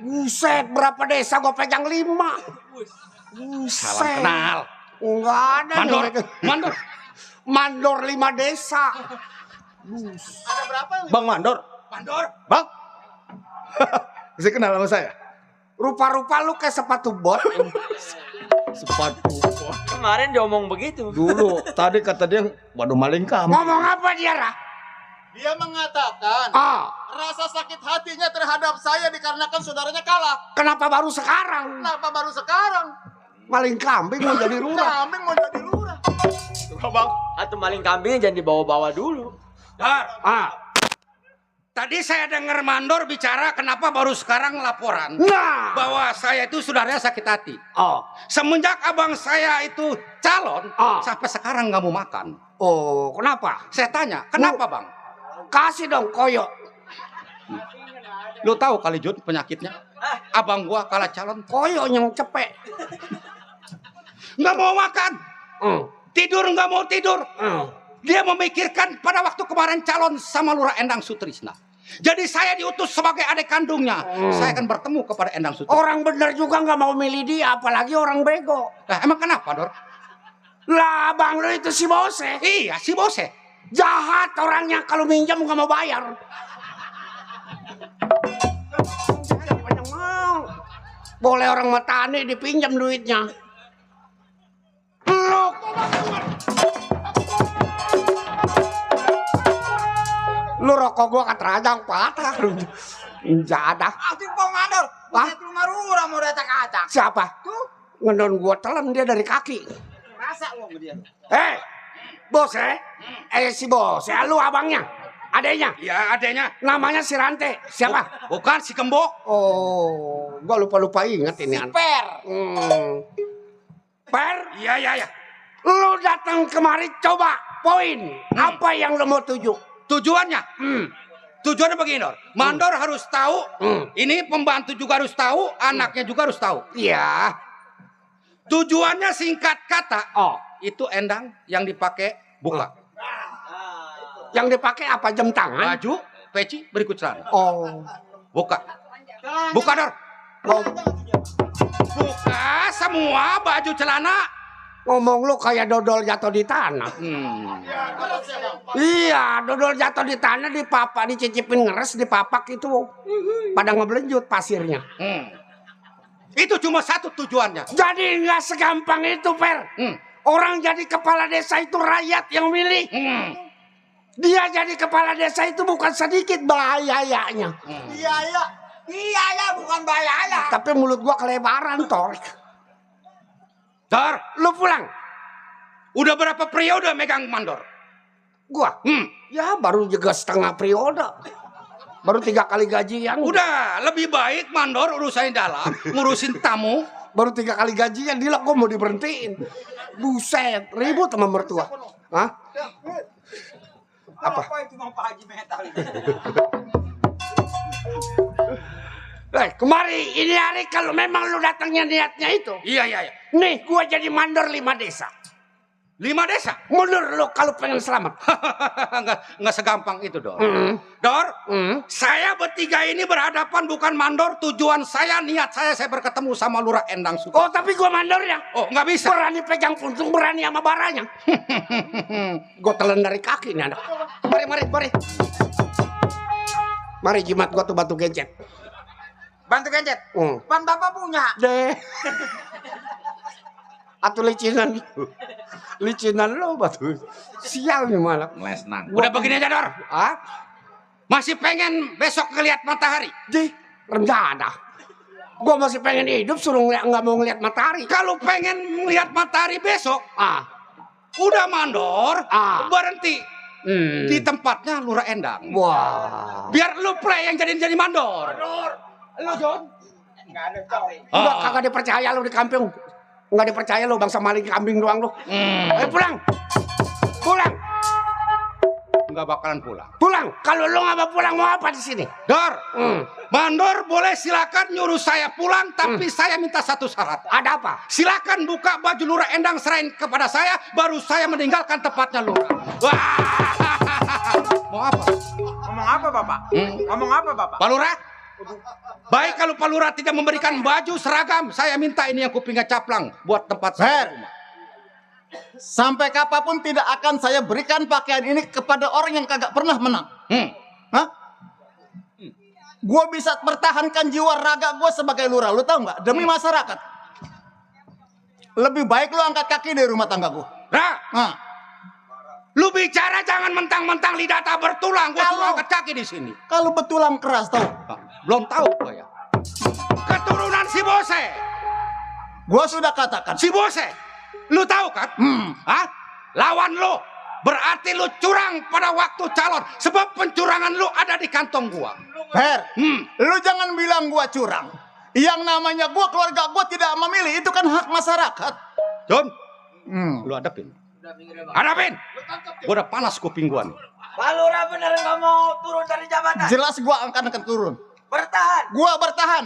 Buset, berapa desa gua pegang 5. Salam Buset. kenal. Enggak ada. Mandor, nih. mandor. Mandor 5 desa. Ada berapa? Bang Mandor. Mandor. Bang. Bisa kenal sama saya? Rupa-rupa lu kayak sepatu bot. Sepatu. Kemarin dia omong begitu. Dulu, tadi kata dia, waduh maling kamu. Ngomong apa dia, Rah? Dia mengatakan rasa sakit hatinya terhadap saya dikarenakan saudaranya kalah. Kenapa baru sekarang? Kenapa baru sekarang? Maling kambing mau jadi lurah. Kambing mau jadi lurah. Bang. Atau maling kambingnya jangan dibawa-bawa dulu. Dar. Tadi saya dengar mandor bicara kenapa baru sekarang laporan. Nah. Bahwa saya itu saudaranya sakit hati. Oh. Semenjak abang saya itu calon, sampai sekarang nggak mau makan. Oh, kenapa? Saya tanya, kenapa bang? Kasih dong koyok. Lu tahu kali Jun penyakitnya? Abang gua kalah calon. Koyok yang cepek. Nggak mau makan. Tidur nggak mau tidur. Dia memikirkan pada waktu kemarin calon sama Lurah Endang Sutrisna. Jadi saya diutus sebagai adik kandungnya. Saya akan bertemu kepada Endang Sutrisna. Orang bener juga nggak mau milih dia, apalagi orang bego. Emang kenapa, Dor? Lah, bang lu itu si Bose. Iya, si Bose. Jahat orangnya kalau minjam nggak mau bayar. Banyak mau. Boleh orang matane dipinjam duitnya. Lu rokok gua katerajang patah. Jadah. Aku mau mandor. Wah? Bukan rumah rura mau acak-acak. Siapa? Ngendon gua telan dia dari kaki. Rasa lo sama dia. Bos si bos, lu abangnya, adenya. Ya adenya. Namanya si Rante. Siapa? Bukan si Kembok. Oh, gua lupa inget ini. Per. Per? Iya. Lu datang kemari coba poin. Apa yang lu mau tuju? Tujuannya? Tujuannya begini, Dor. Mandor harus tahu. Ini pembantu juga harus tahu. Anaknya juga harus tahu. Iya. Tujuannya singkat kata. Oh, itu endang yang dipakai buka. Yang dipakai apa? Jam tangan? Baju, peci, berikut celana. Oh, Buka. Buka, Dor. oh. Buka semua baju celana. Ngomong lu kayak dodol jatuh di tanah. Iya, dodol jatuh di tanah dipapak, dicicipin ngeres, dipapak itu pada ngebelenjut pasirnya. Itu cuma satu tujuannya. Jadi nggak segampang itu, Per. Orang jadi kepala desa itu rakyat yang milih. Dia jadi kepala desa itu bukan sedikit bahayanya. Iya, bukan bahaya. Tapi mulut gua kelebaran, Tor. Dor, Lu pulang. udah berapa periode megang mandor? Gua? Ya baru juga setengah periode. Baru 3 kali gajian. Udah, lebih baik mandor urusan dalam, ngurusin tamu. Baru 3 kali gajian, gila gua mau diberhentiin. Buset, ribut sama mertua. Hah? Apa? itu mau Pak Haji Metal? Kemari ini hari kalau memang lu datangnya niatnya itu. Iya. Nih, gua jadi mandor 5 desa. 5 desa? Mundur lu kalau pengen selamat. Nggak segampang itu, Dor. Dor, saya bertiga ini berhadapan bukan mandor. Tujuan saya, niat saya berketemu sama Lurah Endang Suka. Oh, tapi gua mandornya. Oh, nggak bisa. Berani pegang puntung, berani sama baranya. Gua telan dari kaki nih anak. Mari. Mari jimat gua tuh batu gencet. Bantu gencet. Pan Bapak punya. Deh. Atau licinan lo batu. Sial nih malah. Lesnang. Udah begini aja, Dor. Ah? Masih pengen besok ngeliat matahari? Deh, rencana. Gua masih pengen hidup suruh nggak mau ngeliat matahari. Kalau pengen ngeliat matahari besok, udah mandor, berhenti di tempatnya Lurah Endang. Wah. Biar lu play yang jadi mandor. Lu John? Udah kagak dipercaya lu di kampung. Nggak dipercaya lu bangsa maling kambing doang lu. Ayo pulang. Nggak bakalan pulang. Pulang. Kalau lu nggak mau pulang mau apa di sini? Dor, mandor boleh silakan nyuruh saya pulang, tapi saya minta satu syarat. Ada apa? Silakan buka baju Lurah Endang serahin kepada saya, baru saya meninggalkan tempatnya Lurah. Mau apa? Ngomong apa, Bapak? Ngomong apa, Bapak? Pak Lurah? Baik kalau Pak Lurah tidak memberikan baju seragam, saya minta ini yang kupingnya caplang buat tempat saya. Rumah. Sampai kapanpun tidak akan saya berikan pakaian ini kepada orang yang kagak pernah menang. Hah? Gue bisa pertahankan jiwa raga gue sebagai lurah, lu tahu nggak? Demi masyarakat. Lebih baik lu angkat kaki dari rumah tangga gue. Lu bicara jangan mentang-mentang lidah tak bertulang, gue suruh angkat kaki di sini. Kalau betulang keras tahu? Belum tahu gue ya. Keturunan si Bose. Gue sudah katakan. Si Bose, lu tahu kan? Lawan lu berarti lu curang pada waktu calon, sebab pencurangan lu ada di kantong gua. Her, lu jangan bilang gua curang. Yang namanya gua, keluarga gua tidak memilih, itu kan hak masyarakat. John, lu hadapin. Hadapin. Gua udah panas kuping gua nih. Pak Lurah bener nggak mau turun dari jabatan? Jelas gua akan turun. Bertahan. Gua bertahan.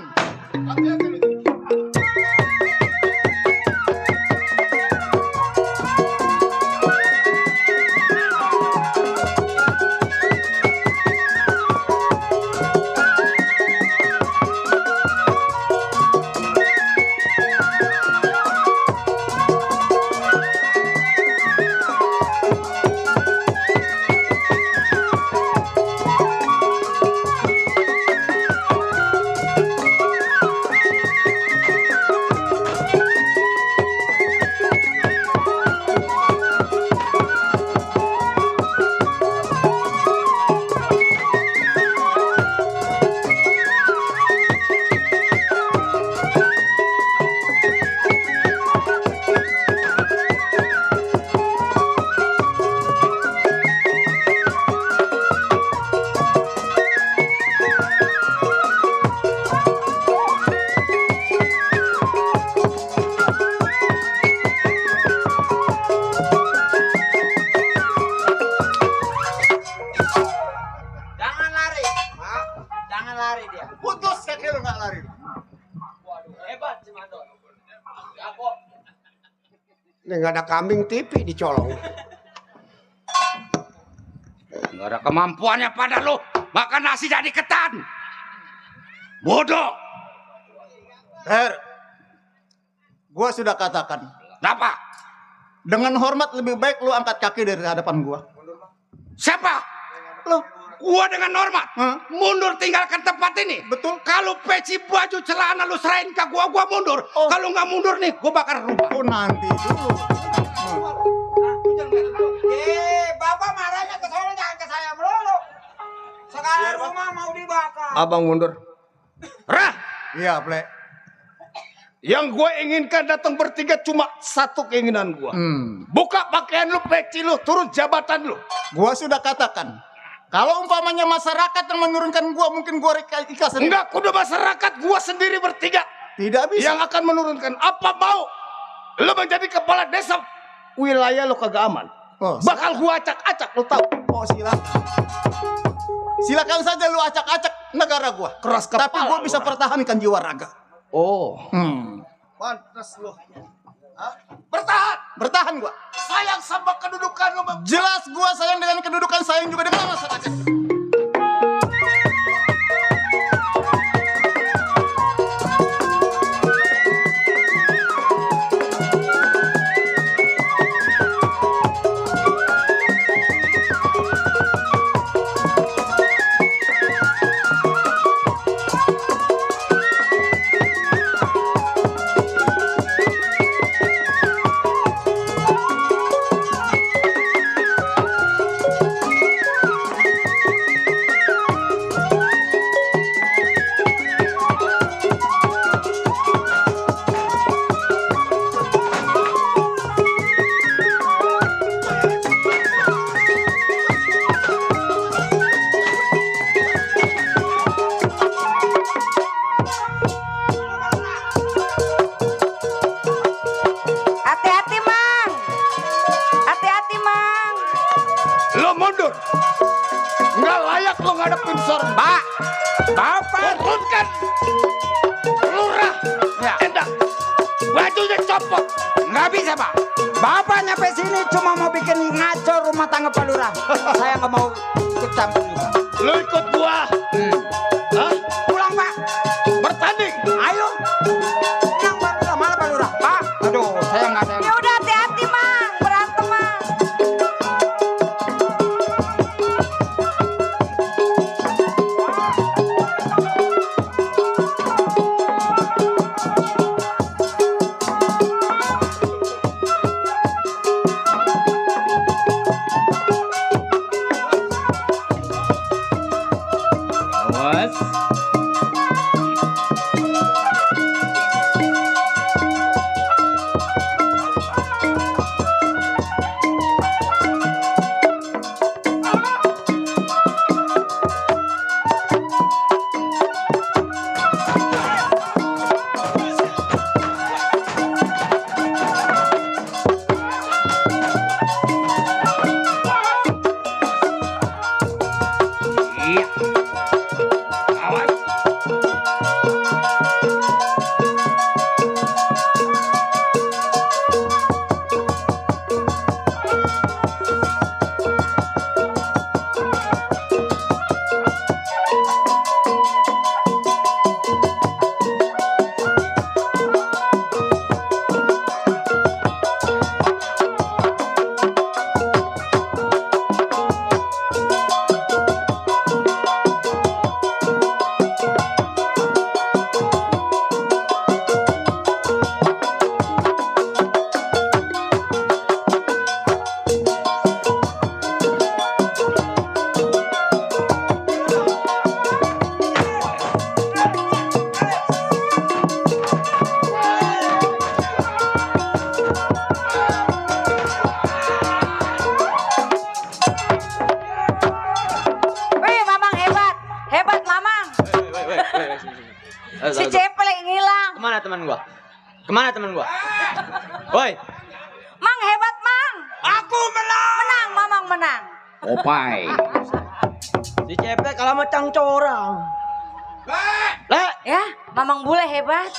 nggak ada kambing TV dicolong. Nggak ada kemampuannya pada lo. Makan nasi jadi ketan. Bodoh. Her, gua sudah katakan. Kenapa? Dengan hormat lebih baik lu angkat kaki dari hadapan gua. Siapa? Lu. Gua dengan hormat. Mundur tinggalkan tempat ini. Betul. Kalau peci baju celana lu serahin ke gua mundur. Kalau nggak mundur nih, gua bakar rumah. Oh nanti dulu. Bapak marahnya ke sana jangan ke saya melulu. Sekarang rumah mau dibakar. Abang mundur. Rah! Iya, Ple. Yang gue inginkan datang bertiga cuma satu keinginan gue. Buka pakaian lu, peci lu, turun jabatan lu. Gua sudah katakan. Kalau umpamanya masyarakat yang menurunkan gua, mungkin gua ikhlas sendiri. Enggak, kudu masyarakat gua sendiri bertiga. Tidak bisa. Yang akan menurunkan. Apa mau? Lu menjadi kepala desa, wilayah lu kagak aman. Oh, bakal gua acak-acak, lu tahu. Oh, silakan. Silakan saja lu acak-acak negara gua. Keras kepala. Tapi gua bisa pertahankan jiwa raga. Oh. Pantas lu. Bertahan. Bertahan gua. Sayang sama kedudukan lu. Jelas gua sayang dengan kedudukan, sayang juga dengan masyarakat. Hati-hati, Mang. Hati-hati, Mang. Lu mundur. Nggak layak lu ngadepin seorang. Pak, Bapak. Turunkan. Lurah. Ya. Endak. Bajunya copot. Nggak bisa, Pak. Bapak nyampe sini cuma mau bikin ngaco rumah tangga Pak Lurah. Saya nggak mau ikut campur juga. Lu ikut gua. Hah? Pulang, Pak. Bertanding. Ayo. Pulang, Pak Lurah. Mana Pak Lurah? Pak. Aduh, saya nggak ada. Ya udah hati-hati, Mang. Berantem, Mang. Awas. Iya. Awas. Wih, Mamang hebat. Hebat, Mamang. Si Ceple ngilang. Kemana teman gua? Kemana teman gua? Woi, Mang hebat, Mang. Aku menang. Menang, Mamang menang. Opai. si Cepet kalau macang corang. Le, Ya, Mamang bule hebat.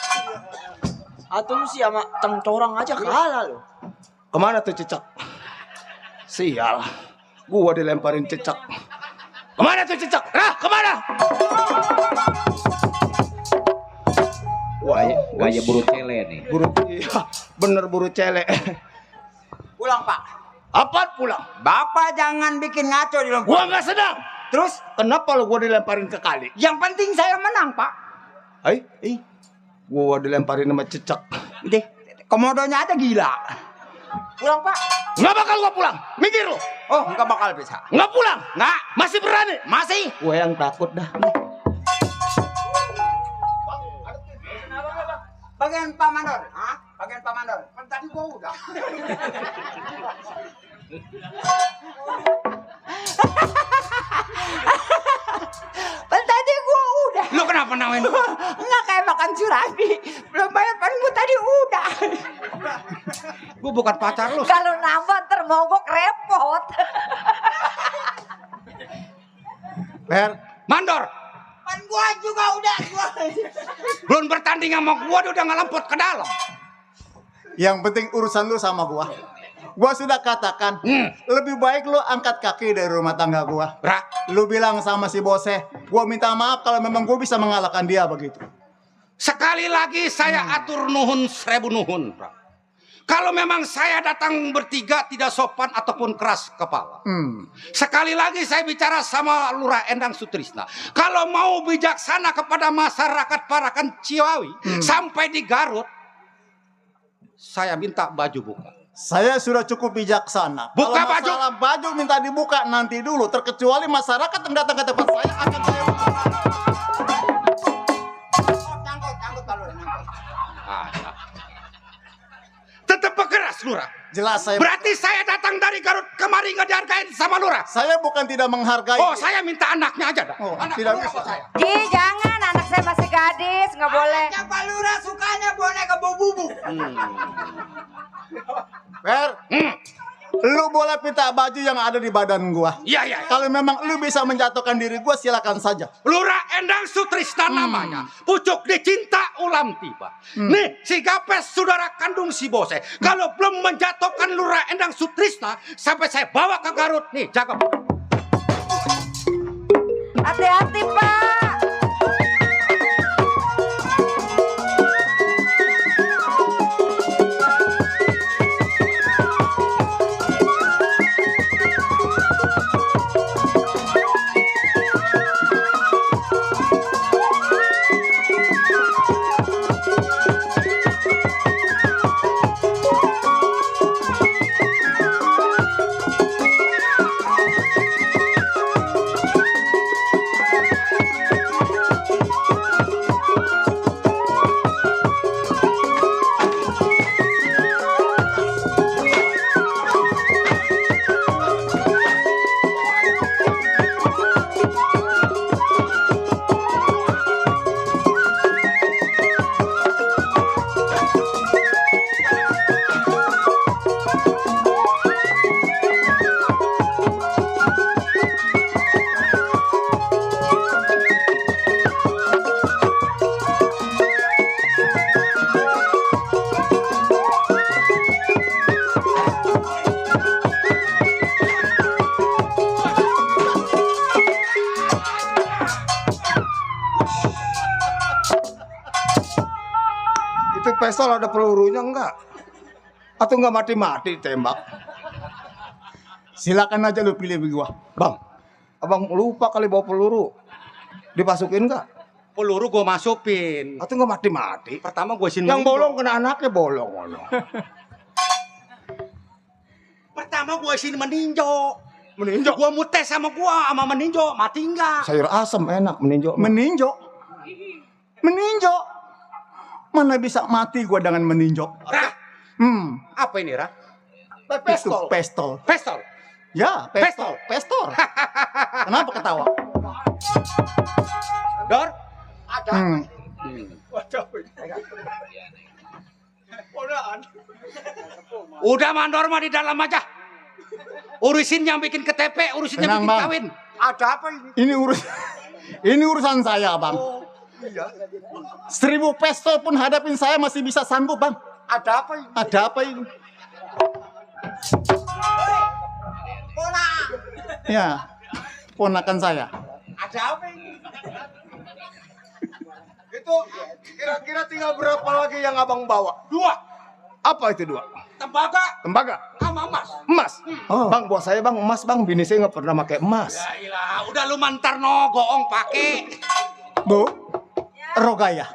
atau lu sih sama cang corang aja kalah lu. Kemana tuh cicak? Sial, gua dilemparin cicak. Kemana tuh cicak? Nah, kemana? Wah, Gaya buru cele nih. buru, iya, bener buru cele. Pulang, Pak. Apa pulang? Bapak jangan bikin ngaco di Gua nggak sedang. Terus Kenapa lo gua dilemparin ke kali? yang penting saya menang, Pak. Gua dilemparin sama cicak. Deh, komodonya ada gila. Pulang, Pak. Nggak bakal gua pulang. Mikir lo. Oh, nggak bakal bisa. Nggak pulang. Nggak. Masih berani? Masih. Gua yang takut dah. Bagian Pak Mandor. Hah? Bagian Pak Mandor. Kan tadi gua udah. Kan tadi gua udah. Lu kenapa nawain gua? Nggak kayak makan surabi. Belum bayar pan gua tadi udah. Gua bukan pacar lu. Kalau nambah termogok repot. Per, Mandor, Pan gua juga udah. belum bertanding sama gua dia udah ngelempot ke dalam. yang penting urusan lu sama gua. Gua sudah katakan, lebih baik lu angkat kaki dari rumah tangga gua. Ra, Lu bilang sama si bosnya, gua minta maaf kalau memang gua bisa mengalahkan dia begitu. sekali lagi saya atur nuhun 1000 nuhun, Ra. Kalau memang saya datang bertiga tidak sopan ataupun keras kepala. Sekali lagi saya bicara sama Lurah Endang Sutrisna. Kalau mau bijaksana kepada masyarakat Parakan Ciawi sampai di Garut, saya minta baju buka. Saya sudah cukup bijaksana. Buka Kalau masalah baju minta dibuka nanti dulu. Terkecuali masyarakat yang datang ke tempat saya akan saya buka. Nyangkut kalau nyangkut. Tetap berkeras, Lurah. Jelas saya. Berarti saya datang dari Garut kemari nggak dihargain sama Lurah. Saya bukan tidak menghargai. Oh, saya minta anaknya aja dah. Oh, Anak tidak Lurah bisa. kok saya. Ji, jangan, anak saya masih gadis, nggak boleh. Anaknya Pak Lurah sukanya boneka bau bubuk. Per, lu boleh minta baju yang ada di badan gua. Iya, iya. Kalau memang lu bisa menjatuhkan diri gua, silakan saja. Lurah Endang Sutrisna namanya. Pucuk dicinta ulam tiba. Nih, si Gapes saudara kandung si Bose. Kalau belum menjatuhkan Lurah Endang Sutrisna, sampai saya bawa ke Garut. Nih, jaga. Hati-hati, Pak. Itu pistol ada pelurunya enggak? Atau enggak mati-mati tembak? Silakan aja lu pilih gua. Bang, abang lupa kali bawa peluru. Dimasukin enggak? Peluru gue masukin. Atau enggak mati-mati? Pertama gue sini. Yang bolong kena anaknya bolong. Pertama gue sini meninjau. Meninjau? Gue mutes sama meninjau. Mati enggak? Sayur asem enak meninjau. Meninjau. Meninjau. Mana bisa mati gua dengan meninjau? Rah, apa ini, Rah? Itu pistol. Pistol. Ya, pistol. Pistol. Kenapa ketawa? Dor? Udah Mandor mah di dalam aja. Urusin yang bikin KTP, urusin yang Tenang, bikin Bang. kawin. Ada apa ini? Ini urusan saya, Bang. 1000 pistol pun hadapin saya masih bisa sanggup, Bang. Ada apa ini? Ada apa ini? Ya, ponakan saya. Ada apa ini? Itu kira-kira tinggal berapa lagi yang abang bawa? 2. Apa itu 2? Tembaga Tembaga? sama emas. Emas? Oh. Bang, buat saya bang emas bang. Bini saya nggak pernah pakai emas. Ya ilah, udah lu mantar no goong pakai. Bu, Rogaya.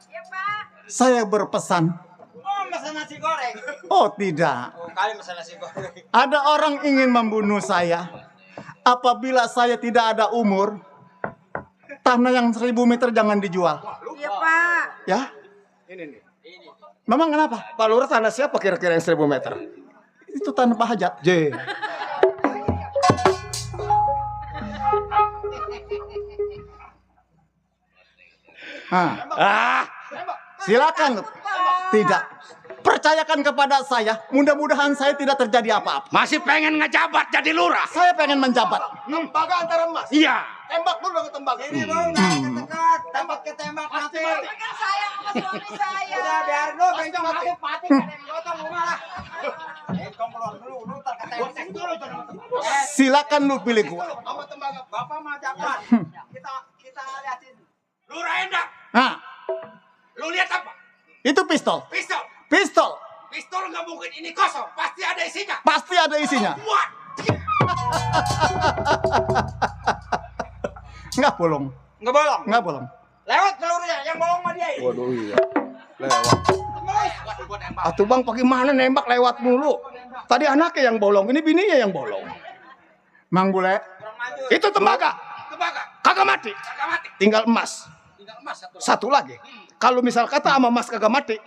Ya Pak. Saya berpesan. Oh, pesan nasi goreng. Oh tidak. Oh, kali pesan nasi goreng. Ada orang ingin membunuh saya. Apabila saya tidak ada umur, tanah yang 1000 meter jangan dijual. Iya Pak. Ya? Ini nih. Memang kenapa? Pak Lurah tanah siapa kira-kira yang 1000 meter? Itu tanah Pak Hajat. J. Ah, silakan. Tidak. Percayakan kepada saya. Mudah-mudahan saya tidak terjadi apa-apa. Masih pengen ngejabat jadi lurah? Saya pengen menjabat. Tembaga antara emas. Iya. Tembak dulu dengan tembaga. Ini bang, dekat-dekat. Tempat ke tembak mati. Kan saya sama suami saya. Udah biarin lu, bengkong mati. Ada yang gotong lu malah. Bengkong keluar dulu, lu terketembak dulu. Silakan lu pilih gua. Sama tembaga. Bapak mah jabat. Kita liatin. Lurah Endang, Nah, lu lihat apa? itu pistol. Pistol. Pistol. Pistol nggak mungkin ini kosong, pasti ada isinya. Pasti ada isinya. Buat. Nggak bolong. Nggak bolong. Nggak bolong. Lewat pelurunya, yang bolong mah dia. Waduh iya. Lewat. Atuh bang, pakai mana nembak lewat mulu? Tadi anaknya yang bolong, ini bininya yang bolong. Mang Bule, Itu tembaga. Tembaga. Kagak mati. Kagak mati. Tinggal emas. Tinggal emas satu. Satu lagi. Kalau misal kata sama emas kagak mati.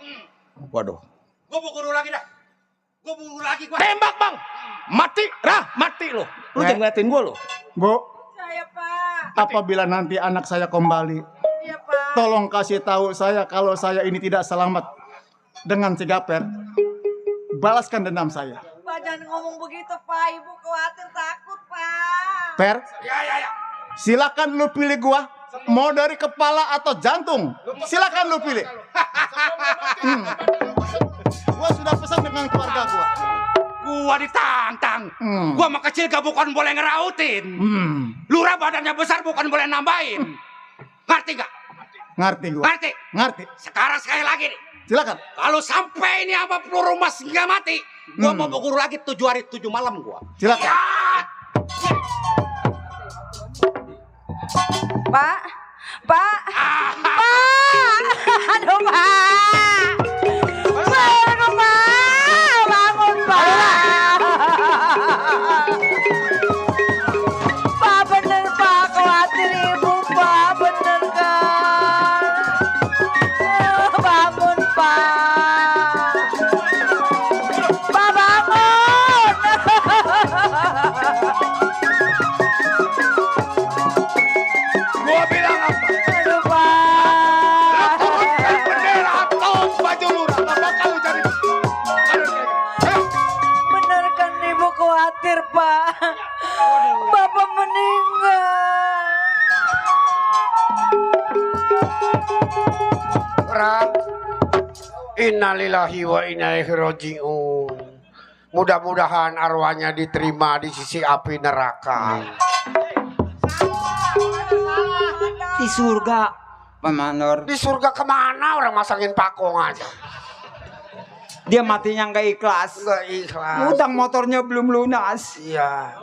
Waduh. Gua buru lagi dah. Gua buru lagi gua. Tembak bang. Mati. Mati lo. Lu jangan ngeliatin gua lo. Bu, Saya Pak. apabila nanti anak saya kembali, Iya Pak. tolong kasih tahu saya kalau saya ini tidak selamat dengan si Gaper. Balaskan dendam saya. Pak jangan ngomong begitu Pak. Ibu khawatir takut Pak. Per, Ya. silakan lu pilih gua. Mau dari kepala atau jantung, silakan lu pilih. Gua sudah pesan dengan keluarga gua. Gua ditantang. Gua mah kecil gak bukan boleh ngerautin. Lurah badannya besar bukan boleh nambahin. Ngerti gak? Ngerti gua. Ngerti? Ngerti. Sekarang sekali lagi nih. Silakan. Kalau sampai ini apa peluru emas nggak mati, gua mau guru lagi 7 hari 7 malam gua. Silakan. Ya. Pak. Pak. Aduh Pak. Bangun Pak. Bangun Pak. Pak bener Pak. Khawatir ibu Pak. Bener kan. Bangun Pak. Pak bangun. Gua bilang apa? Aduh Pak. Turunkan bendera atau baju lurah. Gak bakal lu jadi. Bener kan ibu khawatir Pak. Bapak meninggal. Ram, innalillahi wa inna ilaihi raji'un. Mudah-mudahan arwahnya diterima di sisi api neraka. Di surga, Pak Mandor. Di surga kemana orang masangin pakong aja? Dia matinya nggak ikhlas. Nggak ikhlas. Utang motornya belum lunas. Iya.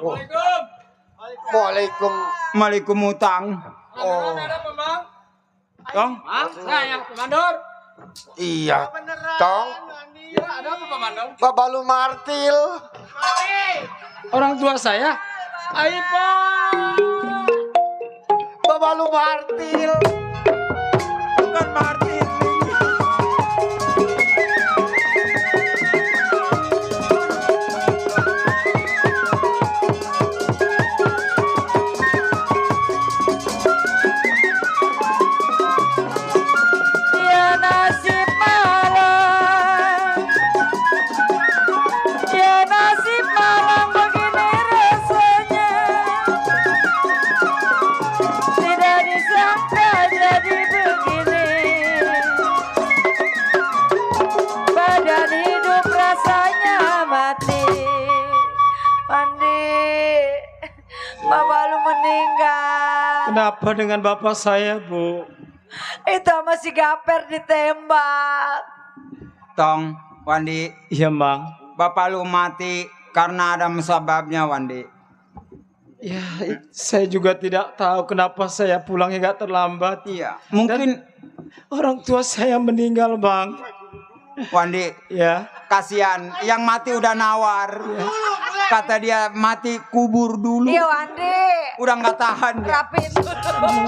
Waalaikum. Waalaikum utang. Oh. Tong? Iya. Tong. Babalu Martil. Orang tua saya. Babalu Martil. Bukan Martin. Ya nasib malang. Ya nasib malang begini rasanya. Tidak disangka jadi begini. Bapak lu meninggal. Kenapa dengan bapak saya, Bu? Itu sama si Gaper ditembak. Tong, Wandi, Iya, Bang. bapak lu mati karena ada musababnya, Wandi. Ya, saya juga tidak tahu kenapa saya pulangnya gak terlambat. Iya, mungkin Orang tua saya meninggal, Bang. Wandi, Ya. kasihan, yang mati udah nawar. Kata dia mati kubur dulu. Iya Wandi. Udah nggak tahan dia. Rapin dulu.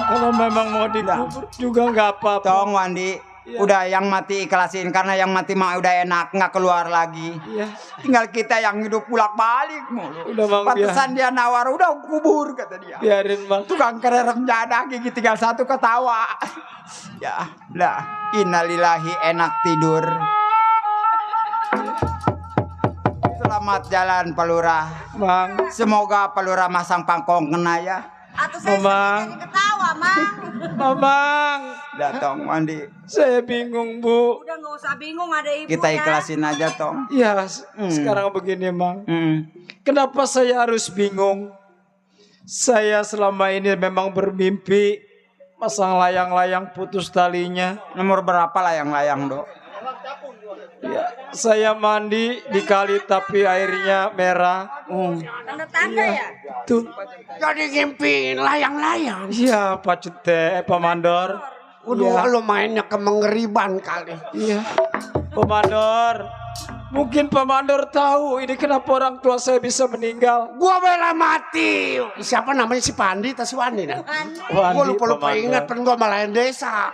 Kalau memang mau dikubur juga nggak apa-apa. Tong Wandi, udah yang mati ikhlasin karena yang mati mah udah enak nggak keluar lagi. Iya. Tinggal kita yang hidup bolak-balik mulu. Udah, Bang, Pantesan dia nawar udah kubur kata dia. Biarin, Bang. Tukang kerem jadah gigi tinggal satu ketawa. Ya, lah. Innalillahi enak tidur. Selamat jalan Pak Lurah. Bang. Semoga Pak Lurah masang pangkong kena ya. Atau saya Mamang. jadi ketawa, Mang. Mamang. Datang Wandi. Saya bingung, Bu. Udah nggak usah bingung, ada ibu Kita ya. ikhlasin aja Tong. Ya, sekarang begini, Bang. Kenapa saya harus bingung? Saya selama ini memang bermimpi pasang layang-layang putus talinya. Nomor berapa layang-layang, Dok? Ya, saya mandi di kali tapi airnya merah. Tanda-tanda ya? Tuh. Jadi ngimpi layang-layang. Iya, Pak Cute, Pak Mandor. Udah lu mainnya ke mengeriban kali. Iya. Pak Mandor. Mungkin Pak Mandor tahu ini kenapa orang tua saya bisa meninggal. Gua bela mati. Siapa namanya si Pandi atau si Wandi? Gua lupa-lupa Pak ingat Mandor. pen gua malahan desa.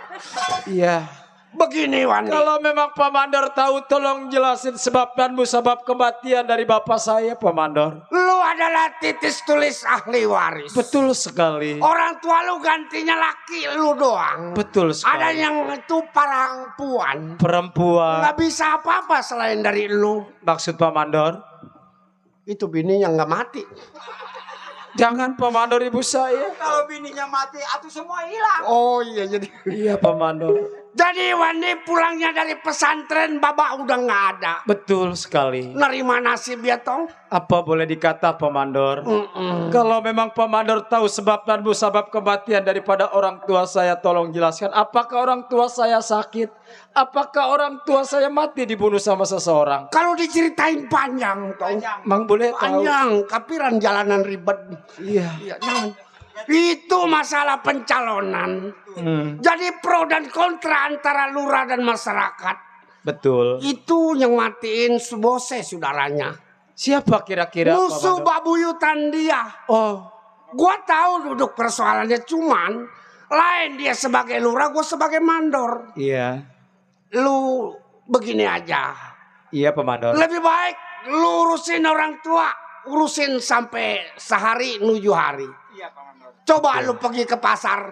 Iya. Begini Wandi. Kalau memang Pak Mandor tahu, tolong jelasin sebab dan musabab kematian dari bapak saya, Pak Mandor. Lu adalah titis tulis ahli waris. Betul sekali. Orang tua lu gantinya laki lu doang. Betul sekali. Ada yang itu perempuan. Perempuan. Nggak bisa apa-apa selain dari lu. Maksud Pak Mandor? Itu bininya nggak mati. Jangan Pak Mandor, ibu saya. Kalau bininya mati, atuh semua hilang. Oh iya jadi. Iya Pak Mandor. Jadi Wandi pulangnya dari pesantren babak udah nggak ada. Betul sekali. Nerima nasib ya Tong. Apa boleh dikata Pak Mandor? Kalau memang Pak Mandor tahu sebab dan musabab kematian daripada orang tua saya, tolong jelaskan. Apakah orang tua saya sakit? Apakah orang tua saya mati dibunuh sama seseorang? Kalau diceritain panjang Tong. Mang boleh tahu? Panjang, kapiran jalanan ribet. Iya. Iya, jangan. Itu masalah pencalonan. Jadi pro dan kontra antara lurah dan masyarakat. Betul. Itu yang matiin bose saudaranya. Siapa kira-kira? Musuh Pak Mandor? babuyutan dia. Oh, Gua tahu duduk persoalannya cuman lain dia sebagai lurah, gua sebagai mandor. iya. Lu begini aja. Iya Pak Mandor. Lebih baik lu urusin orang tua, urusin sampai sehari menuju hari. Coba lu pergi ke pasar.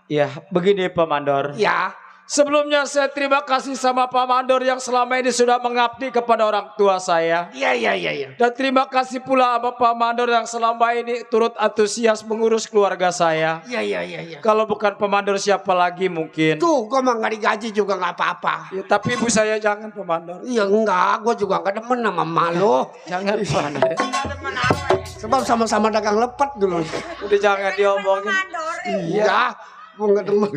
Iya, begini Pak Mandor. Ya. Sebelumnya saya terima kasih sama Pak Mandor yang selama ini sudah mengabdi kepada orang tua saya. Iya. Dan terima kasih pula sama Pak Mandor yang selama ini turut antusias mengurus keluarga saya. Iya. Kalau bukan Pak Mandor siapa lagi mungkin. Tuh, gua mah nggak digaji juga nggak apa-apa. Ya, tapi ibu saya jangan Pak Mandor. Iya enggak, gua juga nggak demen sama malu. Jangan Pak Mandor. Sebab sama-sama dagang lepet dulu. Udah jangan diomongin. Iya, gua nggak demen.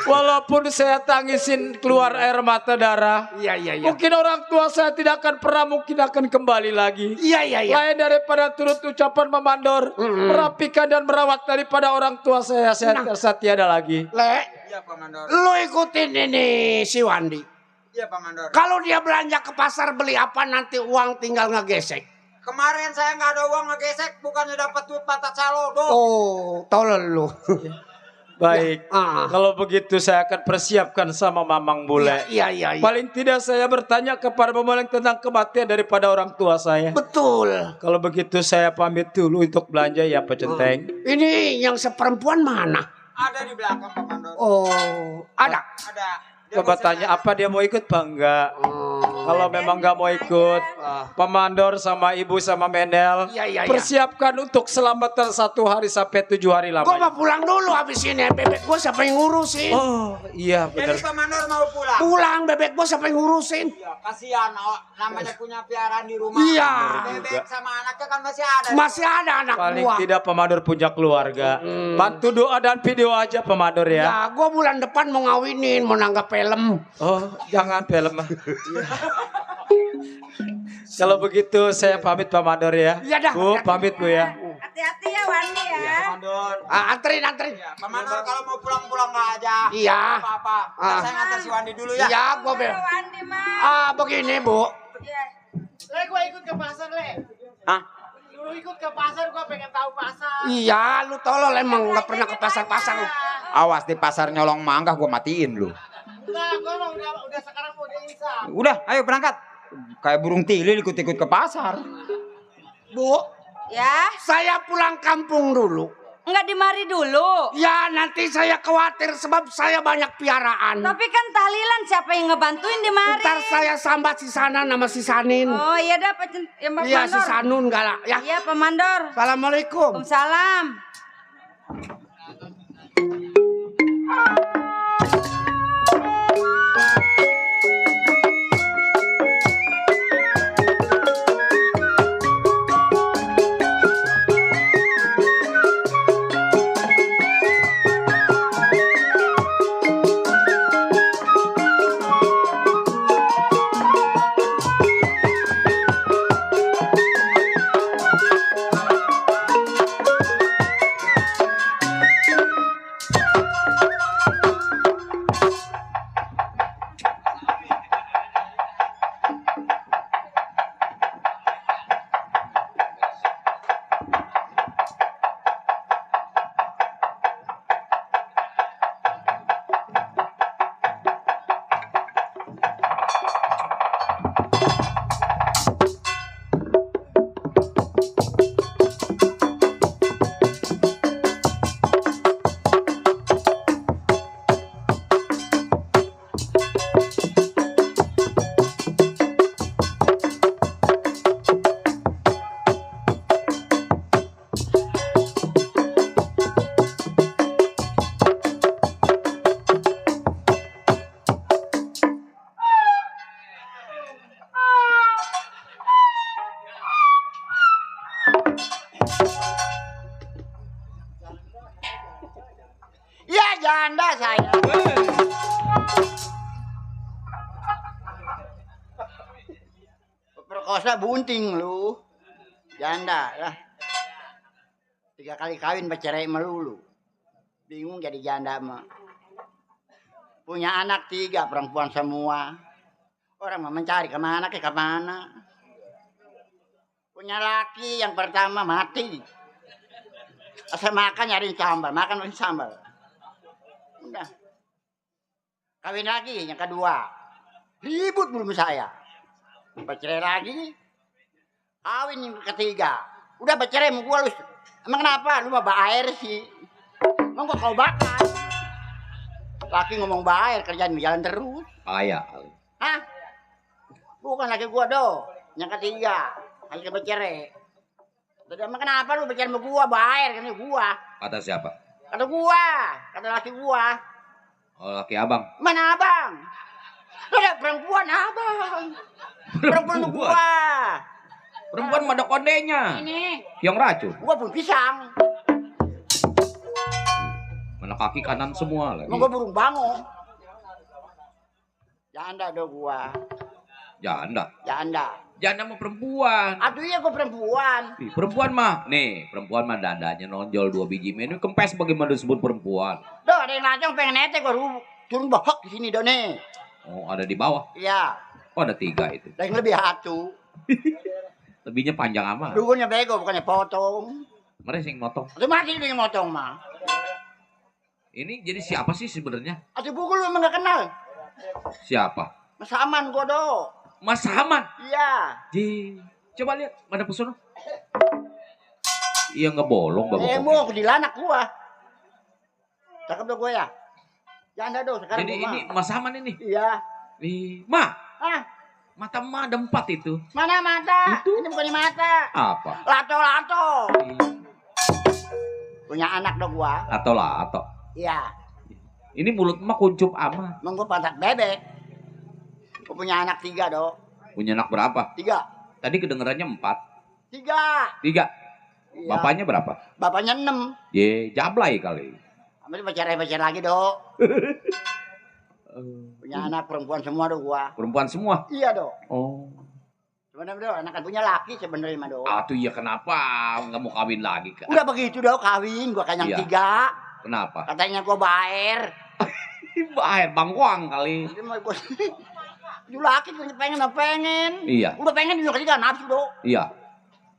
Walaupun saya tangisin keluar air mata darah. Iya. Mungkin orang tua saya tidak akan pernah mungkin akan kembali lagi. Iya. Lain daripada turut ucapan Pak Mandor, merapikan dan merawat daripada orang tua saya tiada lagi. Le, Iya Pak Mandor. lu ikutin ini si Wandi. Iya Pak Mandor. Kalau dia belanja ke pasar beli apa nanti uang tinggal ngegesek. Kemarin saya nggak ada uang ngegesek, bukannya dapat duit patah calo, Dok. Oh, tolol lu. Baik, Ah. kalau begitu saya akan persiapkan sama Mamang Bule. Iya. Paling tidak saya bertanya kepada Mamang tentang kematian daripada orang tua saya. Betul. Kalau begitu saya pamit dulu untuk belanja ya Pak Centeng. Ini yang seperempuan mana? Ada di belakang Pak Mandor. Oh, ada. Ada. Coba tanya apa dia mau ikut Pak enggak? Kalau memang nggak mau ikut, Pemandor sama Ibu sama Mendel, Iya. persiapkan untuk selamatan 1 hari sampai 7 hari Gue lamanya. mau pulang dulu habis ini. Bebek gue siapa yang ngurusin? Oh iya benar. Jadi Pemandor mau pulang. Pulang bebek gue siapa yang ngurusin? Ya, kasihan namanya punya piaraan di rumah. Iya. Bebek sama anaknya kan masih ada. Masih ada anak Paling gua. tidak Pemandor punya keluarga. Bantu doa dan video aja Pemandor ya. Ya, gue bulan depan mau ngawinin, mau nanggap film. Oh jangan film. Kalau begitu saya pamit Pemandor ya. Iya dah. Bu pamit Bu ya. Hati-hati ya Wandi ya. Anterin. Pemandor kalau mau pulang aja. Iya. Apa-apa. Saya ngantar si Wandi dulu ya. Iya, gue Wandi mah. begini Bu. Iya. Le, gue ikut ke pasar, Le. Hah? Lu ikut ke pasar, gue pengen tahu pasar. Iya, lu tolol emang nggak pernah ke pasar-pasar. Awas di pasar nyolong mangga gue matiin lu. Enggak, gue mah udah sekarang mau diinsap. Udah, ayo berangkat. Kayak burung tilil ikut-ikut ke pasar. Bu, Ya, saya pulang kampung dulu. enggak dimari dulu. Ya, nanti saya khawatir sebab saya banyak piaraan. Tapi kan tahlilan siapa yang ngebantuin dimari? Ntar saya sambat si Sana nama si Sanin. Oh iya dah Pak Pemandor. Iya, si Sanun galak ya. Iya Pemandor. Assalamualaikum. Waalaikumsalam. Ya janda saya. Perkosa bunting lu. Janda lah. 3 kali kawin bercerai melulu. Bingung jadi janda mah. Punya anak 3 perempuan semua. Orang mau mencari kemana ke kemana. Punya laki yang pertama mati. Asal makan nyariin sambal, makan sambal. Udah. Kawin lagi yang kedua. Ribut belum saya. Bercerai lagi. Kawin yang ketiga. Udah bercerai sama gua lu. Emang kenapa? Lu mah baer sih. Emang gua kau bakar. Laki ngomong baer kerjaan jalan terus. Kaya. Hah? Bukan laki gua do. Yang ketiga. Lagi bercerai. Tadi emang kenapa lu bercerai sama gua baer kan gua. Kata siapa? Kata gua, kata laki gua. Oh, laki abang. Mana abang? Ada perempuan abang. Perempuan tuh gua. Perempuan mah ada kondenya. Ini. Yang racun. Gua pun pisang. Mana kaki kanan semua lagi. Emang gua burung bango. Janda do gua. Janda. Janda. Janda sama perempuan. Aduh iya gua perempuan. Ih, perempuan mah. Nih, perempuan mah dadanya nonjol 2 biji menu. Kempes bagaimana disebut perempuan. Do ada yang lajang pengen nete gua turun bahak di sini do nih. Oh, ada di bawah. Iya. Oh, ada 3 itu. Dan yang lebih hatu. Lebihnya panjang amat. Dulunya bego bukannya potong. Mereka yang motong. Aduh makin dia yang motong mah. Ini jadi siapa sih sebenarnya? Aduh buku lu emang gak kenal. Siapa? Mas Aman gua do. Mas Haman. Iya. Ji, coba lihat mana pesono. Iya ngebolong bapak. Mau aku dilanak gua. Cakep do gua ya. Janda do sekarang Jadi gua ini mah. Mas Haman ini. Iya. Nih, Ma. Ah, Mata emak ada 4 itu. Mana mata? Ini bukan mata. Apa? Lato-lato. Punya anak dong gua. Atau lato. Iya. Ini mulut emak kuncup amat. Emang gua pantat bebek. Gua punya anak 3 dong. Punya anak berapa? 3. Tadi kedengerannya 4. 3. 3. Iya. Bapaknya berapa? Bapaknya 6. Ye, jablay kali. Ambil pacar lagi dong. Punya anak perempuan semua dong gua. Perempuan semua? Iya dong. Oh. Sebenarnya dong, anak kan punya laki sebenarnya mah dong. Ah tuh iya kenapa nggak mau kawin lagi? Udah begitu dong kawin, gua kan yang Iya. 3. Kenapa? Katanya gua bayar. Air bangkuang kali. Dia mau gua Ju laki pengen. Iya. Udah pengen juga ketiga nafsu dong. Iya.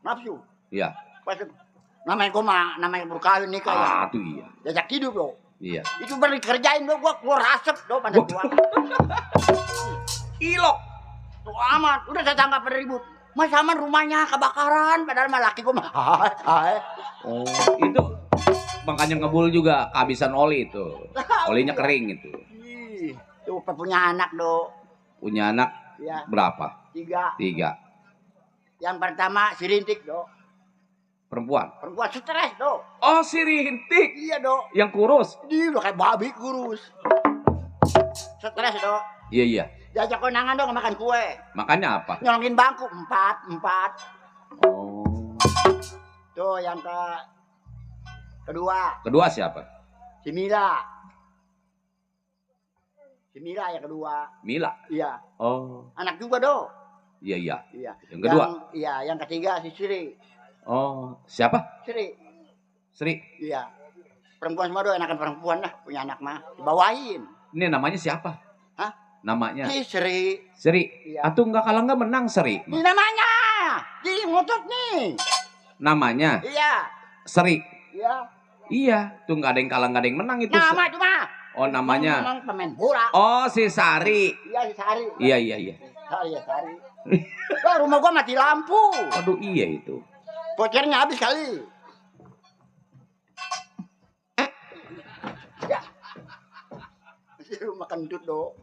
Nafsu. Iya. Pas namanya gua mah namanya berkawin nikah ya. Ah tuh iya. Jajak hidup dong. Iya. Itu baru dikerjain dong gua keluar asap dong pada gua. Ilok. Tuh amat, udah tetangga pada ribut. Mas aman rumahnya kebakaran, padahal mah laki gua mah. Hai. Oh, itu makanya ngebul juga kehabisan oli itu. Olinya kering itu. Ih, tuh punya anak dong. Punya anak Iya. berapa? 3. 3. Yang pertama si Rintik dong. Perempuan. Perempuan stres dong. Oh, si Rintik. Iya dong. Yang kurus. Dia udah kayak babi kurus. Stres dong. Iya, iya. Diajak konangan dong makan kue. Makannya apa? Nyolongin bangku 4. Oh. Tuh yang kedua Kedua siapa? si Mila. Si Mila yang kedua. Mila. Iya. Oh. Anak juga dong. Iya, iya. Iya. Yang kedua? Yang ketiga si Sri. Oh, siapa? Sri. Sri. Iya. Perempuan semua dong, enakan perempuan lah. Punya anak mah. Dibawain. Ini namanya siapa? Hah? Namanya? Si Sri. Sri. Iya. Atuh nggak kalah nggak menang Sri. Ini namanya. Jadi ngotot nih. Namanya Iya. Sri. Iya. Iya, tuh nggak ada yang kalah nggak ada yang menang itu. Nama cuma. Oh, namanya. Memang pemain bola. Oh, si Sari. Iya si Sari. Iya, iya, iya. Sari ya Sari. Wah, rumah gua mati lampu. Aduh, iya itu. Vouchernya habis kali. Ya. Masih makan dut do.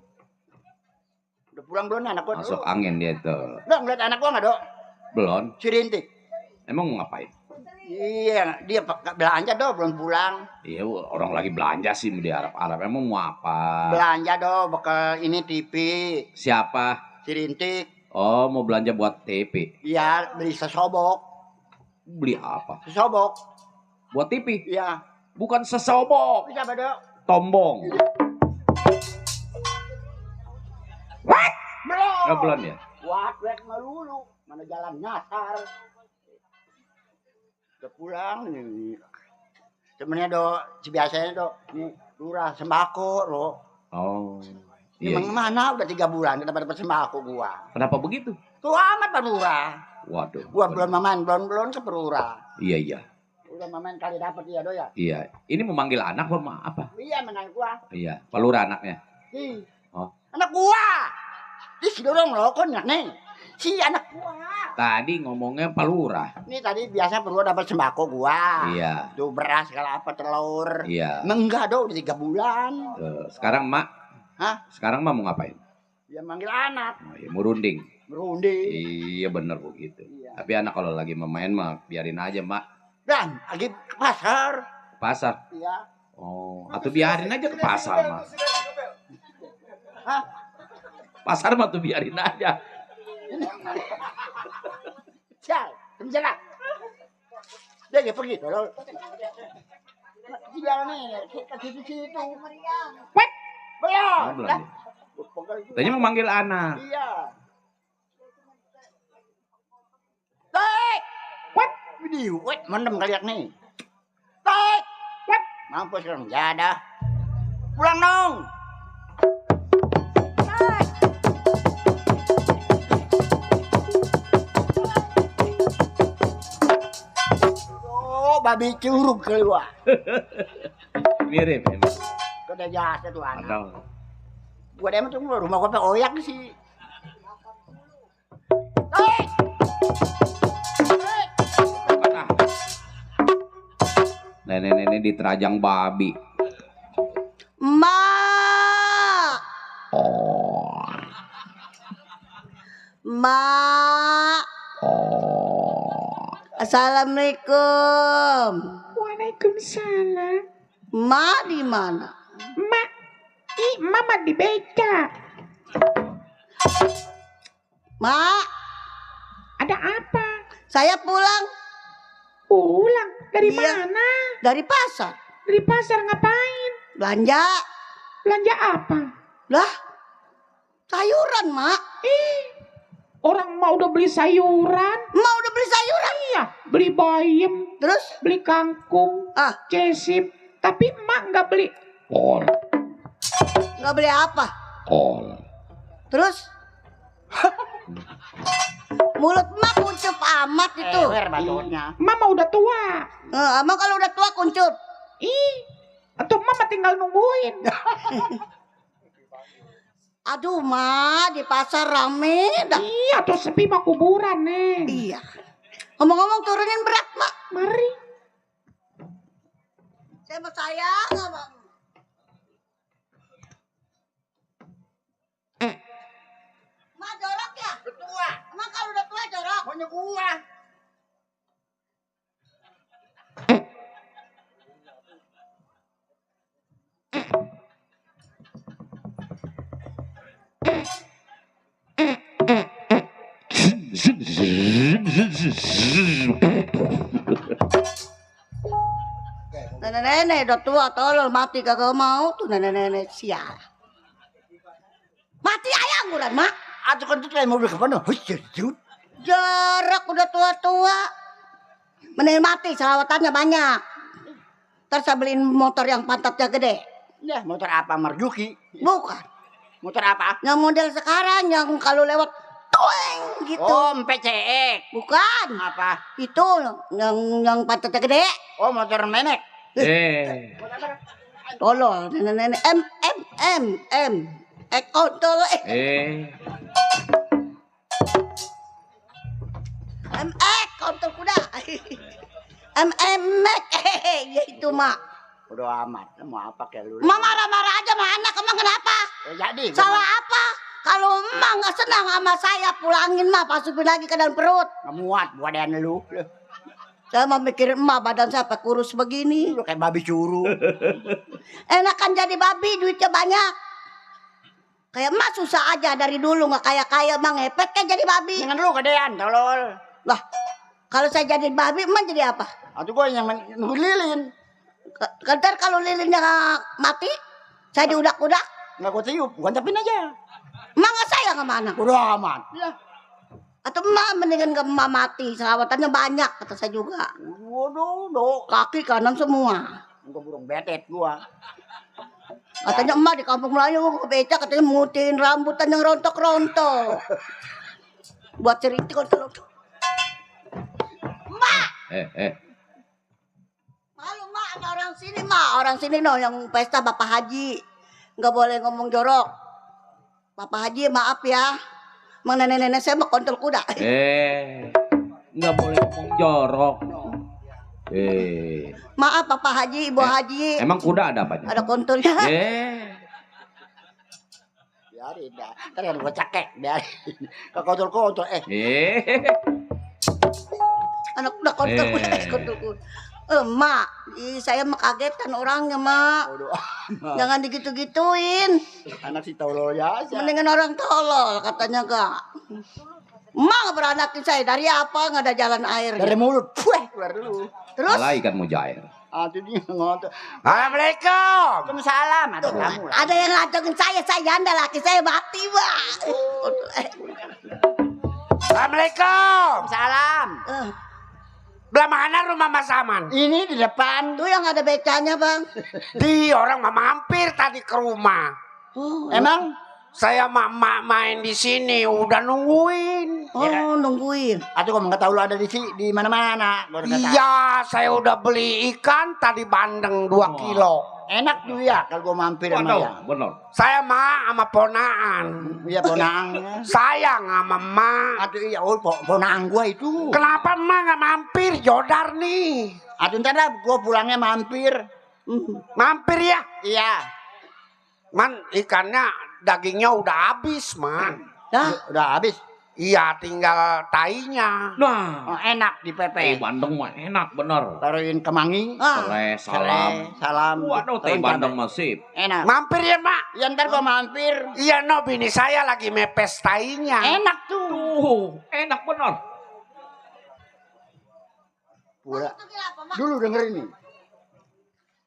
Udah pulang belum anak gua? Masuk angin dia tuh. Udah ngeliat anak gua nggak dok? Belum. Si Rintik. Emang mau ngapain? Iya, dia belanja do belum pulang. Iya, orang lagi belanja sih di Arab-Arab. Emang mau apa? Belanja do bekal ini TV. Siapa? Si Rintik. Oh, mau belanja buat TV. Iya, beli sesobok. Beli apa? Sesobok. Buat TV? Iya. Bukan sesobok. Bisa dok? Tombong. Belum. Nggak belum ya? Wet melulu. Mana jalan nyasar. Udah pulang nih. Sebenarnya dok, biasanya dok, nih lurah sembako lo. Oh. Emang mana udah 3 bulan kita dapat sembako gua. Kenapa begitu? Tuh amat Pak Lurah. Waduh. Gua belum main, belum ke Lurah. Iya, iya. Udah main kali dapat dia do ya. Iya. Ini memanggil anak apa? Iya menang gua. Iya. Pak Lurah anaknya. Ih. Oh. Anak gua. Ih si dorong lo kon nih. Si anak gua. Tadi ngomongnya Pak Lurah. Ini tadi biasa perlu dapat sembako gua. Iya. Tuh beras segala apa telur. Iya. Enggak do udah 3 bulan. Sekarang Mak. Hah? Sekarang Mak mau ngapain? Dia manggil anak. Oh, ya, mau runding. Berunding. Iya bener begitu. Iya. Tapi anak kalau lagi main mah biarin aja Mak. Dan lagi ke pasar. Pasar. Iya. Oh, atau biarin aja ke pasar Mak. Hah? Pasar mah tuh biarin aja. Sial, menjalan. Dia dia pergi kalau dia nih kita situ. Wet. Belum. Oh, belum. Tanya mau manggil anak. Iya. Tek. Wet. Video. Wet. Mendem kalian nih. Tek. Wet. Mampus kan. Ya dah. Pulang dong. Oh, babi curug keluar. Mirip emang. Kau udah jasa tuh anak. Ada. Gua emang tuh rumah gua oyak sih. Nenek-nenek diterajang babi. Mak. Mak. Assalamualaikum. Waalaikumsalam. Mak di mana? Mak, mama di beca. Mak, Ada apa? saya pulang. Pulang dari Iya. mana? Dari pasar. Dari pasar ngapain? Belanja. Belanja apa? Lah, sayuran, Mak. Orang mau udah beli sayuran. Mak udah beli sayuran? Iya, beli bayam, Terus? beli kangkung, cesip. Tapi emak nggak beli kol. Nggak beli apa? Kol. Terus? Mulut Mak kuncup amat itu. Mama udah tua. Emang kalau udah tua kuncup? Atau mama tinggal nungguin. Aduh, Ma, di pasar rame dah. Iya, tuh sepi mah kuburan nih. Iya. Ngomong-ngomong turunin berat, Mak. Mari. Saya mau sayang sama. Mak jorok ya? Tua. Emang kalau udah tua jorok? Pokoknya gua. Nenek-nenek udah tua tolol mati kagak mau tuh nenek-nenek sial. Mati ayang udah, Mak. Aduh kan tuh kayak mobil kemana? Jarak udah tua-tua. Mending mati selawatannya banyak. Ntar saya beliin motor yang pantatnya gede. Ya, motor apa Marjuki? Bukan. Motor apa? Yang model sekarang yang kalau lewat tueng gitu. Oh, PCX. Bukan. Apa? Itu yang pantatnya gede. Oh, motor menek. Tolol nenek-nenek M. Kontol. Kontol kuda. Ya itu, Mak. Udah amat. Mau apa kayak lu? Emak marah-marah aja sama anak, emang kenapa? Jadi. Salah apa? Kalau emak nggak senang sama saya, pulangin mah, masukin lagi ke dalam perut. Nggak muat badan lu. Saya mau mikirin emak badan saya apa kurus begini. Lu kayak babi curu. Enakan jadi babi, duitnya banyak. Kayak emak susah aja dari dulu nggak kaya-kaya, emang ngepet kayak jadi babi. Jangan lu gedean, tolol. Lah, kalau saya jadi babi, emak jadi apa? Atau gue yang nunggu lilin. Ntar kalau lilinnya mati, saya diudak-udak. Nggak gue tiup, gue capin aja. Emak nggak sayang sama anak. Udah amat. Lah. Atau emak mendingan ke emak mati, selawatannya banyak, kata saya juga. Waduh, kaki kanan semua. Gue burung betet gua. Katanya emak di kampung Melayu ke beca, katanya mutin rambutan yang rontok-rontok. Buat cerita kalau Emak. Malu Mak, ada orang sini Mak, orang sini no yang pesta Bapak Haji. Nggak boleh ngomong jorok. Bapak Haji maaf ya. Emang nenek-nenek saya mau kontol kuda. Nggak boleh ngomong jorok. Maaf Bapak Haji, Ibu Haji. Emang kuda ada apanya? Ada kontolnya. Biarin dah. Ntar kan gue cakek. Biarin. Kontol-kontol. Anak udah kontol kuda. Mak, saya mah kagetan orangnya, Mak. Jangan digitu-gituin. Anak si tolol ya aja. Mendingan orang tolol katanya gak. Mak beranakin saya dari apa? Nggak ada jalan air. Dari mulut. Pueh, keluar dulu. Terus? Malah ikan mujair. Aduh dia ngotot. Assalamualaikum. Waalaikumsalam. Ada tamu. Ada yang ngacungin saya janda laki saya mati, Pak. Assalamualaikum. Salam. Belah mana rumah Mas Aman? Ini di depan. Tuh yang ada becanya, Bang. Di orang mampir tadi ke rumah. Emang saya main di sini udah nungguin. Nungguin. Atau kamu nggak tahu lu ada di mana-mana. Iya, saya udah beli ikan tadi bandeng 2 kilo. Enak tuh ya kalau gua mampir sama ya. Bener. Saya sama ponaan. Iya ponaan. Sayang sama emak. Aduh iya, ponaan gua itu. Kenapa emak nggak mampir? Jodar nih. Aduh ntar dah gua pulangnya mampir. Mampir ya? Iya. Man, ikannya dagingnya udah habis, Man. Udah habis. Iya, tinggal tainya. Nah, Enak dipepes. Bandeng mah enak bener. Taruhin kemangi. Serai, salam. Salam. Waduh, teh Bandeng masih. Enak. Mampir ya, Mak. Ya ntar gua mampir. Iya, no, bini saya lagi mepes tainya. Enak tuh. Tuh, enak bener. Pula. Dulu dengerin nih.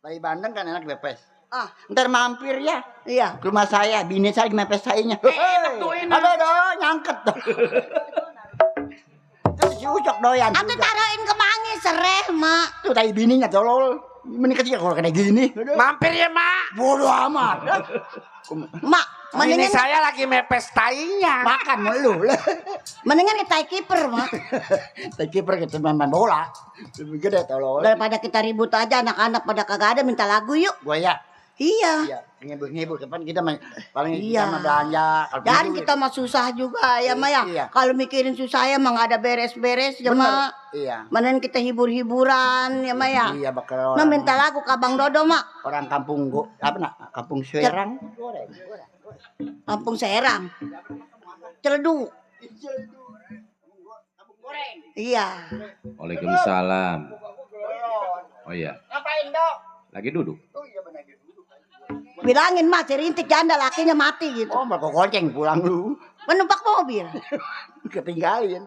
Tai Bandeng kan enak dipepes. Ah. Ntar mampir ya Iya. ke rumah saya, bini saya lagi mepes tainya. Enak tuh, enak. Aduh, nyangket tuh. Terus si Ucok doyan Atau juga. taruhin kemangi sereh, Mak. Tuh tai bininya tolol. Mending kecil kalau kayak gini. Mampir ya, Mak. Bodoh amat. Mak, Bini mendingan saya lagi mepes tainya. Makan mulu. mendingan kita kiper, Mak. Tai kiper kita main bola. Lebih gede tolol. Daripada kita ribut aja anak-anak pada kagak ada minta lagu yuk. Gua ya. Iya. Iya, ngibur-ngibur kapan kita paling Iya. kita mah belanja. Kalau Dan gitu, kita mah susah juga ya, Mak ya. Iya. Kalau mikirin susah ya mah nggak ada beres-beres ya, bener. Mak. Iya. Mending kita hibur-hiburan ya, Mak ya. Iya bakal Nah, minta lagu ke Abang Dodo, Mak. orang kampung gua apa nak kampung Serang Kampung Serang. Celedu. Iya. Waalaikumsalam. Oh iya, ngapain dok? lagi duduk. Oh iya benar gitu. Bilangin Mak, si Rintik janda lakinya mati gitu. Oh mau gonceng pulang lu Menumpak mobil. ketinggalin.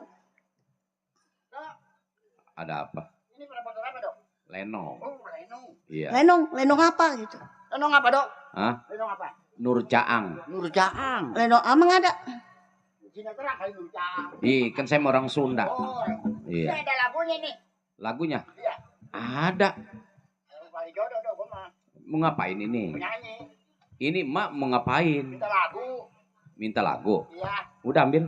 Ada apa? Ini berapa motor apa dok? Leno. Oh Lenong. Iya. Lenong apa gitu? Lenong apa dok? Hah? Lenong apa? Nur Caang. Nur Jaang. Lenong amang ada. Sinetron kali Nur Jaang. Ih, kan saya mau orang Sunda. Oh, Iya. ini ada lagunya nih. Lagunya? Iya. Ada. Paling jodoh dok, gua mah Mau ngapain ini? nyanyi. Ini emak mau ngapain? Minta lagu. Minta lagu. Iya. Udah ambil.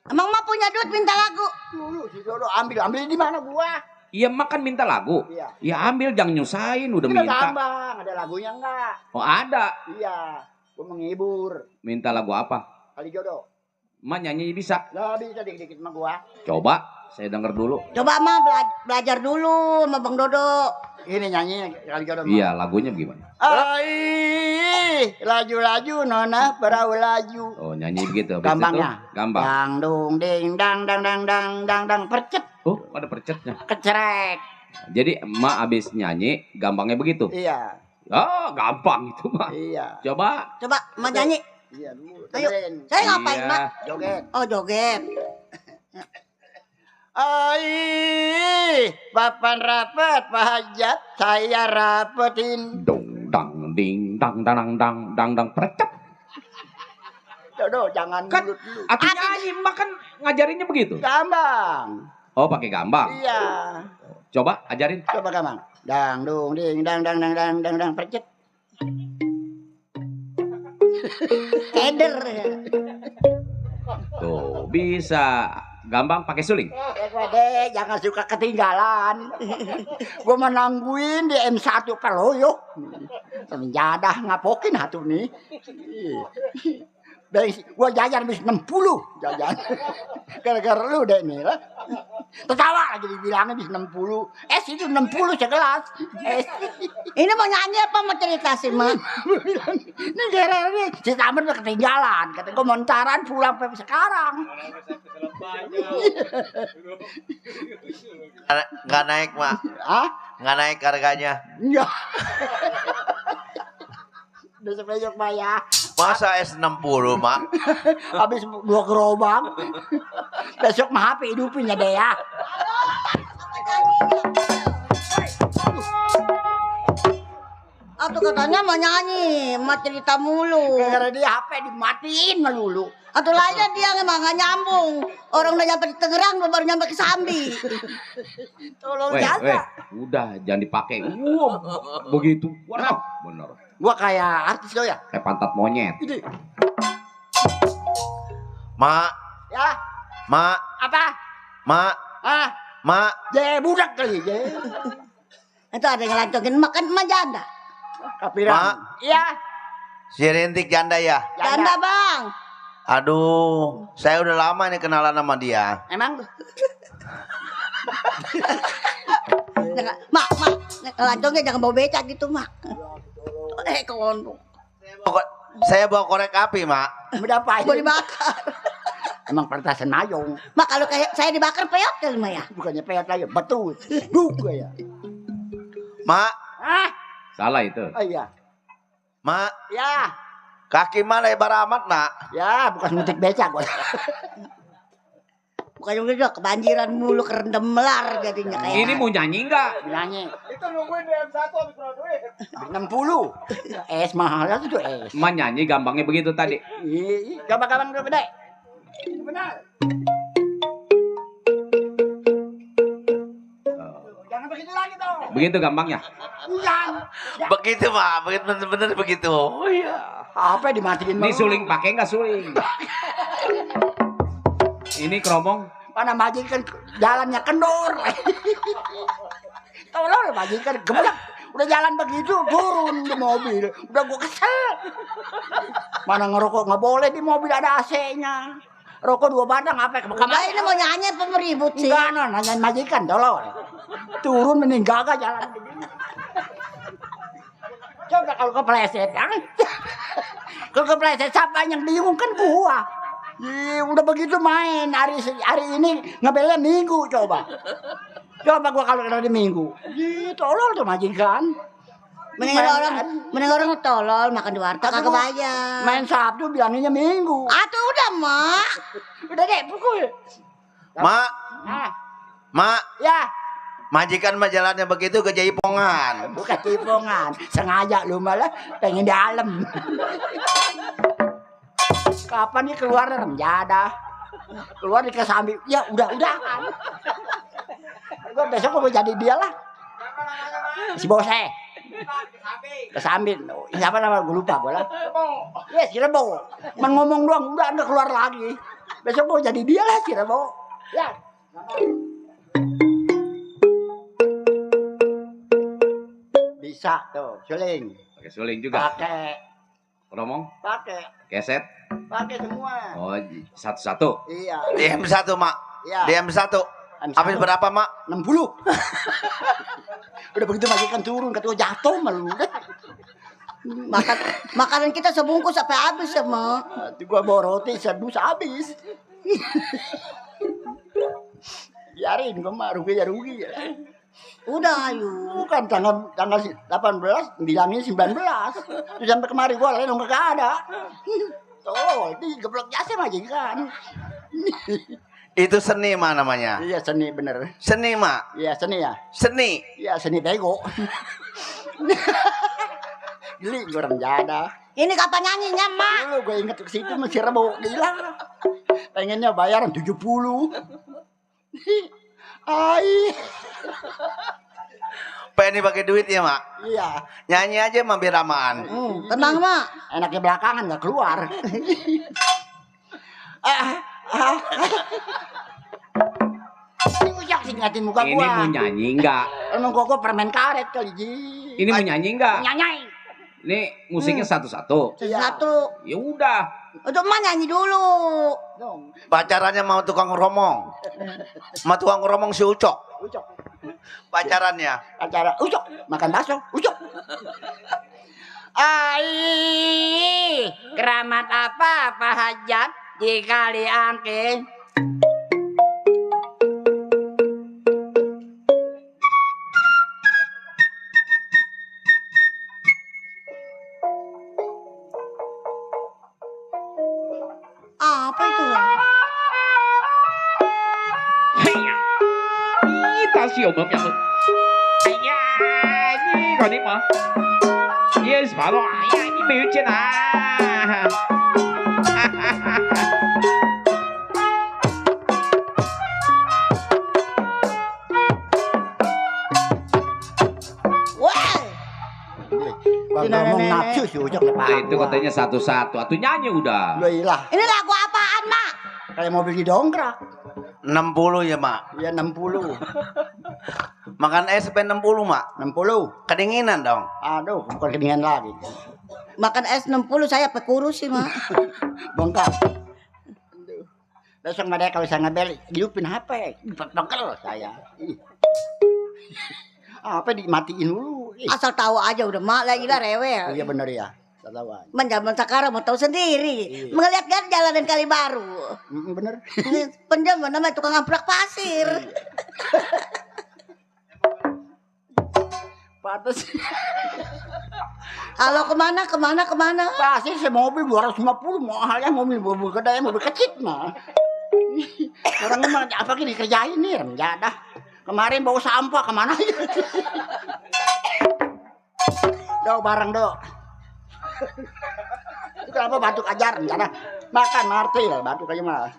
Emang Mak punya duit minta lagu? Dulu si Dodo ambil di mana gua? Iya emak kan minta lagu. Iya. Ya ambil, jangan nyusahin, udah Kita minta. tambang, ada lagunya enggak? Oh ada. Iya. Gua menghibur. Minta lagu apa? Kali jodoh. Emak nyanyi bisa. Lah bisa dikit-dikit sama gua. Coba, saya denger dulu. Coba Mak belajar dulu sama Bang Dodo. Ini nyanyi kali jodoh. Iya, lagunya gimana? Ai, laju-laju nona perahu laju. Oh, nyanyi begitu. Habis Gampangnya. itu, gampang. Dang dung ding dang dang dang dang dang dang percet Oh, ada percetnya. kecerek. Jadi emak habis nyanyi, gampangnya begitu. Iya. Oh, gampang itu mah. Iya. Coba. Coba Mak nyanyi. Iya dulu. Ayo. dengerin. Saya ngapain Iya. Mak? Joget. Oh joget. Ai, papan rapat pahajat saya rapetin. Dong dang ding dang dang dang dang dang percet. Dodo jangan Kan mulut dulu. aku nyanyi, emak kan ngajarinnya begitu. Gambang. Oh, pakai gambang. Iya. Coba ajarin. Coba gambang. Dang dung ding dang dang dang dang dang dang percet. Keder. Tuh, bisa. Gambang pakai suling. Dek, jangan suka ketinggalan. Gua menangguin di M1 Kaloyo. Menjadah ngapokin hatu nih. Gua jajan habis 60 jajan. Gara-gara lu deh nih lah. Tertawa lagi dibilangnya habis 60. Itu 60 segelas. Ini mau nyanyi apa mau cerita sih Mak? Ini gara-gara nih si Tamer udah ketinggalan. Kata gua montaran pulang sampai sekarang. Nggak naik, Mak. Hah? Nggak naik harganya. Enggak. Besok-besok bayar. Masa S60, Mak? Habis 2 gerobak. Besok mah HP hidupin ya deh ya. Atau katanya mau nyanyi, mau cerita mulu. Gara-gara dia HP dimatiin melulu. Atau lainnya dia emang gak nyambung. Orang udah nyampe di Tangerang baru nyampe ke Sambi. Tolong Weh, jaga. udah jangan dipakai. Begitu. Waduh, bener. Gua kayak artis lo ya. Kayak pantat monyet. Ini. Mak, Ya, Mak, apa? Mak, Ah, Mak. je budak kali je. Itu ada yang lancokin makan emak janda. Kapiran. Mak. Iya, Si Rintik janda ya? Janda Bang. Aduh, saya udah lama nih kenalan sama dia. Emang Mak, lancongnya jangan bawa becak gitu Mak. Kono. Saya bawa korek api, Mak. udah apa? Mau dibakar. Emang pertasan mayong. Mak kalau kayak saya dibakar peot kali mah ya. Bukannya peot lagi, betul. Juga ya. Mak, Salah itu. Oh iya. mak, Ya. kaki mana lebar amat nak? Ya, bukan ngutik becak gua. Bukan gitu kebanjiran mulu kerendam melar jadinya kayak. Ini mau nyanyi nggak? Nyanyi. Itu nungguin DM1 habis berapa duit. 60. Es mahal itu es. Emak nyanyi gampangnya begitu tadi. Gampang-gampang dulu bedek. Benar. Jangan begitu lagi dong. Begitu gampangnya. Jangan. Begitu mak, bener-bener begitu. Oh iya. Apa dimatiin Ini suling pakai nggak suling? Ini keromong. Mana majikan jalannya kendor. Tolong majikan geblek. Udah jalan begitu turun di mobil. Udah gua kesel. Mana ngerokok nggak boleh di mobil ada AC-nya. Rokok 2 batang apa ke Nah, ini mau nyanyi apa meribut sih? Enggak, no, nanyain majikan tolong. Turun mending gagah jalan begini. Coba kalau kepleset kan. Kalau kepleset siapa yang bingung kan gua. Udah begitu main hari ini ngebelnya minggu coba. Coba gua kalau di minggu. Tolol tuh majikan. Mending orang tolol makan di warteg kagak bayar. Main Sabtu bilanginnya minggu. Atuh udah, Mak. Udah deh, pukul. Mak, mak, Ya, majikan mah jalannya begitu kejaipongan. bukan tipongan. Sengaja lu malah pengen dalam. Kapan nih keluar remjada? Keluar di kesambi. Ya udah. Gua besok gua jadi dia lah. Si Bose. Kesambi. Siapa nama gua lupa gua lah. Ya si Rebo. Man ngomong doang udah anda keluar lagi. Besok gua jadi dia lah si Rebo. Ya. Bisa tuh, suling. Pakai suling juga. Pakai. Keromong. Pakai. Keset. Pakai semua. Oh, satu-satu. Iya. DM1 mak, Iya. DM1. Habis berapa mak? 60. Udah begitu majikan turun ketua jatuh malu. Makanan kita sebungkus sampai habis ya, Mak. Gua bawa roti sedus habis. Biarin gua mah rugi ya rugi ya. Udah ayo. Bukan tanggal 18 bilangnya 19. Terus sampai kemari gua lain enggak ada. Tuh, ini geblok jasa majikan. Itu seni mak namanya. Iya seni bener. Seni mak, Iya seni ya. seni. Iya seni bego. Geli gue orang jada. Ini kapan nyanyinya, Mak? Dulu gue inget ke situ masih Rebo. Gila. Pengennya bayaran 70. Ai. Pengen pakai duit ya mak. Iya. Nyanyi aja mah biar aman. Tenang, Mak. Enaknya belakangan gak keluar. Ini ujak sih ngatin muka Ini gua. mau nyanyi nggak? Emang gua permen karet kali ji. Ini mau nyanyi nggak? Nyanyai. Ini musiknya satu-satu. Satu. Ya udah. Untuk Mak nyanyi dulu. Pacarannya mau tukang romong. Sama tukang romong si Ucok. Ucok. Pacarannya. Acara ucok makan bakso ucok. Ai, keramat apa hajat dikali angke. Apa itu? Heya. Kita siêu bấm nhận. Heya. Ini còn đi mà. Yes, bảo lo. Heya, ini biểu trên à. Wah. Bang ngomong nafsu si ucok lepas. Itu katanya satu-satu. Atuh nyanyi udah. Lo ilah. Ini lagu apaan, Mak? Kayak mobil didongkrak. 60 ya mak. Ya 60. Makan es sampai 60 mak. 60. Kedinginan dong. Aduh, bukan kedinginan lagi. Makan es 60 saya apa kurus sih, Mak? Bongkar. Besok nggak ada kalau saya ngebel, hidupin HP. Bengkel saya. Ih. Apa dimatiin dulu. Ih. Asal tahu aja udah Mak lagi lah rewel. Iya bener ya. Ketahuan. Zaman sekarang mau tahu sendiri. Melihat kan jalanan kali baru. Bener. Penjaman namanya tukang amprak pasir. Patas. Halo kemana? Pasir mobil 250 mahalnya mobil gede mobil kecil mah. Orang mah apa gini kerjain nih ya dah. Kemarin bawa sampah kemana? Do bareng do. Itu apa batuk ajar rencana makan martil batuk aja mah.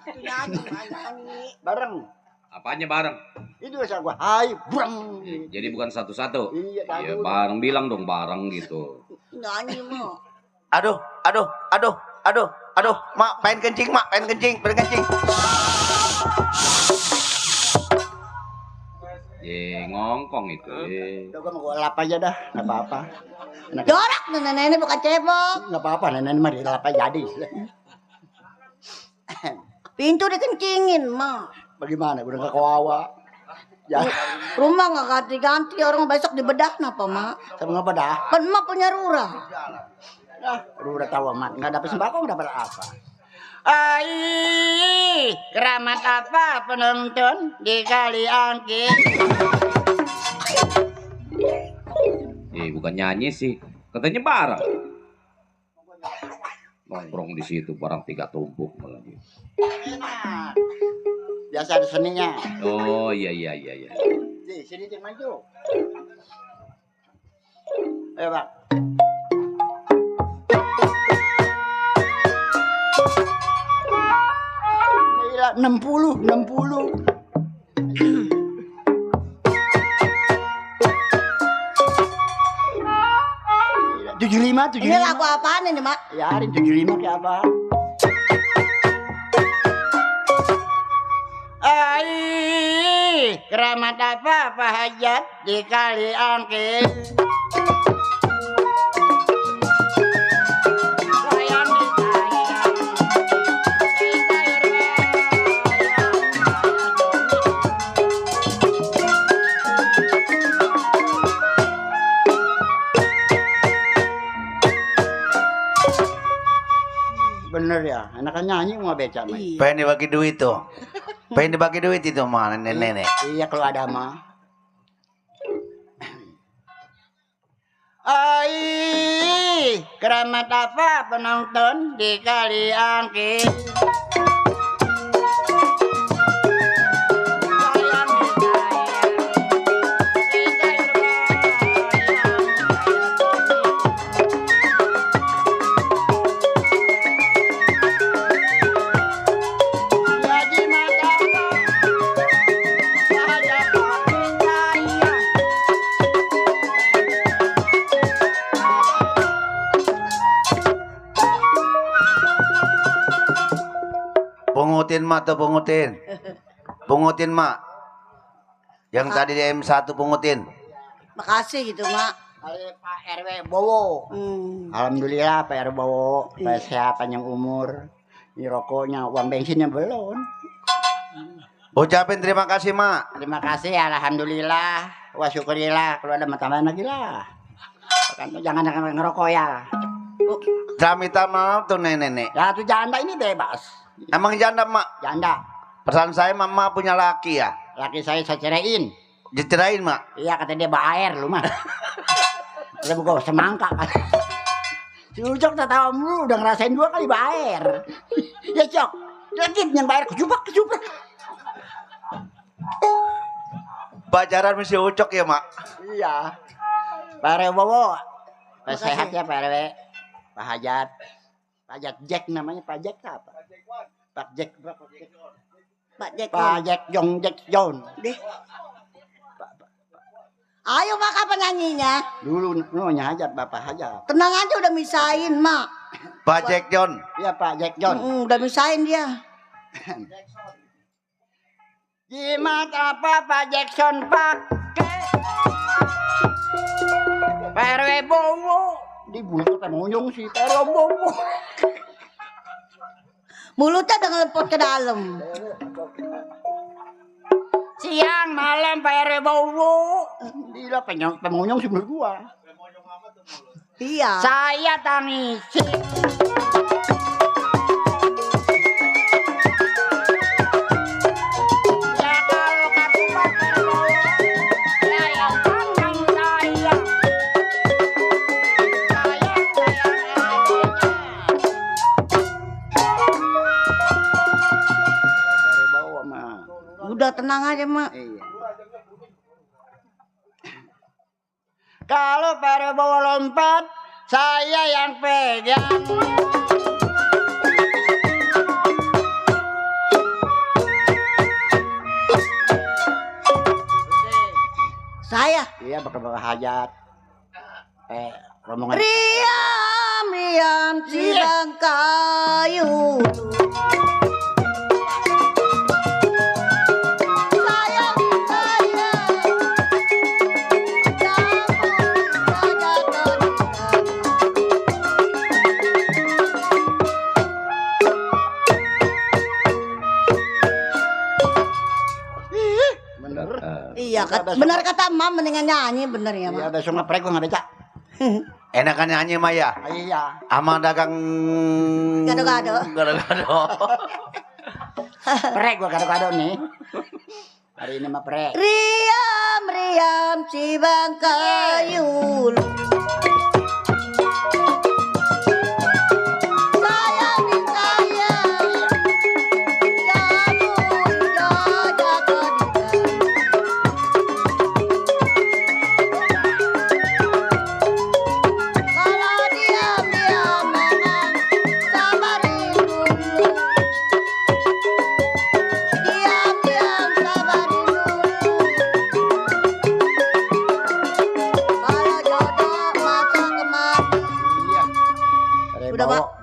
Bareng. Apanya bareng? Itu asal gua. Hai, brang. Jadi bukan satu-satu. Iya, Ya bareng bilang dong bareng gitu. Nyanyi mau. Aduh, mak, pengen kencing. Ngongkong itu. Udah gua mau lap aja dah, enggak apa-apa. Jorak nenek bukan cebok. Enggak apa-apa, nenek mah dilap aja jadi. Pintu dikencingin mah. Bagaimana? Udah enggak kawawa. Ya, Rumah nggak ganti-ganti orang besok dibedah kenapa mak? sama ngapa dah? Kan emak punya lurah. Nah, lu udah tahu amat, enggak dapat sembako, enggak dapat apa. Ai, keramat apa penonton di kali angkit? Bukan nyanyi sih. Katanya bareng. Nongkrong di situ barang 3 tumpuk malah gitu. Enak. Biasa ada seninya. Oh iya. Di sini cek maju. Ayo, Bang. Gila, 60. 75. Ini lagu apaan ini mak? Ya, hari 75 kayak apa? Ai, keramat apa Pak Hajat di kali angkit? Sayang disayang. Bener ya, enakan nyanyi mau beca mah. Pengen dibagi duit tuh. Pengen dibagi duit itu mah nenek. Iya kalau ada mah. Ai, keramat apa penonton di kali angkit? Sayang Pungutin mak tuh pungutin mak. Yang tadi di M1 pungutin. Makasih gitu mak. Pak RW Bowo. Alhamdulillah Pak RW Bowo. Pak sehat panjang umur. Ini rokoknya, uang bensinnya belum. Ucapin terima kasih mak. Terima kasih, alhamdulillah. Wah syukurillah. Kalau ada tambahan lagi lah. Jangan ngerokok ya. Minta maaf tuh nenek. Ya tuh janda ini bebas. Emang janda mak? Janda. Pesan saya mama punya laki ya. Laki saya ceraiin. Dicerain mak? Iya kata dia baer lu mah. Udah gue semangka kan. Si Ucok tak tahu lu udah ngerasain 2 kali baer. Ya Cok, dikit yang baer kejubrak. Pacaran mesti Ucok ya mak? Iya. Pak RW Bowo. Pak sehat ya Pak RW. Pak Hajat. Pak Hajat Jack namanya Pak Jack apa? Pak Jack berapa? Pak Jack John. Deh. Ayo mak apa nyanyinya? Dulu namanya Hajat Bapak Hajat. Tenang aja udah misain mak. Pak Jack John. Iya Pak Jack John. Udah misain dia. Jimat apa Pak Jackson pakai? Pak RW Bowo. Di mulut penunjuk sih Pak RW Bowo. Mulutnya udah ngelempot ke dalam. Siang malam Pak RW Bowo. Gila penunjuk sih mulut gua. Iya. Saya tangisi. Ya kalau katupat berbohong, ya yang tanggung saya. Udah tenang aja, Mak. Iya. Kalau Pere bawa lompat, saya yang pegang. Saya. Iya, bakal hajat. Rombongan. Riam, riam, sidang kayu. Iya, benar kata Mam, mendingan nyanyi bener ya, Mam. Iya, besok ngeprek gua nggak becak. Enakan nyanyi Maya. Iya. Ama dagang Gado-gado. Gado-gado. Prek gua kado-kado nih. Hari ini mah prek. Riam, riam, cibang kayu.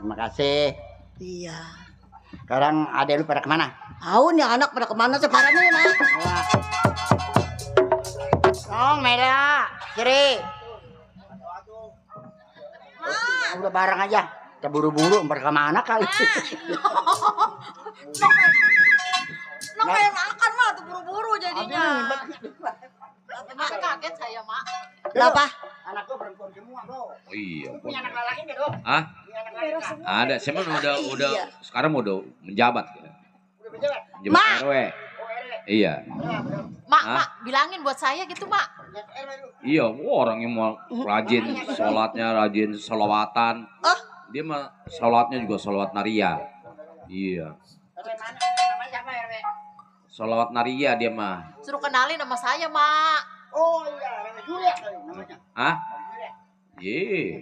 Terima kasih. Iya. Sekarang adek lu pada kemana? Tahu nih anak pada kemana sekarang nih, Mak? Oh, Mela, Sri. Udah bareng aja. Kita buru-buru pada kemana kali? Nong pengen makan, Mak, tuh buru-buru jadinya. Mak kaget saya, Mak. Kenapa? Anak gua perempuan semua, Bro. Oh iya. Punya anak laki enggak, Dok? Hah? Ada, saya mah udah sekarang udah menjabat. Menjabat Mak. RW. Iya. Mak, Hah? Mak, bilangin buat saya gitu, Mak. Iya, orang yang mau rajin sholatnya, rajin sholawatan. Dia mah sholatnya juga sholawat naria. Iya. Sholawat naria dia mah. Suruh kenalin sama saya, Mak. Oh iya, Julia namanya. Hah? Iya.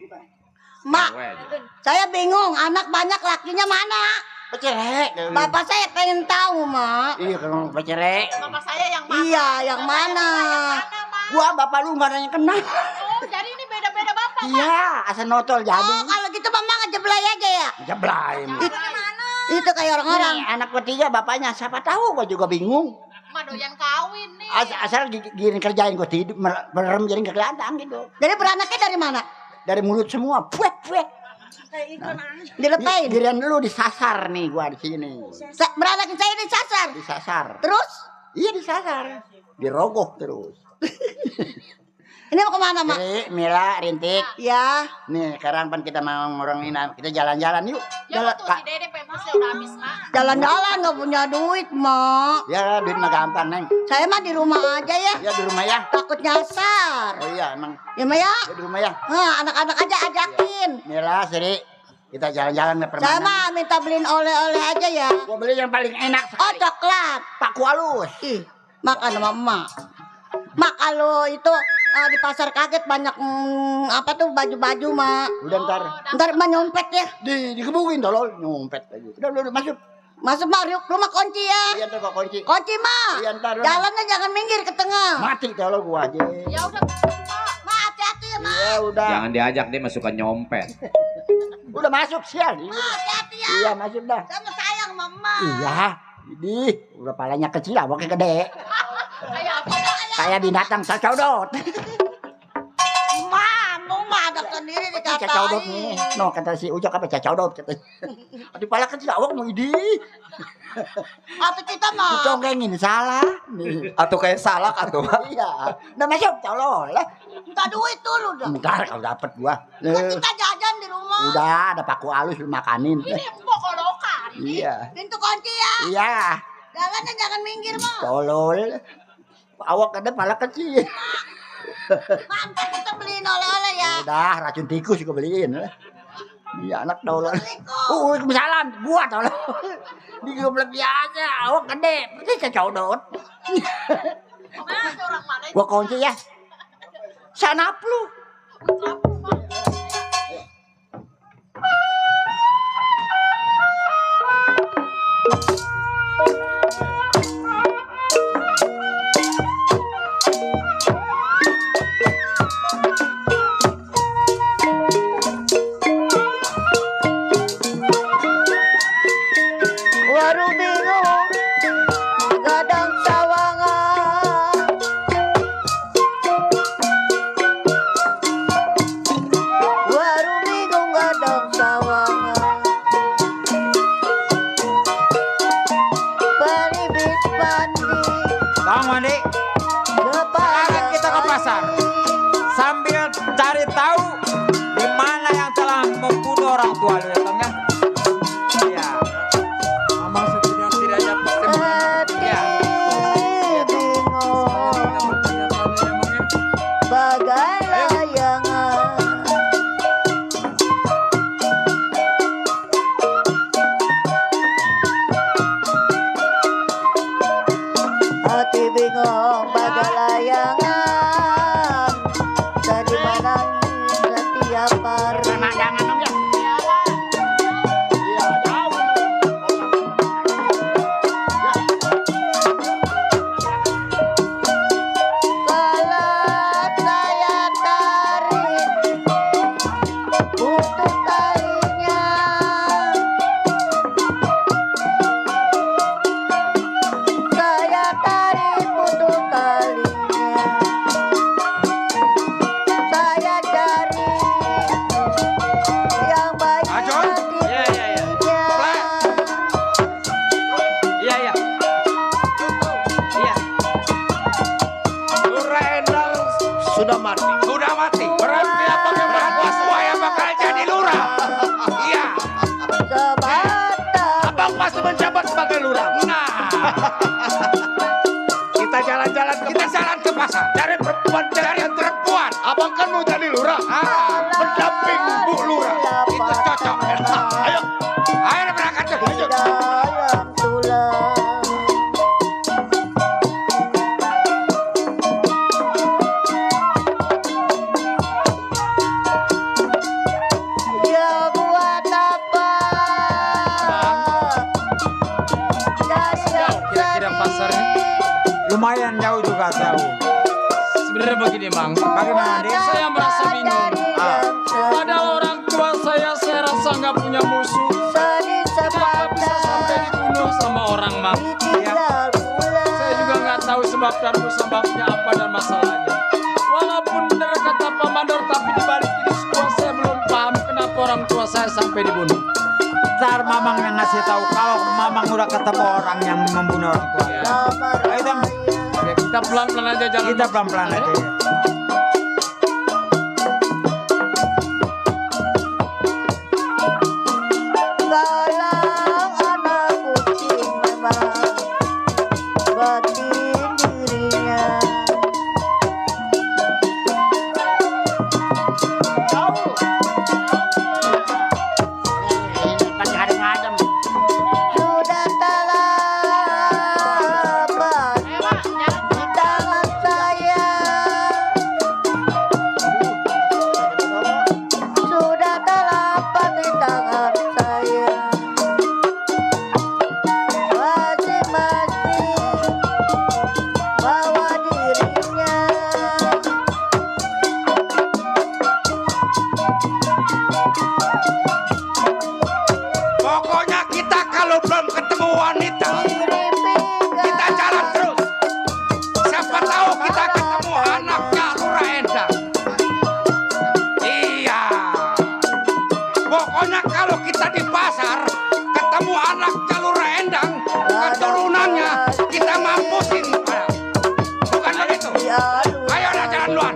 Mak, RW aja. saya bingung, anak banyak lakinya mana? Becerek. Bapak saya pengen tahu, Mak. Iya, kalau becerek. Bapak saya yang mana? Iya, yang mana? Gua bapak lu enggak ada yang kenal. Oh, jadi ini beda-beda bapak, Mak. Iya, asal notol jadi. Oh, kalau gitu Mama ngejeblay aja ya? Jeblay. Itu kayak orang-orang. Nih, anak ketiga bapaknya siapa tahu gua juga bingung. Mak doyan kawin nih. Asal gini kerjain gua tidur merem jadi enggak kelihatan gitu. Jadi beranaknya dari mana? Dari mulut semua. Puek. Dilepain. Giliran lu disasar nih gua di sini. Beranakin saya disasar. Disasar. Terus? Iya disasar. Dirogoh terus. Ini mau kemana, Mak? Jadi Mila, Rintik. Ya. Nih, sekarang pan kita mau ngurangin, kita jalan-jalan yuk. Ya betul, si Dede pempesnya udah habis, Mak. Jalan-jalan nggak punya duit, Mak. Ya, duit mah gampang, Neng. Saya mah di rumah aja ya. Ya, di rumah ya. Takut nyasar. Oh iya, emang. Ya, Mak ya. Ya, di rumah ya. Anak-anak aja ajakin. Mila, Sri, kita jalan-jalan ke Saya permainan. mah minta beliin oleh-oleh aja ya. Gua beli yang paling enak Oh, sekali. coklat. Pak Kualus. Ih, makan sama emak. Mak, kalau itu di pasar kaget banyak apa tuh baju-baju, Mak. Udah ntar. Ntar emak nyompet ya. Dikebukin tolol, nyompet lagi. Udah, masuk. Masuk, Mak, rumah kunci ya. Iya, ntar gua kunci. Kunci, Mak. Iya, ntar. Jalannya jangan minggir ke tengah. Mati tolol gua aja. Ya udah, Mak, hati-hati ya, Mak. Iya, udah. Jangan diajak dia masukkan nyompet. Udah masuk sial. Mak, hati-hati ya. Iya, masuk dah. Saya mah sayang sama emak. Iya. Ini udah palanya kecil, awaknya gede. kayak apa, Mak? Kayak binatang cacodot. Mak ada sendiri Cacodot dikatain. nih. No, kata si Ujak apa cacodot kata. Di pala kecil awak mau idi. Atau kita mah. Dicongengin salah. Nih. Atau kayak salak atau Iya. Udah masuk tolol. Minta duit dulu dong. Ntar kalau dapet gua. Kan kita jajan di rumah. Udah ada paku halus lu makanin. Ini pokok-lokan. Iya. Pintu kunci ya. Iya. Jalannya jangan minggir mah. Tolol. Awak ada pala kecil. Mantap kita beliin oleh-oleh ya. Udah racun tikus gua beliin. Iya anak tolol. Waalaikumsalam. Gua tolol. Di goblok biasa. Awak gede. Persis kecodot. Gua kunci ya. Sanap lu. Warung bingung, gadang sawangan. Warung bingung, gadang sawangan. Peribis mandi, Bang Mandi, sekarang kita ke pasar sambil cari tahu di mana yang telah membunuh orang tua lu ya Tong ya. Iya. Mama setidaknya pasti ya. bagai layangan. Hati bingung bagai layangan. Tadi menangis setiap hari. Kalau saya tarik untuk talinya, saya tarik untuk talinya, saya cari yang baik hatinya. Iya iya. Iya. Lurah Endang sudah mati. Sudah mati. Berarti apa yang berbuat semuanya bakal jadi lurah. Iya. Sebatang Abang pasti menjabat sebagai lurah. Nah. Kita jalan-jalan ke pasar. Cari perempuan. Abang kan mau jadi lurah. Pendamping Bu Lurah. Itu cocok. Ayo. Ayo berangkat ke ayo. dalam tulang. Dia buat apa? Dari yang Kira-kira pasarnya lumayan jauh juga jauh. Sebenarnya begini Bang, bagaimana deh? Saya merasa bingung. Padahal orang tua saya rasa nggak punya musuh. sedih Kenapa bisa sampai sepatah dibunuh sama orang Bang? ditinggal pulang. Saya juga nggak tahu sebab dan musababnya apa dan masalahnya. Walaupun benar kata Pak Mandor, tapi dibalik ini semua saya belum paham kenapa orang tua saya sampai dibunuh. Ntar Mamang yang ngasih tahu kalau Mamang udah ketemu orang yang membunuh orang tua. Ayo Dam, Oke, kita pelan-pelan aja jalan. kita pelan-pelan aja. Ya. Galang anak kucing memang batin dirinya. Sudah tak lapan di tangan saya. Sudah tak lapan di tangan saya. Masing-masing bawa dirinya. Pokoknya kita kalau belum ketemu wanita, kita jalan terus. Siapa tahu kita ketemu anaknya Lurah Endang. Iya. Pokoknya kalau kita di pasar ketemu anaknya Lurah Endang, keturunannya kita mampusin. Bukan begitu? Ayo dah jalan duluan.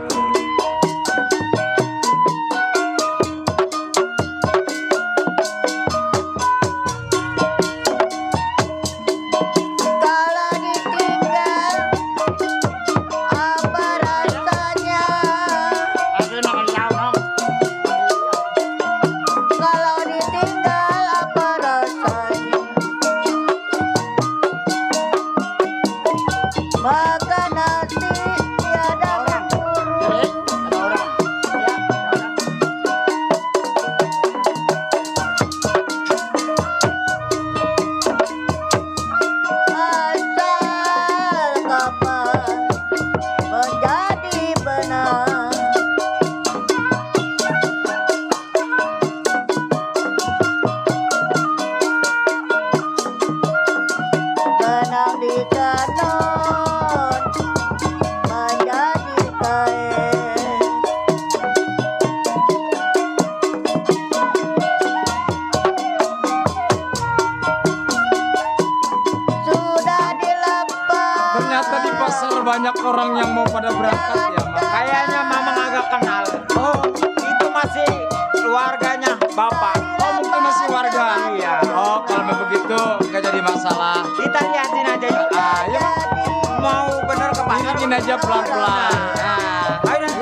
warganya Bapak. Oh, mungkin masih warga. Iya. Oh, kalau begitu nggak jadi masalah. Kita liatin aja yuk. Ayo, Mau bener ke pasar. iringin aja pelan-pelan. Nah, ayo dah.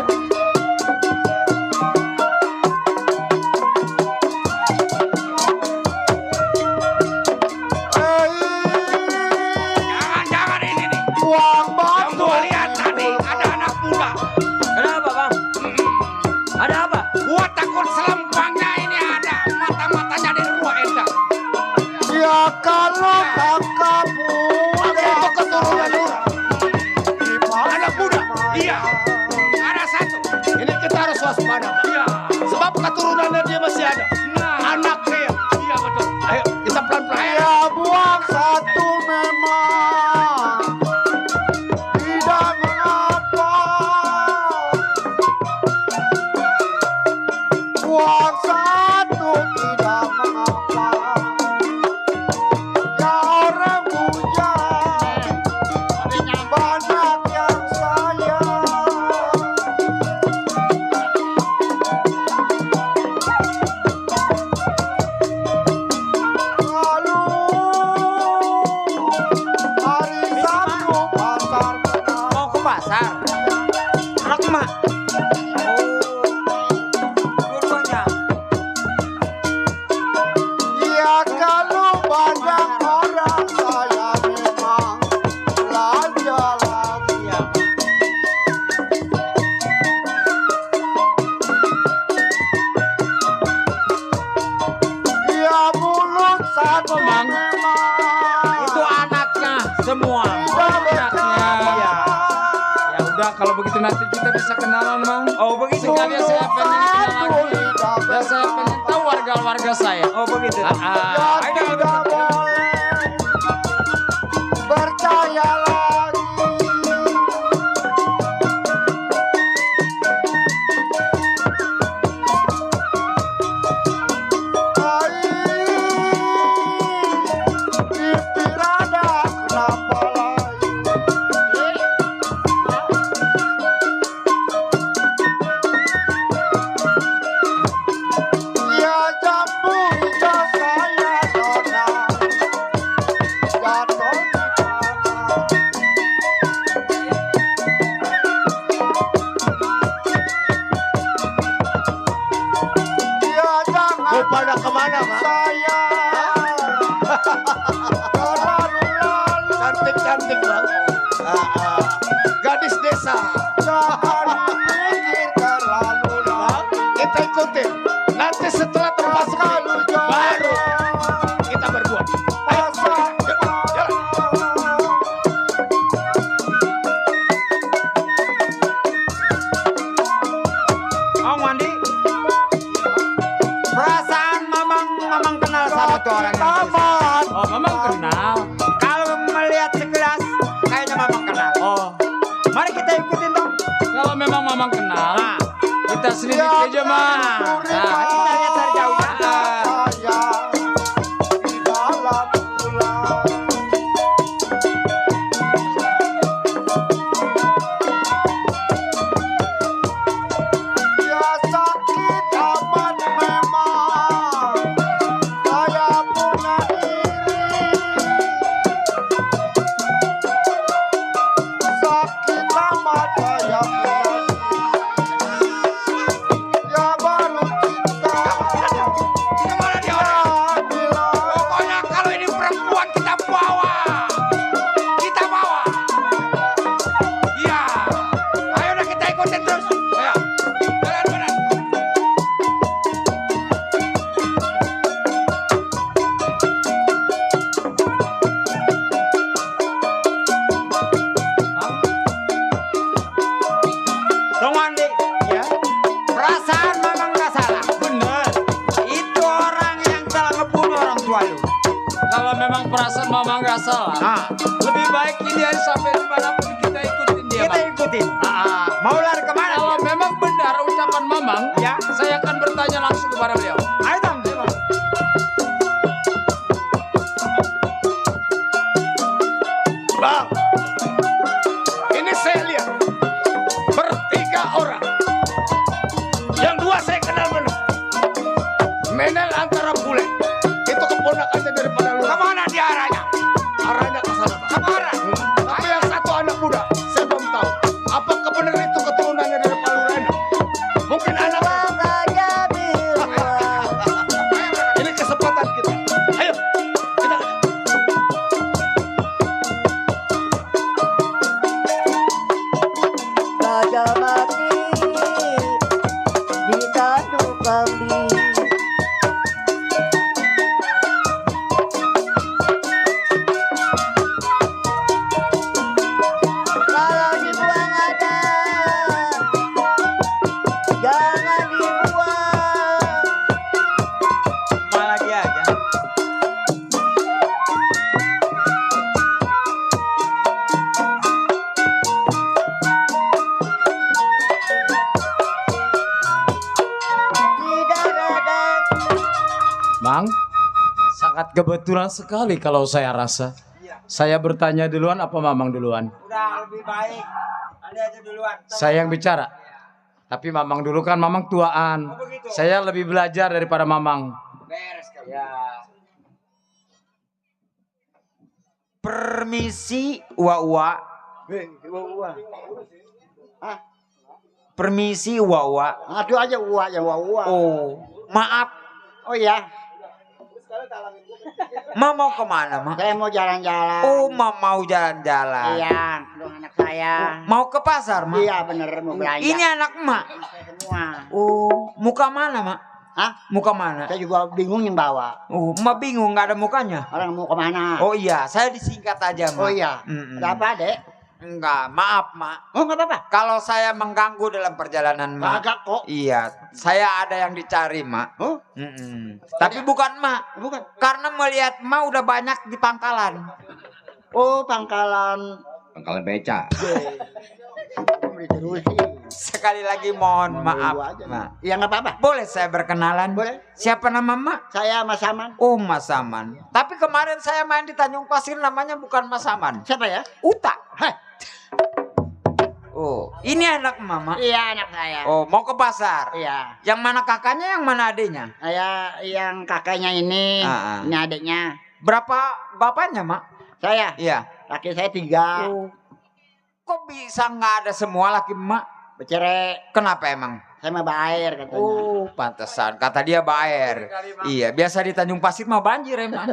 Jangan ini nih. Uang Yang batu. gua lihat tadi ada anak muda. Kenapa bang? Ada apa? Gua takut selempangnya ini ada mata-matanya di ruang endang. Ya kalau tangkap muda. Itu keturunan lu. Anak muda. Iya. Ada satu. Ini kita harus waspada, Pak. Iya. Sebab keturunannya dia masih ada. Nah, Anak dia. iya betul. Ayo, kita pelan-pelan. Ya, buang satu memang tidak mengapa. Buang satu tidak mengapa. Ya orang bujang, banyak yang sayang. Lalu hari Sabtu pasar kenal. Mau ke pasar? Anak emak. Dua-duanya. Ya kalau banyak orang saya memang belanja lagi. Ya mulut satu memang Itu anaknya semua. Anaknya. Iya. Ya udah, kalau begitu nanti kita bisa kenalan, Mang. Oh begitu. Sekalian saya pengen kenal lagi. Ya, saya pengen tahu warga-warga saya. Oh begitu. Ya Ayo dah, tidak boleh percaya lagi. Dipirada kenapa lagi? Ya jambu hijau saya nona jatuh di tanah. Ya jangan pada kemana Pak? Saya terlalu lalu. Cantik-cantik Bang. Gadis desa. Jangan mikir terlalu lalu. Kita ikutin. Nanti setelah terpasang baru kita berbuat. Ayo, jalan. Oh mandi. Perasaan mamang kenal sama tuh orang yang Taman. Oh, Mamang kenal. Kalau melihat sekilas kayaknya mamang kenal. Oh, Mari kita ikutin dong. kalau memang Mamang kenal, Nah, kita selidiki aja, Mang. nah kita lihat dari jauh ya. Saya di dalam bulan. Ya sakit amat memang saya punya diri. Sakit amat saya punya diri. Ya baru cinta. Kemana dia orang? Pokoknya kalau ini perempuan kita bawa. Kita bawa. Iya. Ayo dah kita ikutin terus. Ayo. Jalan. Dong mandi. Ya, Perasaan mamang nggak salah. bener. Itu orang yang telah ngebunuh orang tua lu. Kalau memang perasaan Mamang nggak salah, Nah, lebih baik ini hari sampai dimanapun kita ikutin dia, kita Bang. ikutin. Mau lari kemana? Kalau memang benar ucapan Mamang, Ya. saya akan bertanya langsung kepada beliau. Ayo dong. Bang, ini saya lihat bertiga orang. Yang dua saya kenal benar. Mamang Bule. Itu keponakannya daripada lu. Kemana dia arahnya? Arahnya ke sana, Bang. Kemana? Tapi yang satu anak muda, saya belum tahu. Apakah benar itu keturunannya dari Pak Lurah? Mungkin anak. Ini kesempatan kita. Ayo, kita. Gajah mati di tanduk kambing. Kalau dibuang ada, jangan dibuang. Malah dia aja. Tidak ada. Mang, sangat kebetulan sekali kalau saya rasa. Saya bertanya duluan apa Mamang duluan? Udah lebih baik. Anda aja duluan. Saya yang bicara. Tapi Mamang dulu kan Mamang tuaan. Saya lebih belajar daripada Mamang. Beres kali. Ya. Permisi, Uwa. Permisi, Uwa. Aduh aja uak ya uak. Oh, maaf. Oh iya, Ma mau kemana, Ma? saya mau jalan-jalan. Oh, Ma mau jalan-jalan. Iya, dong anak saya. Mau ke pasar, Ma? Iya bener mau belanja. Ini anak Ma. Semua. Oh, muka mana, Ma? Hah? Muka mana? Saya juga bingung yang bawa. Oh, Ma bingung nggak ada mukanya. Orang mau kemana? Oh iya, saya disingkat aja, Ma. Oh iya. Mm-mm. Ada apa, Dek? Enggak, maaf, Ma. Oh nggak apa-apa. Kalau saya mengganggu dalam perjalanan, Ma. Kagak kok. Iya, saya ada yang dicari, Ma. Oh, Tapi bukan Ma. bukan. Karena melihat Ma udah banyak di pangkalan. Oh, pangkalan. Pangkalan beca. Diterusin. Sekali lagi mohon maaf, Ma. Ya nggak apa-apa. Boleh saya berkenalan? Boleh. Siapa nama Ma? Saya Mas Saman. Oh, Mas Saman. Tapi kemarin saya main di Tanjung Pasir namanya bukan Mas Saman. Siapa ya? Uta. Hah. Oh, ini anak Mama. Iya anak saya. Oh, mau ke pasar. Iya. Yang mana kakaknya, yang mana adiknya? Saya yang kakaknya ini. Ini adiknya. Berapa bapaknya, Mak? Saya. Iya. Laki saya 3. Oh. Kok bisa nggak ada semua laki Mak? Bercerai. Kenapa emang? Saya mah Baer katanya. Oh, pantesan. Kata dia Baer. Iya, biasa di Tanjung Pasir mah banjir emang.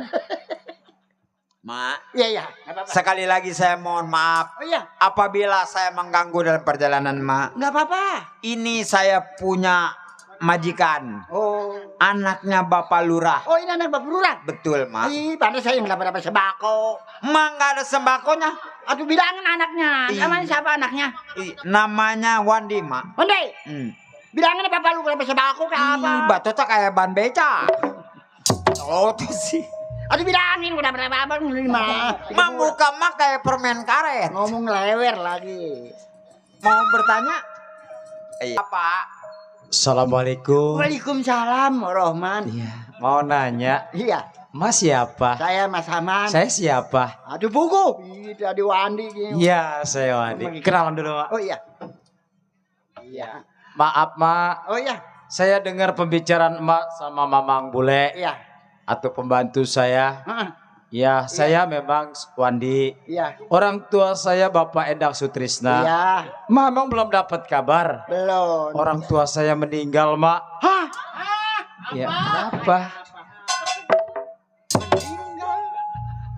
Mak, Iya iya. Nggak apa-apa. sekali lagi saya mohon maaf Oh iya. apabila saya mengganggu dalam perjalanan Mak. Nggak apa-apa. Ini saya punya majikan, Oh. anaknya Bapak Lurah. Oh ini anak Bapak Lurah. Betul, Mak. Ih, pantas saya nggak dapat sembako. Mak nggak ada sembakonya. Aduh bilangin anaknya. Iya. Namanya siapa anaknya? Namanya Wandi, Mak. Onde. Hmm. Bilangin Bapak lu dapat sembako kayak apa? Batotnya kayak ban beca. Oh, itu sih. Aduh bilangin udah berapa lima. Mak muka Mak kayak permen karet. Ngomong lewer lagi. Mau bertanya? Iya. Pak. Assalamualaikum. Waalaikumsalam Rohman. Iya. Mau nanya, Iya. Mas siapa? Saya Mas Haman. Saya siapa? Aduh buku. Itu ada Wandi gini. Iya, saya Wandi. Kenalan dulu, Mak. Oh iya. Iya. Maaf, Mak. Oh iya. Saya dengar pembicaraan Mak sama Mamang Bule Iya. atau pembantu saya. Heeh. Ya, saya memang Wandi. Iya. Orang tua saya Bapak Endang Sutrisna. Iya. Mamang belum dapat kabar. Belum. Orang tua saya meninggal, Mak. Hah? Ya, kenapa?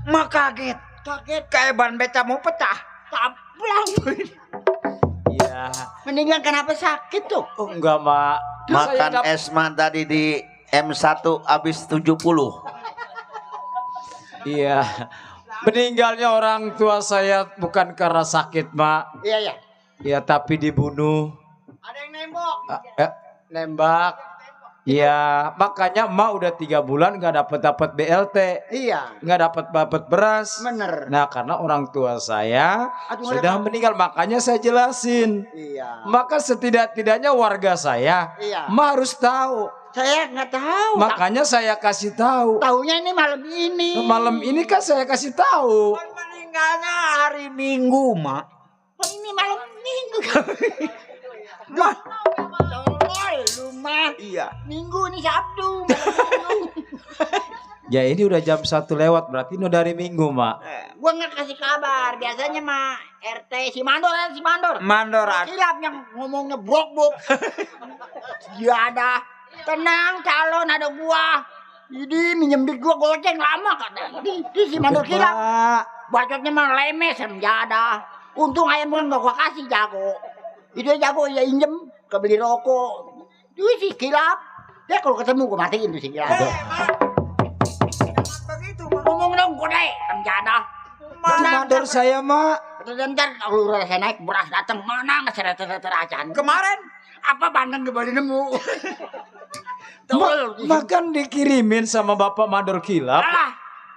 Mak kaget. Kaget. Kayak ban beca mau pecah. Taplang. Iya. Meninggal kenapa sakit tuh? Oh, enggak, Mak. Makan esman tadi di M1 habis 70. Iya. Meninggalnya orang tua saya bukan karena sakit, Mak. Iya iya. Ya, tapi dibunuh. Ada yang nembok. Nembak. Iya, makanya emak udah 3 bulan nggak dapat BLT, Iya. nggak dapat beras. Bener. Nah, karena orang tua saya Aduh, sudah meninggal, makanya saya jelasin. Iya. Maka setidak-tidaknya warga saya, Iya. emak harus tahu. Saya nggak tahu. Makanya saya kasih tahu. Taunya ini malam ini. Malam ini kan saya kasih tahu. Meninggalnya hari Minggu, Mak. Oh, ini malam minggu. Wah. Tolol, lu mah. Iya. Minggu ini Sabtu. Ya ini udah jam 1 lewat, berarti ini udah hari Minggu, Mak. Gua nggak kasih kabar. Biasanya mah RT si Mandor. Mandor. Kilap yang ngomongnya brok. Dia ada. Tenang calon ada gua. Jadi minjem duit gua goceng lama katanya. Di si Mandor kilap. Bacotnya mah lemes ada. Untung ayam gua nggak gua kasih jago. Itu jago ya injem kebeli rokok. Itu si kilap. Dia kalau ketemu gua matiin tuh si kilap. Begitu ngomong dong gede ada. Mandor saya, Mak. Ntar kalau saya naik beras datang mana ngeser-ser acan. Kemarin apa bandeng kembali nemu. Makan dikirimin sama Bapak Mandor Kilap. Alah,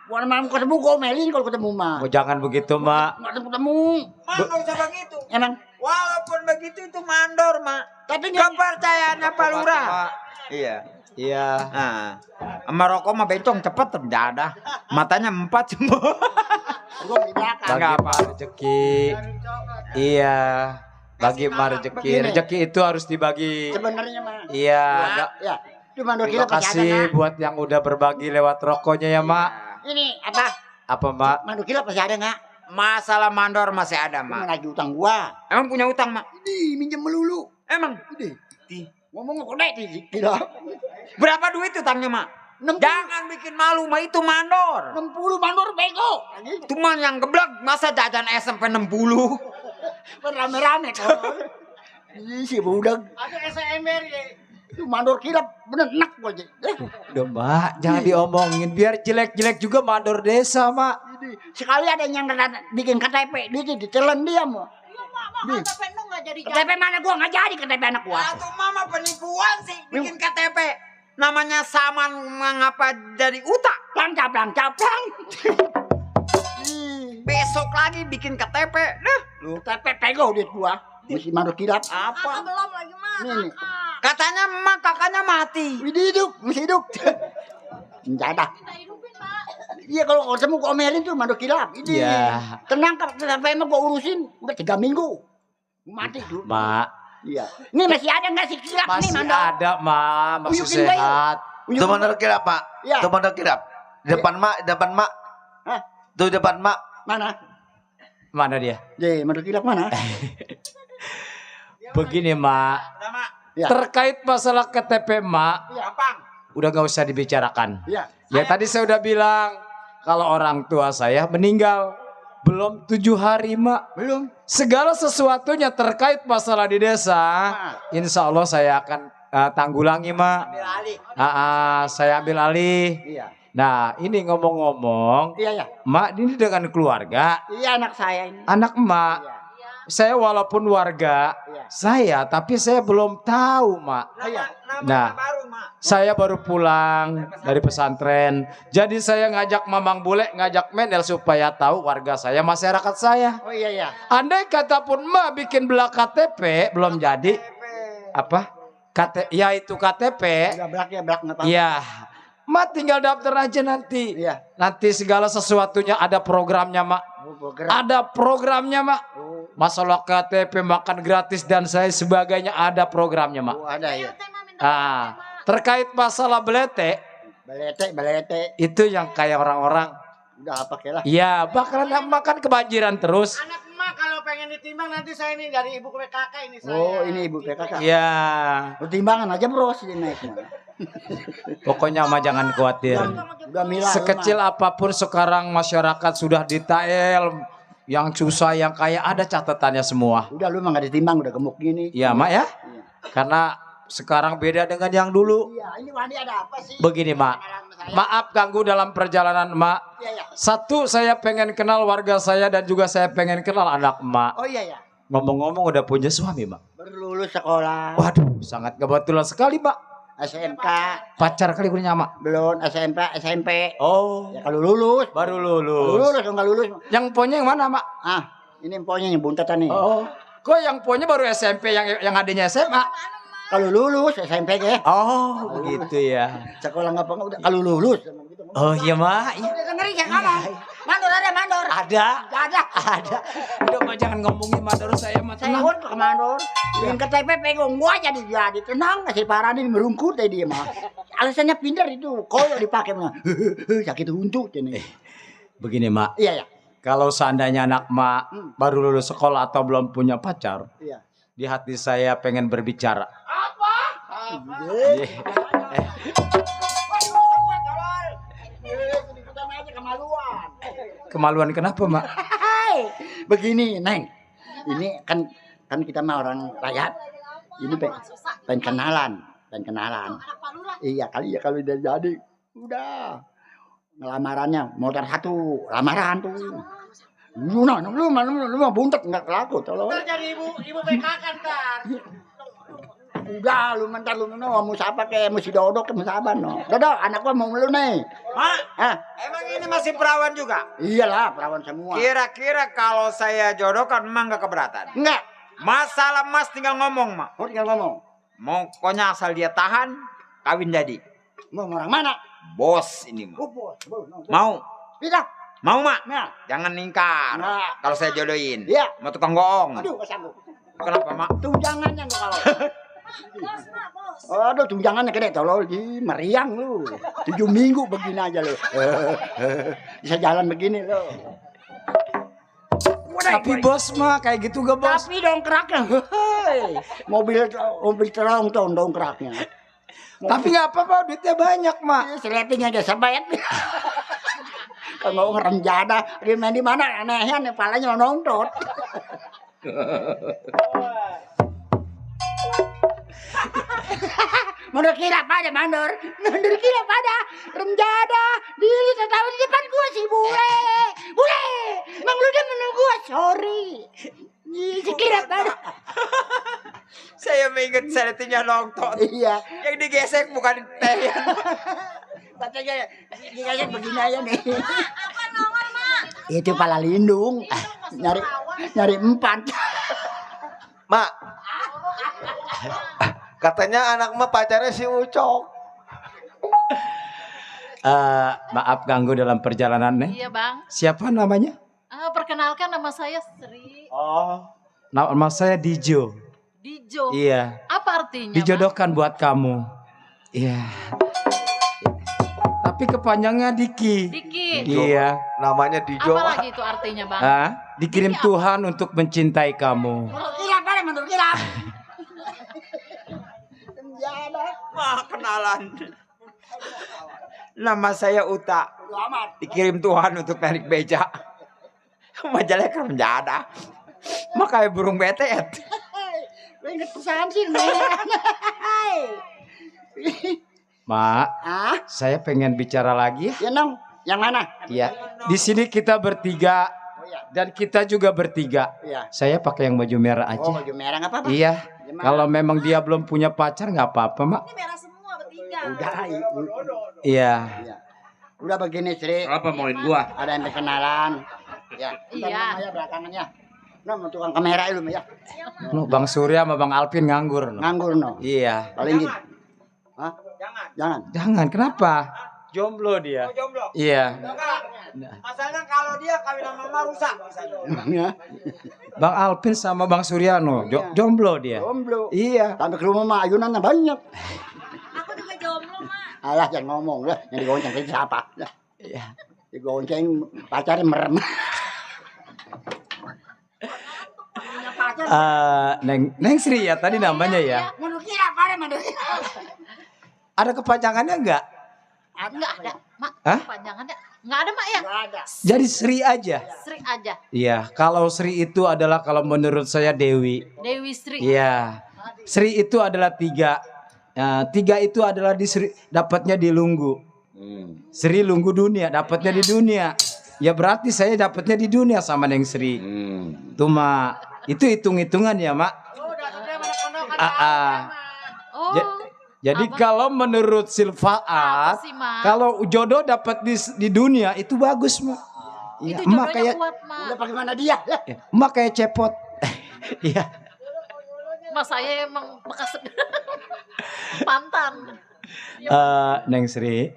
bukan malam ketemu gomelin kalau ketemu mah. Oh, jangan begitu, Mak. Nggak ketemu. Mak gak usah begitu. Emang? Walaupun begitu itu mandor, Mak. Tapi kepercayaannya Pak Lurah. Iya. Iya. Nah, sama rokok mah bencong cepet terjadah. Matanya 4 semua. Gua di belakang. Bagi Mak rezeki. Iya. Bagi Mak rezeki. Rezeki itu harus dibagi. Sebenarnya mah. Iya. Ya. Cuma Mandor Terima Kilap masih ada. kasih buat yang udah berbagi lewat rokoknya ya, Mak. Ini apa? Apa, Mak? Mandor Kilap masih ada nggak? Masalah mandor masih ada, Cuma Mak. lagi utang gua. Emang punya utang, Mak? Ini minjem melulu. Emang? Ngomong gede di Kilap. Berapa duit utangnya, Mak? 60. Jangan bikin malu, Mak. Itu mandor. 60 Mandor bego. Itu mah yang geblek. Masa jajan es sampai 60? Rame-rame kalau. Ih, si budak. Ada SMR ya. Itu Mandor Kilap bener enak gua aja. Udah, Mak, jangan diomongin. Biar jelek-jelek juga Mandor desa, Mak. Sekali ada yang bikin KTP, dia ditelan dia mau. KTP mana gua nggak jadi KTP anak gua. Itu mama penipuan sih bikin KTP. Namanya saman mengapa dari utak. Langcap. Besok lagi bikin KTP. Nah, Lu KTP pego duit gua. Masih Mandor Kilap. apa? Belum lagi mah. Nih. Katanya emak kakaknya mati. Masih hidup. Menjadah. Iya kalau ketemu gua omelin tuh Mandor Kilap. Ini. Iya. Tenang KTP mah gua urusin udah 3 minggu. Mati dulu. Mak, Iya. Ini masih ada nggak sih Kilap nih masih Mandor? ada, Mak. Masih Uyukin gua yuk. sehat. Itu Mandor Kilap, Pak. Iya. Itu Mandor Kilap. Di depan Mak. Hah? Tuh depan Mak. Mana? Mana dia? Mandor Kilap mana? Begini, Mak. Ya. Terkait masalah KTP, Mak, Gampang. udah gak usah dibicarakan. Iya. Ya tadi saya udah bilang, kalau orang tua saya meninggal belum 7 hari, Mak. Belum. Segala sesuatunya terkait masalah di desa, insya Allah saya akan tanggulangi, Mak. Saya ambil alih. Iya. Nah, ini ngomong-ngomong, Iya. Mak ini dengan keluarga, Iya anak saya ini. anak Mak. Iya. Saya walaupun warga, saya, tapi saya belum tahu, Mak. Iya. Nah, saya baru pulang dari pesantren. Jadi saya ngajak Mamang Bule, ngajak Mendel supaya tahu warga saya, masyarakat saya. Oh iya. Andai kata pun Mak bikin belah KTP, belum jadi. Apa? Ya itu KTP. Udah belak nggak apa-apa. Iya. Mak tinggal daftar aja nanti. Iya. Nanti segala sesuatunya ada programnya, Mak. Ada programnya, Mak. Masalah KTP, makan gratis dan saya sebagainya ada programnya, Mak. Oh ada ya. Terkait masalah belete, Balete. itu yang kayak orang-orang. Udah apa lah. Ya, bakalan makan kebanjiran terus. Anak emak kalau pengen ditimbang nanti saya ini dari ibu PKK ini saya. Oh ini ibu PKK. Ya, Lu timbangan aja bros ini naik. pokoknya mah jangan khawatir. Udah milah. Sekecil apapun sekarang masyarakat sudah detail. Yang susah, yang kaya ada catatannya semua. Udah lu mah nggak ditimbang udah gemuk gini. Iya, Mak ya. Karena sekarang beda dengan yang dulu. Iya, ini Wandi ada apa sih? Begini, Mak. Maaf ganggu dalam perjalanan, Mak. Iya. Satu, saya pengen kenal warga saya dan juga saya pengen kenal anak Mak. Oh iya. Ngomong-ngomong udah punya suami, Mak. Baru lulus sekolah. Waduh, sangat kebetulan sekali, Mak. SMK. Pacar kali punya, Mak. Belum SMP. Oh, Ya kalau lulus. baru Kalau lulus. lulus kalau nggak lulus. Yang punya yang mana, Mak? Ini empoknya yang buntetan nih. Oh, kok yang punya baru SMP, yang adanya SMA? Kalau lulus SMP ke. Oh, begitu ya. Sekolah nggak udah kalau lulus. Oh iya, Mak. Iya. Udah dengerin ya ngomong. Mandor ada mandor. Ada. Ada. Udah, Mak, jangan ngomongin mandor saya, Mak. Saya pun ke mandor. Bikin KTP pegang gua jadi tenang ngasih paranin merungkut tadi dia mah. alasannya pinter itu. Kalau dipakai sakit untuk ini. Begini mak, Iya ya. kalau seandainya anak mak baru lulus sekolah atau belum punya pacar, Iya. di hati saya pengen berbicara. Kemaluan kenapa mak? Begini, Neng. Ini kan kita mah orang rakyat. Ini pengen kenalan. Iya kali ya kalau udah jadi. Udah. Ngelamarannya motor 1, lamaran tuh. Lu mah buntet enggak laku tolong. Jadi ibu PKK ntar. Udah lu mentar lu mau siapa ke mesti dodok ke saban no. Dodok anak gua mau lu nih. Mak, Hah? emang ini masih perawan juga? Iyalah perawan semua. Kira-kira kalau saya jodohkan emang gak keberatan? Enggak. Masalah mas tinggal ngomong mak. Oh tinggal ngomong. Pokoknya asal dia tahan, kawin jadi. Mau orang mana? Bos ini mak. Oh, bos. Mau? Tidak. Mau mak? Nah. Jangan ingkar. Nah. Kalau saya jodohin. Iya. Mau tukang bohong. Aduh gak sanggup. Kenapa mak? Tunjangannya enggak kalau. Aduh tunjangannya gede tolol di meriang lu. 7 minggu begini aja lu. Bisa jalan begini lu. Tapi bos mah kayak gitu gak bos? Tapi dongkraknya. Hei. Mobil terong dongkraknya. Tapi nggak apa-apa, duitnya banyak mak. Seletingnya aja sampai. Kalau ngerem jada, dia main di mana anehnya nih palanya nontot. Mundur kira pada mundur kira pada remjada diri tahu di depan gua sih bule emang lu udah menunggu gua sorry kira pada Saya mengingat seletingnya nonton. iya Yang digesek bukan teh. katanya digesek begini aja nih itu pala lindung nyari 4 Mak. Katanya anak mah pacarnya si Ucok. Maaf ganggu dalam perjalanan nih. Iya bang. Siapa namanya? Perkenalkan nama saya Sri. Oh. Nama saya Dijo. Dijo. Iya. Apa artinya? Dijodohkan buat kamu. Iya. Tapi kepanjangnya Diki. Diki. Iya. Namanya Dijo. Apa lagi itu artinya bang? Dikirim Diki Tuhan untuk mencintai kamu. menurut kira Mah kenalan. Nama saya Uta. Dikirim Tuhan untuk narik beca. Majalahnya kan menjada. Makanya burung betet. inget pesan sih Mak, saya pengen bicara lagi. Ya nong, yang mana? Iya. Di sini kita bertiga dan kita juga bertiga. Iya. Saya pakai yang baju merah aja. Oh baju merah nggak apa-apa. Iya. Kalau memang dia belum punya pacar nggak apa-apa mak. Ini merah semua bertiga. Udah, Iya. udah begini Sri. Apa mauin gua? Ada yang berkenalan. Ya. Iya. Ya belakangannya. No, mau tukang kamera lu ya. No, Bang Surya sama Bang Alvin nganggur. No. Nganggur no. Iya. Paling gitu. Hah? Jangan. Jangan. Kenapa? Jomblo dia. Jomblo. Iya. Masalahnya kalau dia kawin sama mama rusak. Ya. Bang Alvin sama Bang Suryano jomblo dia. Jomblo. Iya. Sampai ke rumah mah ayunannya banyak. Aku juga jomblo mak. Alah jangan ngomong lah, yang digonceng itu siapa? Iya. Digonceng pacarnya merem. Neng Sri ya tadi namanya ya. Menurut kira pada menurut. Ada kepanjangannya enggak? Enggak ada mak. Hah? Panjangannya enggak ada mak ya. Enggak ada. Jadi Sri aja. Sri aja. Iya, kalau Sri itu adalah kalau menurut saya Dewi. Dewi Sri. Iya. Sri itu adalah 3. 3 itu adalah dapatnya di Lunggu. Sri Lunggu dunia, dapatnya di dunia. Ya berarti saya dapatnya di dunia sama Neng Sri. Tuh mak. Itu hitung-hitungan ya mak. Oh. Jadi kalau menurut Silfaat, kalau jodoh dapat di dunia itu bagus mak. Itu Ya, emak jodohnya kayak kuat mak. Udah bagaimana dia? emak kayak cepot. Iya. Mas saya emang bekas pantan. Neng Sri,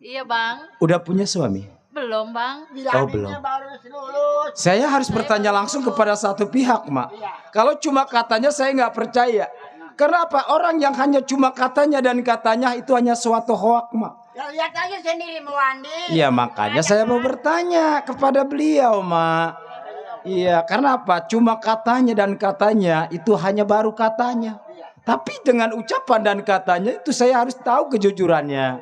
Iya bang. udah punya suami? Belum bang. Oh belum. Baru lulus. Saya harus bertanya langsung kepada satu pihak mak. Kalau cuma katanya saya nggak percaya. Karena apa? Orang yang hanya cuma katanya dan katanya itu hanya suatu hoak, Mak. Ya lihat aja sendiri Wandi. Iya, makanya saya mau bertanya kepada beliau, Mak. Iya, karena apa? Cuma katanya dan katanya itu hanya baru katanya. Tapi dengan ucapan dan katanya itu saya harus tahu kejujurannya.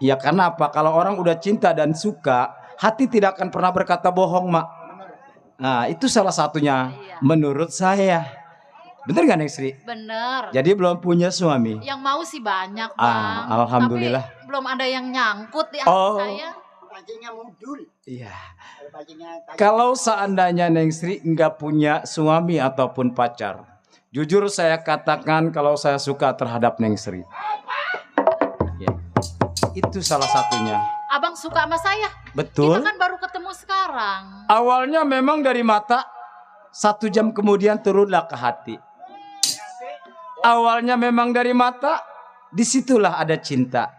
Ya karena apa? Kalau orang udah cinta dan suka, hati tidak akan pernah berkata bohong, Mak. Nah, itu salah satunya menurut saya. Bener gak Neng Sri? Bener. Jadi belum punya suami? Yang mau sih banyak, Bang. Alhamdulillah. Tapi belum ada yang nyangkut di hati saya. Pancingnya mudul. Iya. Pancingnya Kalau seandainya Neng Sri nggak punya suami ataupun pacar, jujur saya katakan kalau saya suka terhadap Neng Sri. Ya. Itu salah satunya. Abang suka sama saya? Betul. Kita kan baru ketemu sekarang. Awalnya memang dari mata, 1 jam kemudian turunlah ke hati. Awalnya memang dari mata, disitulah ada cinta.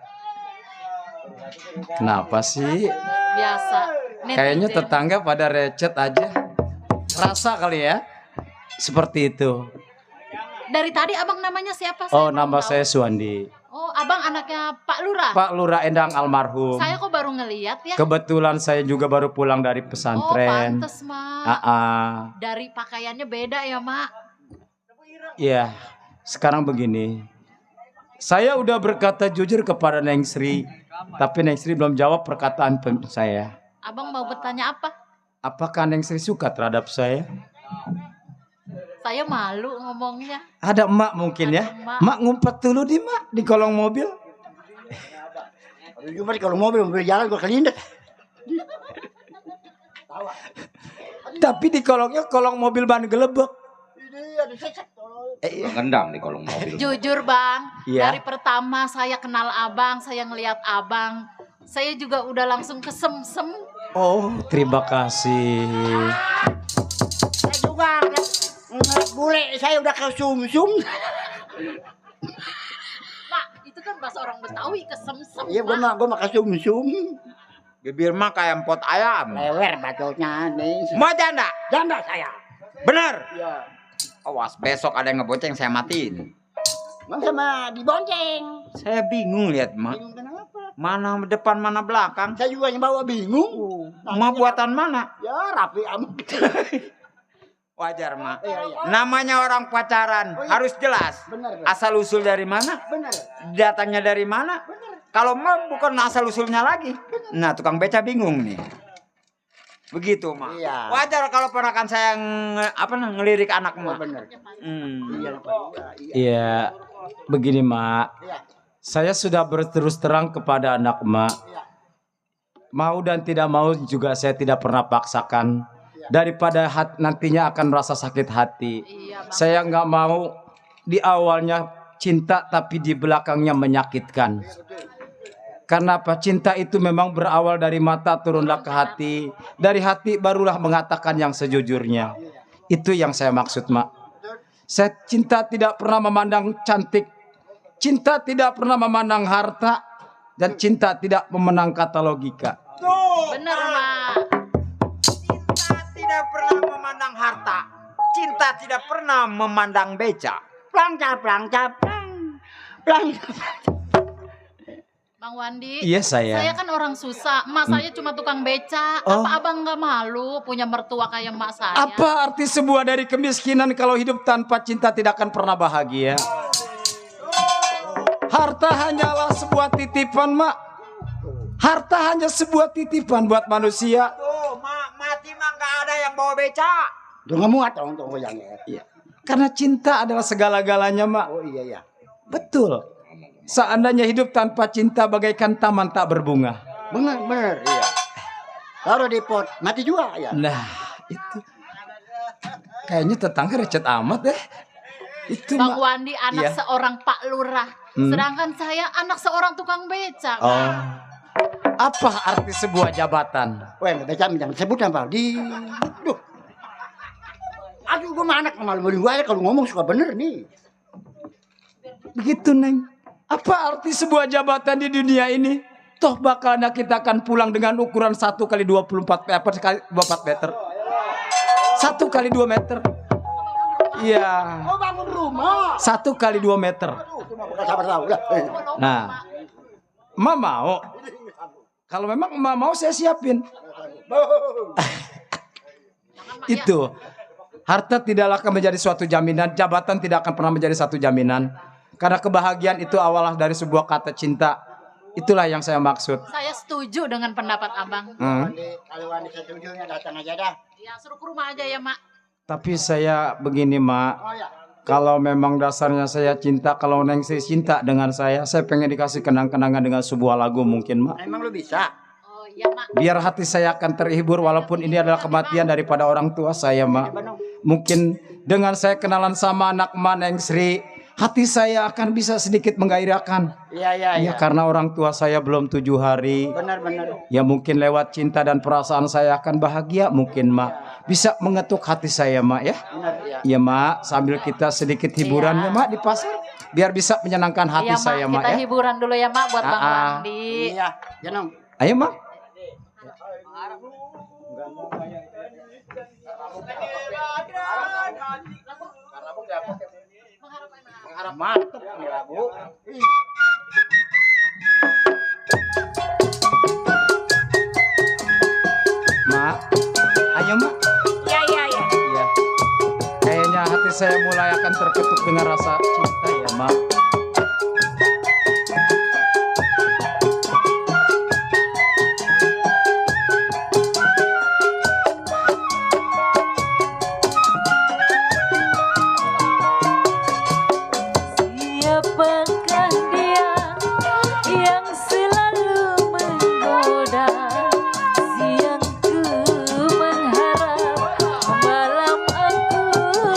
Kenapa sih? Biasa. Kayaknya Netizen. tetangga pada recet aja. Rasa kali ya? Seperti itu. Dari tadi abang namanya siapa? Oh, belum nama tahu. saya Suwandi. Oh, abang anaknya Pak Lurah? Pak Lurah Endang almarhum. Saya kok baru ngeliat ya? Kebetulan saya juga baru pulang dari Oh, pesantren. pantes, Mak. Dari pakaiannya beda ya, Mak? Iya. Sekarang begini. Saya udah berkata jujur kepada Neng Sri, tapi Neng Sri belum jawab perkataan saya. Abang mau bertanya apa? Apakah Neng Sri suka terhadap saya? Saya malu ngomongnya. Ada emak mungkin ya? Emak. Emak ngumpet dulu di kolong mobil. kalau mobil jalan gua kelindes. Tapi di kolongnya kolong mobil ban gelebek. Ngendang di kolong mobil. Jujur Bang, Iya. dari pertama saya kenal abang, saya ngelihat abang, saya juga udah langsung kesemsem. Oh, terima kasih. Saya juga bule saya udah kesumsum. Mak, itu kan bahasa orang Betawi, kesemsem. Iya gua mah kesumsum. Bibir mah kayak empot ayam. Lewer bacotnya nih. Mau janda? Janda saya. Bener? Iya. Awas besok ada yang ngebonceng saya matiin. Mang sama dibonceng. Saya bingung lihat mak. Bingung kenapa? Mana depan mana belakang? Saya juga yang bawa bingung. Mau buatan mana? Ya rapi amat. Wajar mak. Iya. Namanya orang pacaran harus jelas. Benar. Asal usul dari mana? Benar. Datangnya dari mana? Kalau mau bukan asal usulnya lagi. Nah tukang beca bingung nih. Begitu mak. Iya. Wajar kalau ponakan saya ngelirik anak mak. Benar. Iya, begini Mak. Saya sudah berterus terang kepada anak Mak. Mau dan tidak mau juga saya tidak pernah paksakan. Daripada nantinya akan merasa sakit hati. Saya nggak mau di awalnya cinta tapi di belakangnya menyakitkan. Karena apa? Cinta itu memang berawal dari mata turunlah ke hati. Dari hati barulah mengatakan yang sejujurnya. Itu yang saya maksud Mak. Saya cinta tidak pernah memandang cantik. Cinta tidak pernah memandang harta. Dan cinta tidak memandang kata logika. Bener Mak. Cinta tidak pernah memandang harta. Cinta tidak pernah memandang beca. Plang plang plang. Bang Wandi, Iya, sayang. saya kan orang susah. Emak saya cuma tukang beca. Oh. Apa abang nggak malu punya mertua kayak emak saya? Apa arti sebuah dari kemiskinan kalau hidup tanpa cinta tidak akan pernah bahagia? Harta hanyalah sebuah titipan, Mak. Harta hanya sebuah titipan buat manusia. Tuh, mati mah nggak ada yang bawa beca. Tuh nggak muat dong tuh goyangnya. Iya. Karena cinta adalah segala-galanya, Mak. Oh iya. Betul. Seandainya hidup tanpa cinta bagaikan taman tak berbunga. Bener iya. Taruh di pot mati juga ya. Nah, itu. Kayaknya tetangga recet amat deh. Itu Bang Mak. Wandi anak Iya. seorang Pak Lurah. Sedangkan saya anak seorang tukang beca. Oh. Apa arti sebuah jabatan? Weh, beca jangan sebut apa di. Duh. Aduh, gue mah anak malu-malu aja kalau ngomong suka bener nih. Begitu, Neng. Apa arti sebuah jabatan di dunia ini? Toh bakalnya kita akan pulang dengan ukuran 1 kali 24 meter. 1 kali 2 meter. Iya. Oh, bangun rumah. 1 kali 2 meter. Bukan sabar tahu lah. Nah, emak mau. Kalau memang emak mau saya siapin. Itu. Harta tidaklah akan menjadi suatu jaminan, jabatan tidak akan pernah menjadi satu jaminan. Karena kebahagiaan itu awalnya dari sebuah kata cinta. Itulah yang saya maksud. Saya setuju dengan pendapat abang. Kalau Wandi setujunya datang aja dah. Ya suruh ke rumah aja ya mak. Tapi saya begini, Mak. Oh ya. Kalau memang dasarnya saya cinta, kalau Neng Sri cinta dengan saya pengen dikasih kenang-kenangan dengan sebuah lagu mungkin, Mak. Emang lu bisa? Oh iya mak. Biar hati saya akan terhibur walaupun ini adalah kematian daripada orang tua saya, Mak. Mungkin dengan saya kenalan sama anak Mak Neng Sri, hati saya akan bisa sedikit menggairahkan. Iya. Ya karena orang tua saya belum 7 hari. Benar. Ya mungkin lewat cinta dan perasaan saya akan bahagia mungkin, Mak. Bisa mengetuk hati saya, Mak, ya. Benar ya. Ya, Mak, sambil kita sedikit hiburannya, Mak, di pasar. Biar bisa menyenangkan hati Iya saya, mak, Mak, kita ya. hiburan dulu ya mak buat Bang Wandi. Iya, Janong. Ayo, Mak. Mantep nih lagu. Mak. Ayo, Mak. Iya. Iya. Kayaknya hati saya mulai akan terketuk dengan rasa cinta ya, Mak. Siapakah dia yang selalu menggoda, siang ku mengharap, malam aku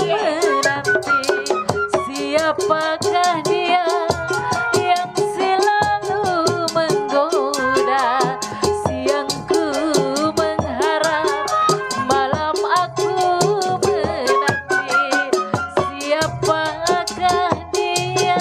menanti. Siapakah dia yang selalu menggoda, siang ku mengharap, malam aku menanti. Siapakah dia?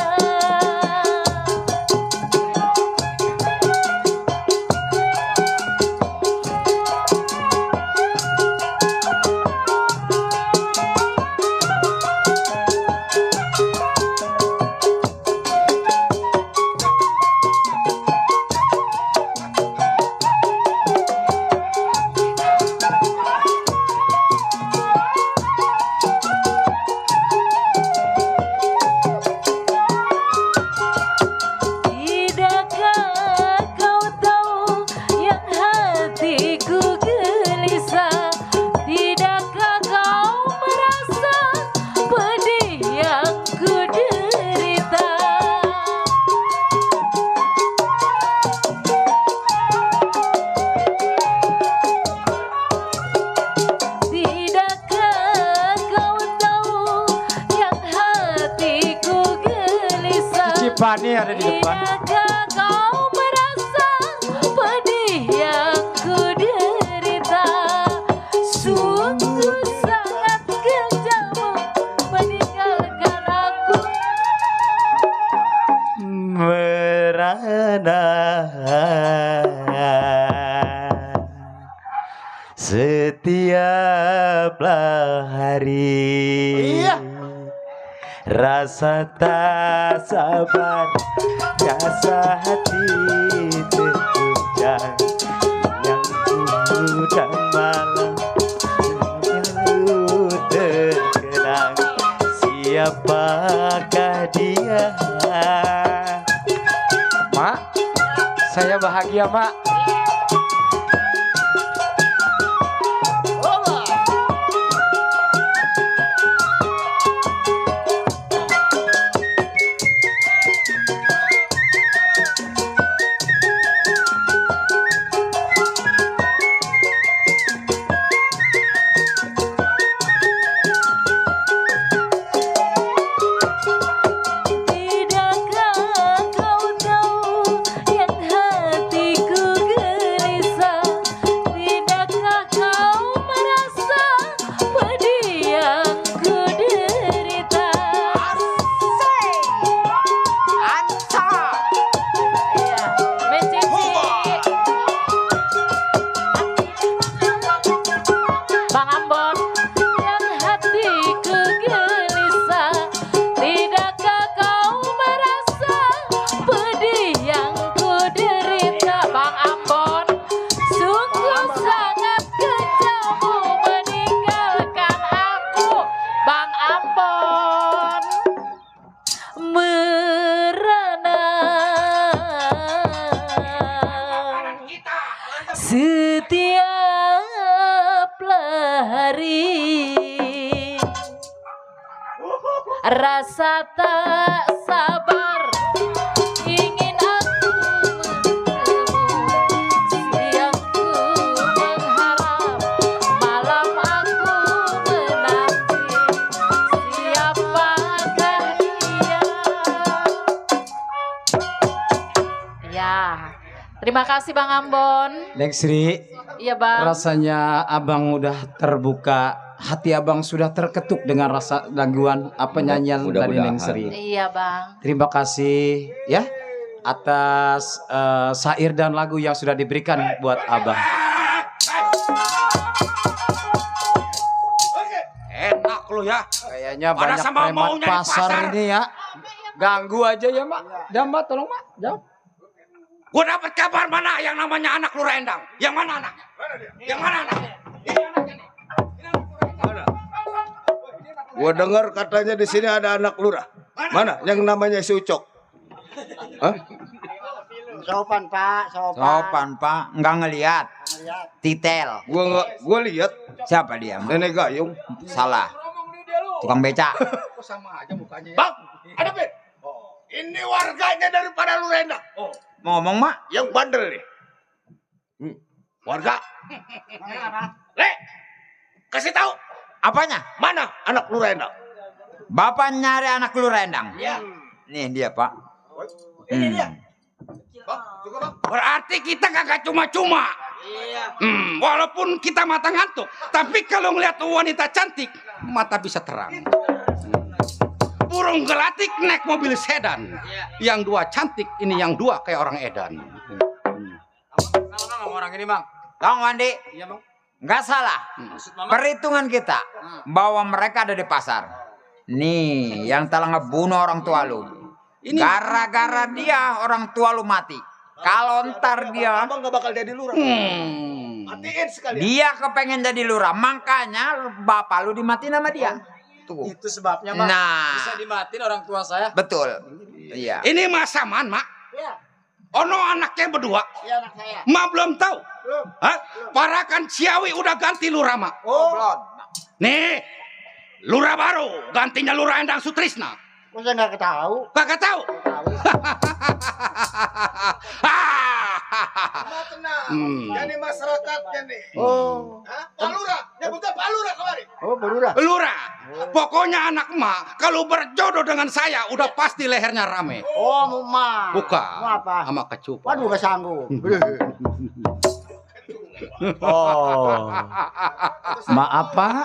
Tidakkah kau tahu yang hatiku gelisah? Tidakkah kau merasa pedih yang ku derita? Tidakkah kau tahu yang hatiku gelisah? Cipani ada di depan. Tidakkah kau merasa pedih yang ku derita? Sungguh sangat kejammu meninggalkan aku. Merana setiaplah hari. Rasa tak sabar, rasa hati terguncang, yang ku dan malam selalu terkenang. Siapakah dia? Mak, saya bahagia, Mak. Tidakkah kau tahu yang hatiku rasa tak sabar ingin aku bertemu. Siang ku mengharap, malam aku menanti. Siapakah dia? Ya, terima kasih Bang Ambon. Neng Sri, Iya Bang. rasanya abang udah terbuka, hati abang sudah terketuk dengan rasa laguan apa nyanyian dari Neng Sri. Iya Bang. Terima kasih ya atas syair dan lagu yang sudah diberikan buat abang. Enak lu ya. Kayaknya Pada banyak sama preman mau nyari pasar pasar. ini ya. Ganggu aja ya Mak. Jam Mak, tolong Mak. Jawab. Gue dapat kabar mana yang namanya anak Lurah Endang. Yang mana anak? Yang mana anak? Gua dengar katanya di sini ada anak lurah. Mana? Yang namanya si Ucok. Hah? Sopan Pak, Sopan Pak, nggak ngelihat. Titel. Gua lihat. Siapa dia? Nenek Gayung. Salah. Tukang beca. Sama aja mukanya. Bang, ada Ben. Ini warganya daripada Lurah Endang. Ngomong Mak. Yang bandel nih. Warga. Le, kasih tahu. Apanya? Mana anak Lurah Endang? Bapak nyari anak Lurah Endang. Iya. Nih dia Pak. Ini dia. Bang, juga Bang. Berarti kita kagak cuma-cuma. Iya. Walaupun kita mata ngantuk, tapi kalau ngeliat wanita cantik, mata bisa terang. Burung gelatik naik mobil sedan. Yang dua cantik, ini yang dua kayak orang edan. Sama orang ini Bang. Tahu Wandi? Iya Bang. Nggak salah. Perhitungan kita bahwa mereka ada di pasar. Nih, yang telah ngebunuh orang tua lu. Gara-gara dia orang tua lu mati. Kalau ntar dia Abang gak bakal jadi lurah. Matiin sekali. dia kepengen jadi lurah, makanya bapak lu dimatiin sama dia. Tuh. Itu sebabnya Mak. Nah. Bisa dimatiin orang tua saya. Betul. Iya. Ini Mas Saman, Mak. Ono anaknya berdua. Iya anak saya. Mak belum tahu. Hah? Parakan Ciawi udah ganti lurah, Mak. Belum. Nih, lurah baru. Gantinya Lurah Endang Sutrisna. Kok saya nggak tahu? Kagak tahu. Jadi masyarakatnya nih. Oh. Pak Lurah, nyebutnya Pak Lurah kemarin. Oh, berurah. Lurah. Pokoknya anak emak kalau berjodoh dengan saya udah pasti lehernya rame. Oh, Ma. Bukan. Mau apa? Sama kecupan. Waduh, gak sanggup. Oh. Maaf Pak.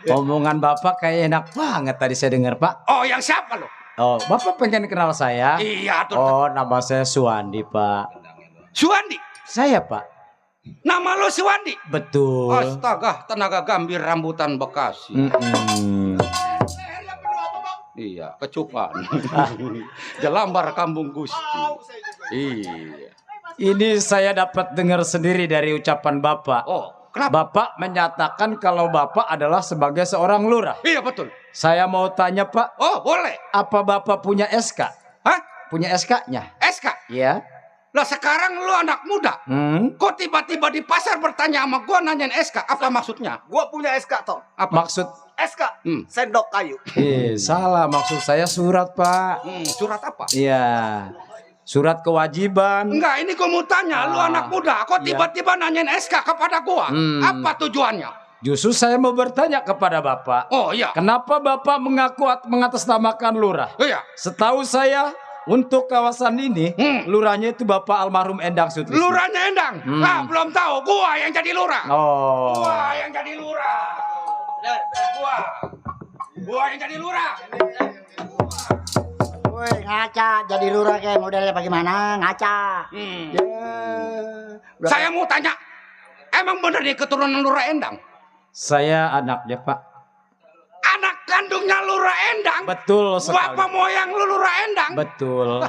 Omongan Bapak kayak enak banget tadi saya dengar Pak. Oh, yang siapa lo? Oh, Bapak pengen kenal saya? Iya, tuh. Oh, nama saya Suwandi Pak. Suwandi. Saya Pak. Nama lo Suwandi. Betul. Astaga, tenaga gambir rambutan Bekasi. Iya, kecupan. Jelambar Kampung Gusti. Iya. Ini saya dapat dengar sendiri dari ucapan Bapak. Oh, kenapa? Bapak menyatakan kalau Bapak adalah sebagai seorang lurah. Iya, betul. Saya mau tanya Pak. Oh, boleh. Apa Bapak punya SK? Hah? Punya SK-nya? SK? Iya. Lah sekarang lu anak muda. Kok tiba-tiba di pasar bertanya sama gua nanyain SK? Apa maksudnya? Gua punya SK toh. Apa? Maksud? SK. Sendok kayu. Salah. Maksud saya surat Pak. Surat apa? Iya. Surat kewajiban. Enggak, ini gua mau tanya, lu anak muda, kok tiba-tiba nanyain SK kepada gua? Apa tujuannya? Justru saya mau bertanya kepada Bapak. Oh iya. Kenapa Bapak mengaku mengatasnamakan lurah? Iya. Setahu saya untuk kawasan ini, lurahnya itu Bapak almarhum Endang Sutrisna. Lurahnya Endang? Ah, belum tahu. Gua yang jadi lurah. Oh. Gua yang jadi lurah. Gua yang jadi lurah. Woi, ngaca jadi lurah kayak modelnya bagaimana? Ngaca. Saya mau tanya, emang bener nih keturunan Lurah Endang? Saya anaknya Pak. Anak kandungnya Lurah Endang? Betul sekali. Bapak moyang lu Lurah Endang? Betul.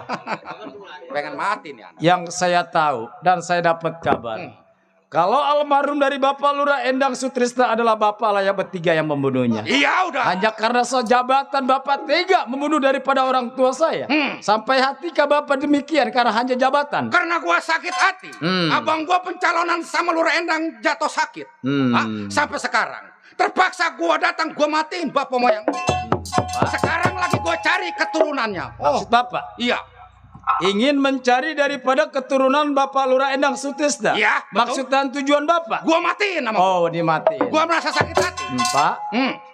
Pengen mati nih anak. Yang saya tahu dan saya dapat kabar. Kalau almarhum dari Bapak Lurah Endang Sutrisna adalah Bapak lah yang bertiga yang membunuhnya. Iya udah. Hanya karena jabatan Bapak tega membunuh daripada orang tua saya. Sampai hatikah Bapak demikian karena hanya jabatan? Karena gua sakit hati. Abang gua pencalonan sama Lurah Endang jatuh sakit. Sampai sekarang. Terpaksa gua datang, gua matiin bapak moyang. Sekarang lagi gua cari keturunannya. Maksud Bapak? Iya. Ingin mencari daripada keturunan Bapak Lurah Endang Sutisna. Iya, betul. Maksud dan tujuan Bapak? Gua matiin nama. Oh, dimatiin. Gua merasa sakit hati. Pak,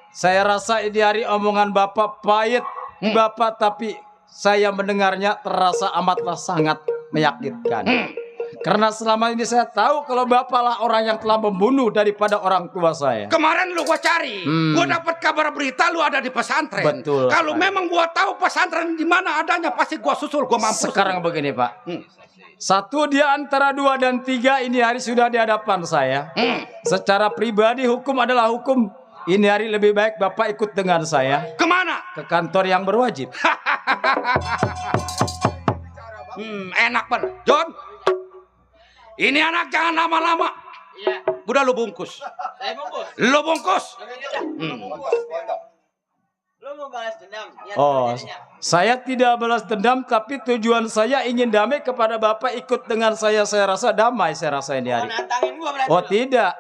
saya rasa ini hari omongan Bapak pahit di Bapak, tapi saya mendengarnya terasa amatlah sangat meyakinkan. Karena selama ini saya tahu kalau Bapak lah orang yang telah membunuh daripada orang tua saya. Kemarin lu gua cari, gua dapat kabar berita lu ada di pesantren. Betul. Kalau memang gua tahu pesantren di mana adanya, pasti gua susul, gua mampus. Sekarang begini Pak, satu di antara 2 dan 3 ini hari sudah di hadapan saya. Secara pribadi hukum adalah hukum. Ini hari lebih baik Bapak ikut dengan saya. Kemana? Ke kantor yang berwajib. Enak banget, John. Ini anak jangan lama-lama. Iya. Udah lu bungkus. Saya bungkus. Lu bungkus. Lu mau balas dendam? Ya, Oh, saya tidak balas dendam, tapi tujuan saya ingin damai kepada Bapak. Ikut dengan saya rasa damai, saya rasa ini hari. nantangin gua berarti. Oh tidak.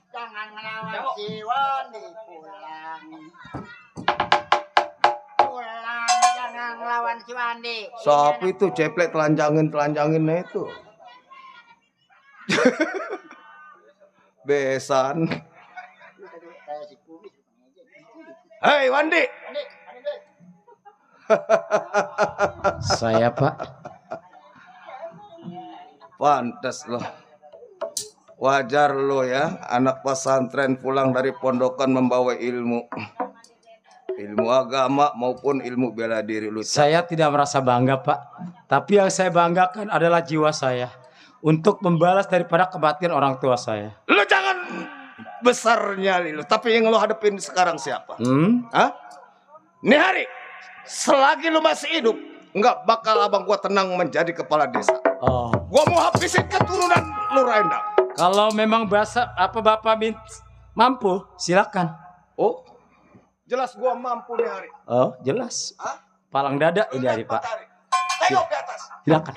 Jangan melawan si Wandi, pulang. Pulang, jangan melawan si Wandi. Siapa itu ceplek telanjangin itu? Besan. Hei Wandi. Saya Pak. Pantes loh. Wajar lo ya, anak pesantren pulang dari pondokan membawa ilmu. Ilmu agama maupun ilmu bela diri lu. Saya tidak merasa bangga Pak. Tapi yang saya banggakan adalah jiwa saya. Untuk membalas daripada kematian orang tua saya. Lu jangan besarnya lu. Tapi yang lu hadapin sekarang siapa? Hah? Nih hari, selagi lu masih hidup, nggak bakal abang gua tenang menjadi kepala desa. Oh. Gua mau habisin keturunan Lurah Endang. Kalau memang Bapak mampu, silakan. Oh, jelas gua mampu nih hari. Oh, jelas. Hah? Palang dada ini hari Pak. Tengok ke atas. Silakan.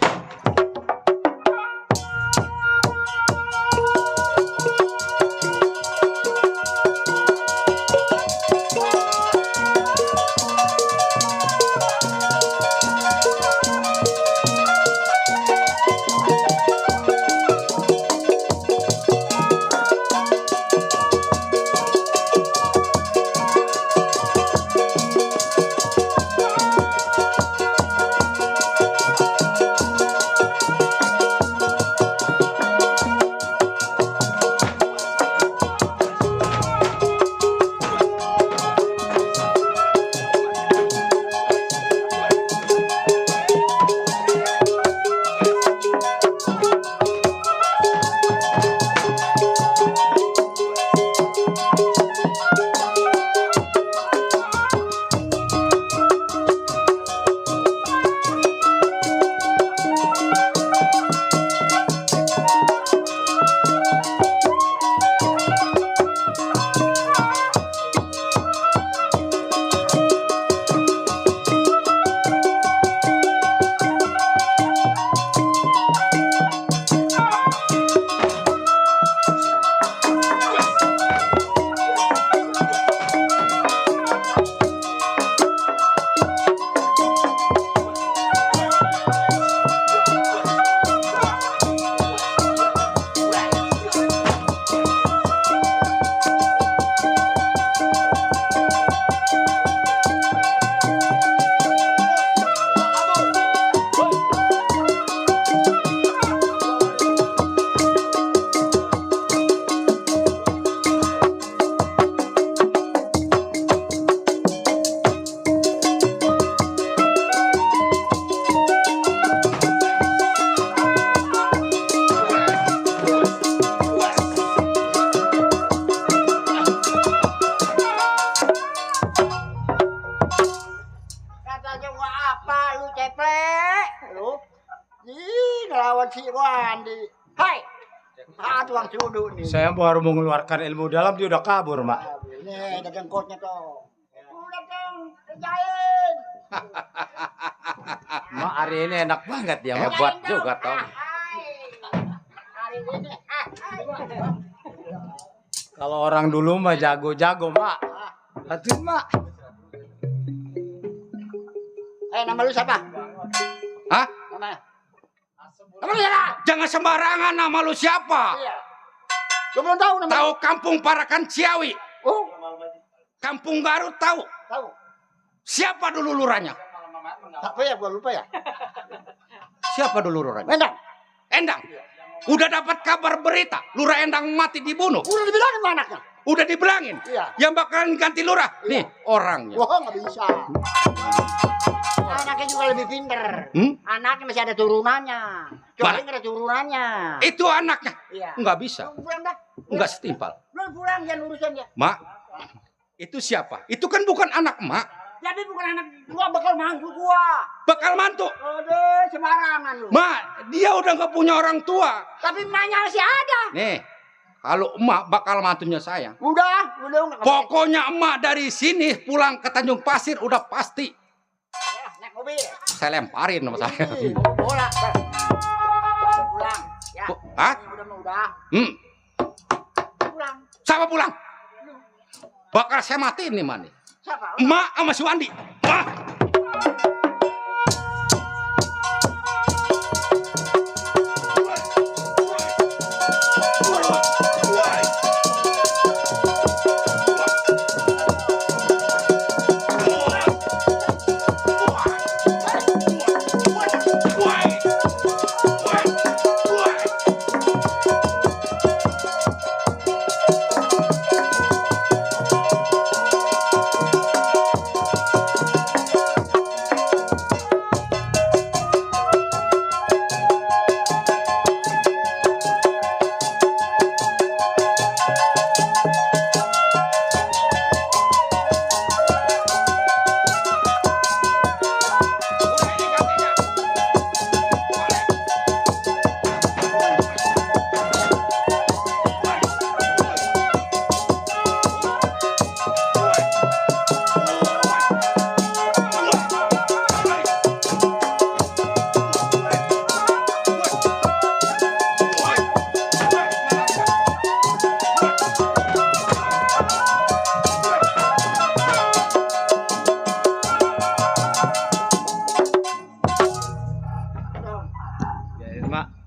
sudu nih. Saya baru mengeluarkan ilmu dalam, dia udah kabur, Mak. Nih, dagang kotnya tuh. Udah Kang, kerjain. Mak hari ini enak banget ya, Mak. Hebat juga toh. Hari ini. Kalau orang dulu mah jago-jago, Mak. Hati, Mak. Nama lu siapa? Hah? Nama lu siapa? Jangan sembarangan nama lu siapa? Iya. Lu belum tahu nama. Tahu Kampung Parakan Ciawi? Oh. Kampung Garut tahu? Tahu. Siapa dulu lurahnya? Apa ya, gua lupa ya. Siapa dulu lurahnya? Endang. Endang. Udah dapat kabar berita Lurah Endang mati dibunuh? Udah dibilangin sama anaknya. Udah dibilangin? Iya. Yang bakalan ganti lurah? Iya. Nih orangnya. Wah, nggak bisa. Anaknya juga lebih pinter. Anaknya masih ada turunannya. Coba nggak ada turunannya. Itu anaknya? Iya. Nggak bisa. Lu pulang dah. Nggak setimpal. Lu pulang, jangan urusin dia. Mak, itu siapa? Itu kan bukan anak mak. Tapi bukan anak gua, bakal mantu gua. Bakal mantu? Aduh, sembarangan lu. Mak, dia udah nggak punya orang tua. Tapi emaknya masih ada. Nih, kalau emak bakal mantunya saya. Udah nggak. Pokoknya emak dari sini pulang ke Tanjung Pasir udah pasti. Ya, naik mobil. Saya lemparin sama saya. Bola. Pulang. Ya. Hah? Udah. Pulang. Siapa pulang? Bakal saya matiin nih, Mani. Siapa? Emak sama si Wandi. Wah.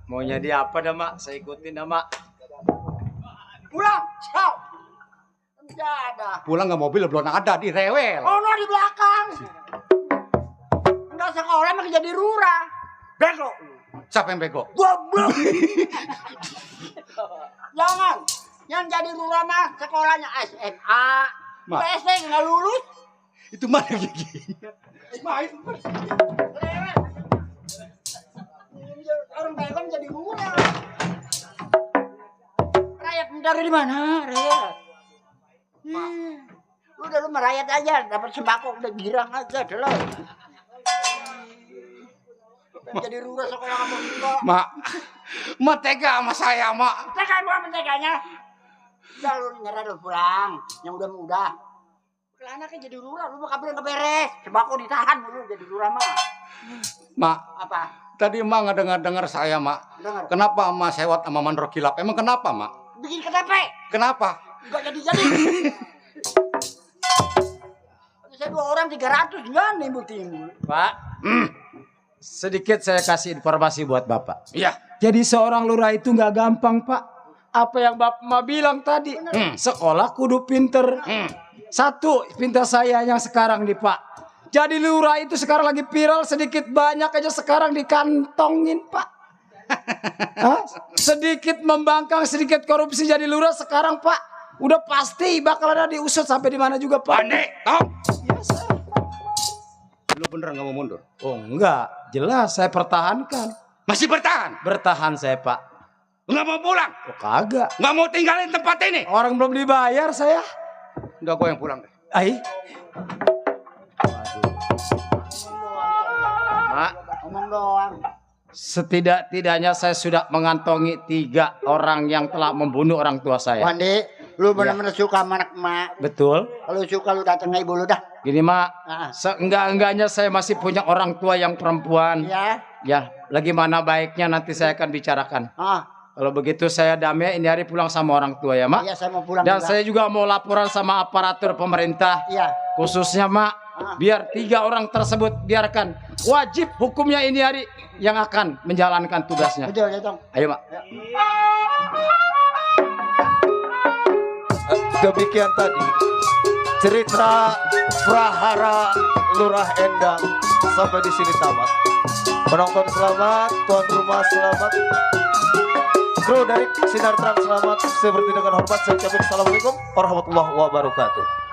Maunya dia apa dah, Mak? Saya ikutin dah, Mak. Pulang. Ciao. Tidak ada. Pulang nggak mobil belum ada di rewel. Oh, no, di belakang. Enggak sekolah mah jadi lurah. Bego. Siapa yang bego? Goblok. Jangan. Yang jadi lurah mah sekolahnya SMA. Ma. PSD nggak lulus. Itu mana gigi? Main. Orang bego jadi lurah. Rakyat mencari di mana, rakyat? Udah lu merayat aja, dapat sembako udah girang aja dulu. Jadi lurah sekolah kamu enggak. Mak tega sama saya, Mak. Tega gua menteganya. Udah lu nyerah dulu pulang, yang udah. Kalau anaknya jadi lurah, lu mau kabur nggak beres. Sembako ditahan dulu jadi lurah mah. Mak. Apa? Tadi Mak nggak dengar saya, Mak. Dengar. Kenapa Mak sewot sama mandor kilap? Emang kenapa, Mak? Bikin KTP. Kenapa? Enggak jadi. Saya 2 orang 300 enggak timbul. Pak. Sedikit saya kasih informasi buat Bapak. Iya. Jadi seorang lurah itu nggak gampang, Pak. Apa yang Bapak bilang tadi, sekolah kudu pinter. Satu, pinter saya yang sekarang nih, Pak. Jadi lurah itu sekarang lagi viral, sedikit banyak aja sekarang dikantongin, Pak. Sedikit membangkang, sedikit korupsi jadi lurah sekarang, Pak. Udah pasti bakal ada diusut sampai di mana juga, Pak. Pandai, tong. Lu bener nggak mau mundur? Oh enggak, jelas saya pertahankan. Masih bertahan? Bertahan saya, Pak. Nggak mau pulang? Oh kagak. Nggak mau tinggalin tempat ini? Orang belum dibayar saya. Udah gue yang pulang deh. Ai. Mak, ngomong doang. Setidak-tidaknya saya sudah mengantongi 3 orang yang telah membunuh orang tua saya. Wandi, lu bener-bener suka sama anak emak. Betul. Kalau suka lu datang ke ibu lu dah. Gini mak, seenggak-enggaknya saya masih punya orang tua yang perempuan. Ya. Ya, lagi mana baiknya nanti saya akan bicarakan. Kalau begitu saya damai ini hari pulang sama orang tua ya mak. Iya, saya mau pulang. Dan juga. saya juga mau laporan sama aparatur pemerintah. Iya. Khususnya mak, biar 3 orang tersebut biarkan. Wajib hukumnya ini hari yang akan menjalankan tugasnya. Betul, betul. Ayo mak. Demikian tadi cerita Prahara Lurah Endang sampai di sini tamat. Penonton selamat, tuan rumah selamat, kru dari Sinar Terang selamat. Saya berhenti dengan hormat. Saya ucapkan assalamualaikum warahmatullahi wabarakatuh.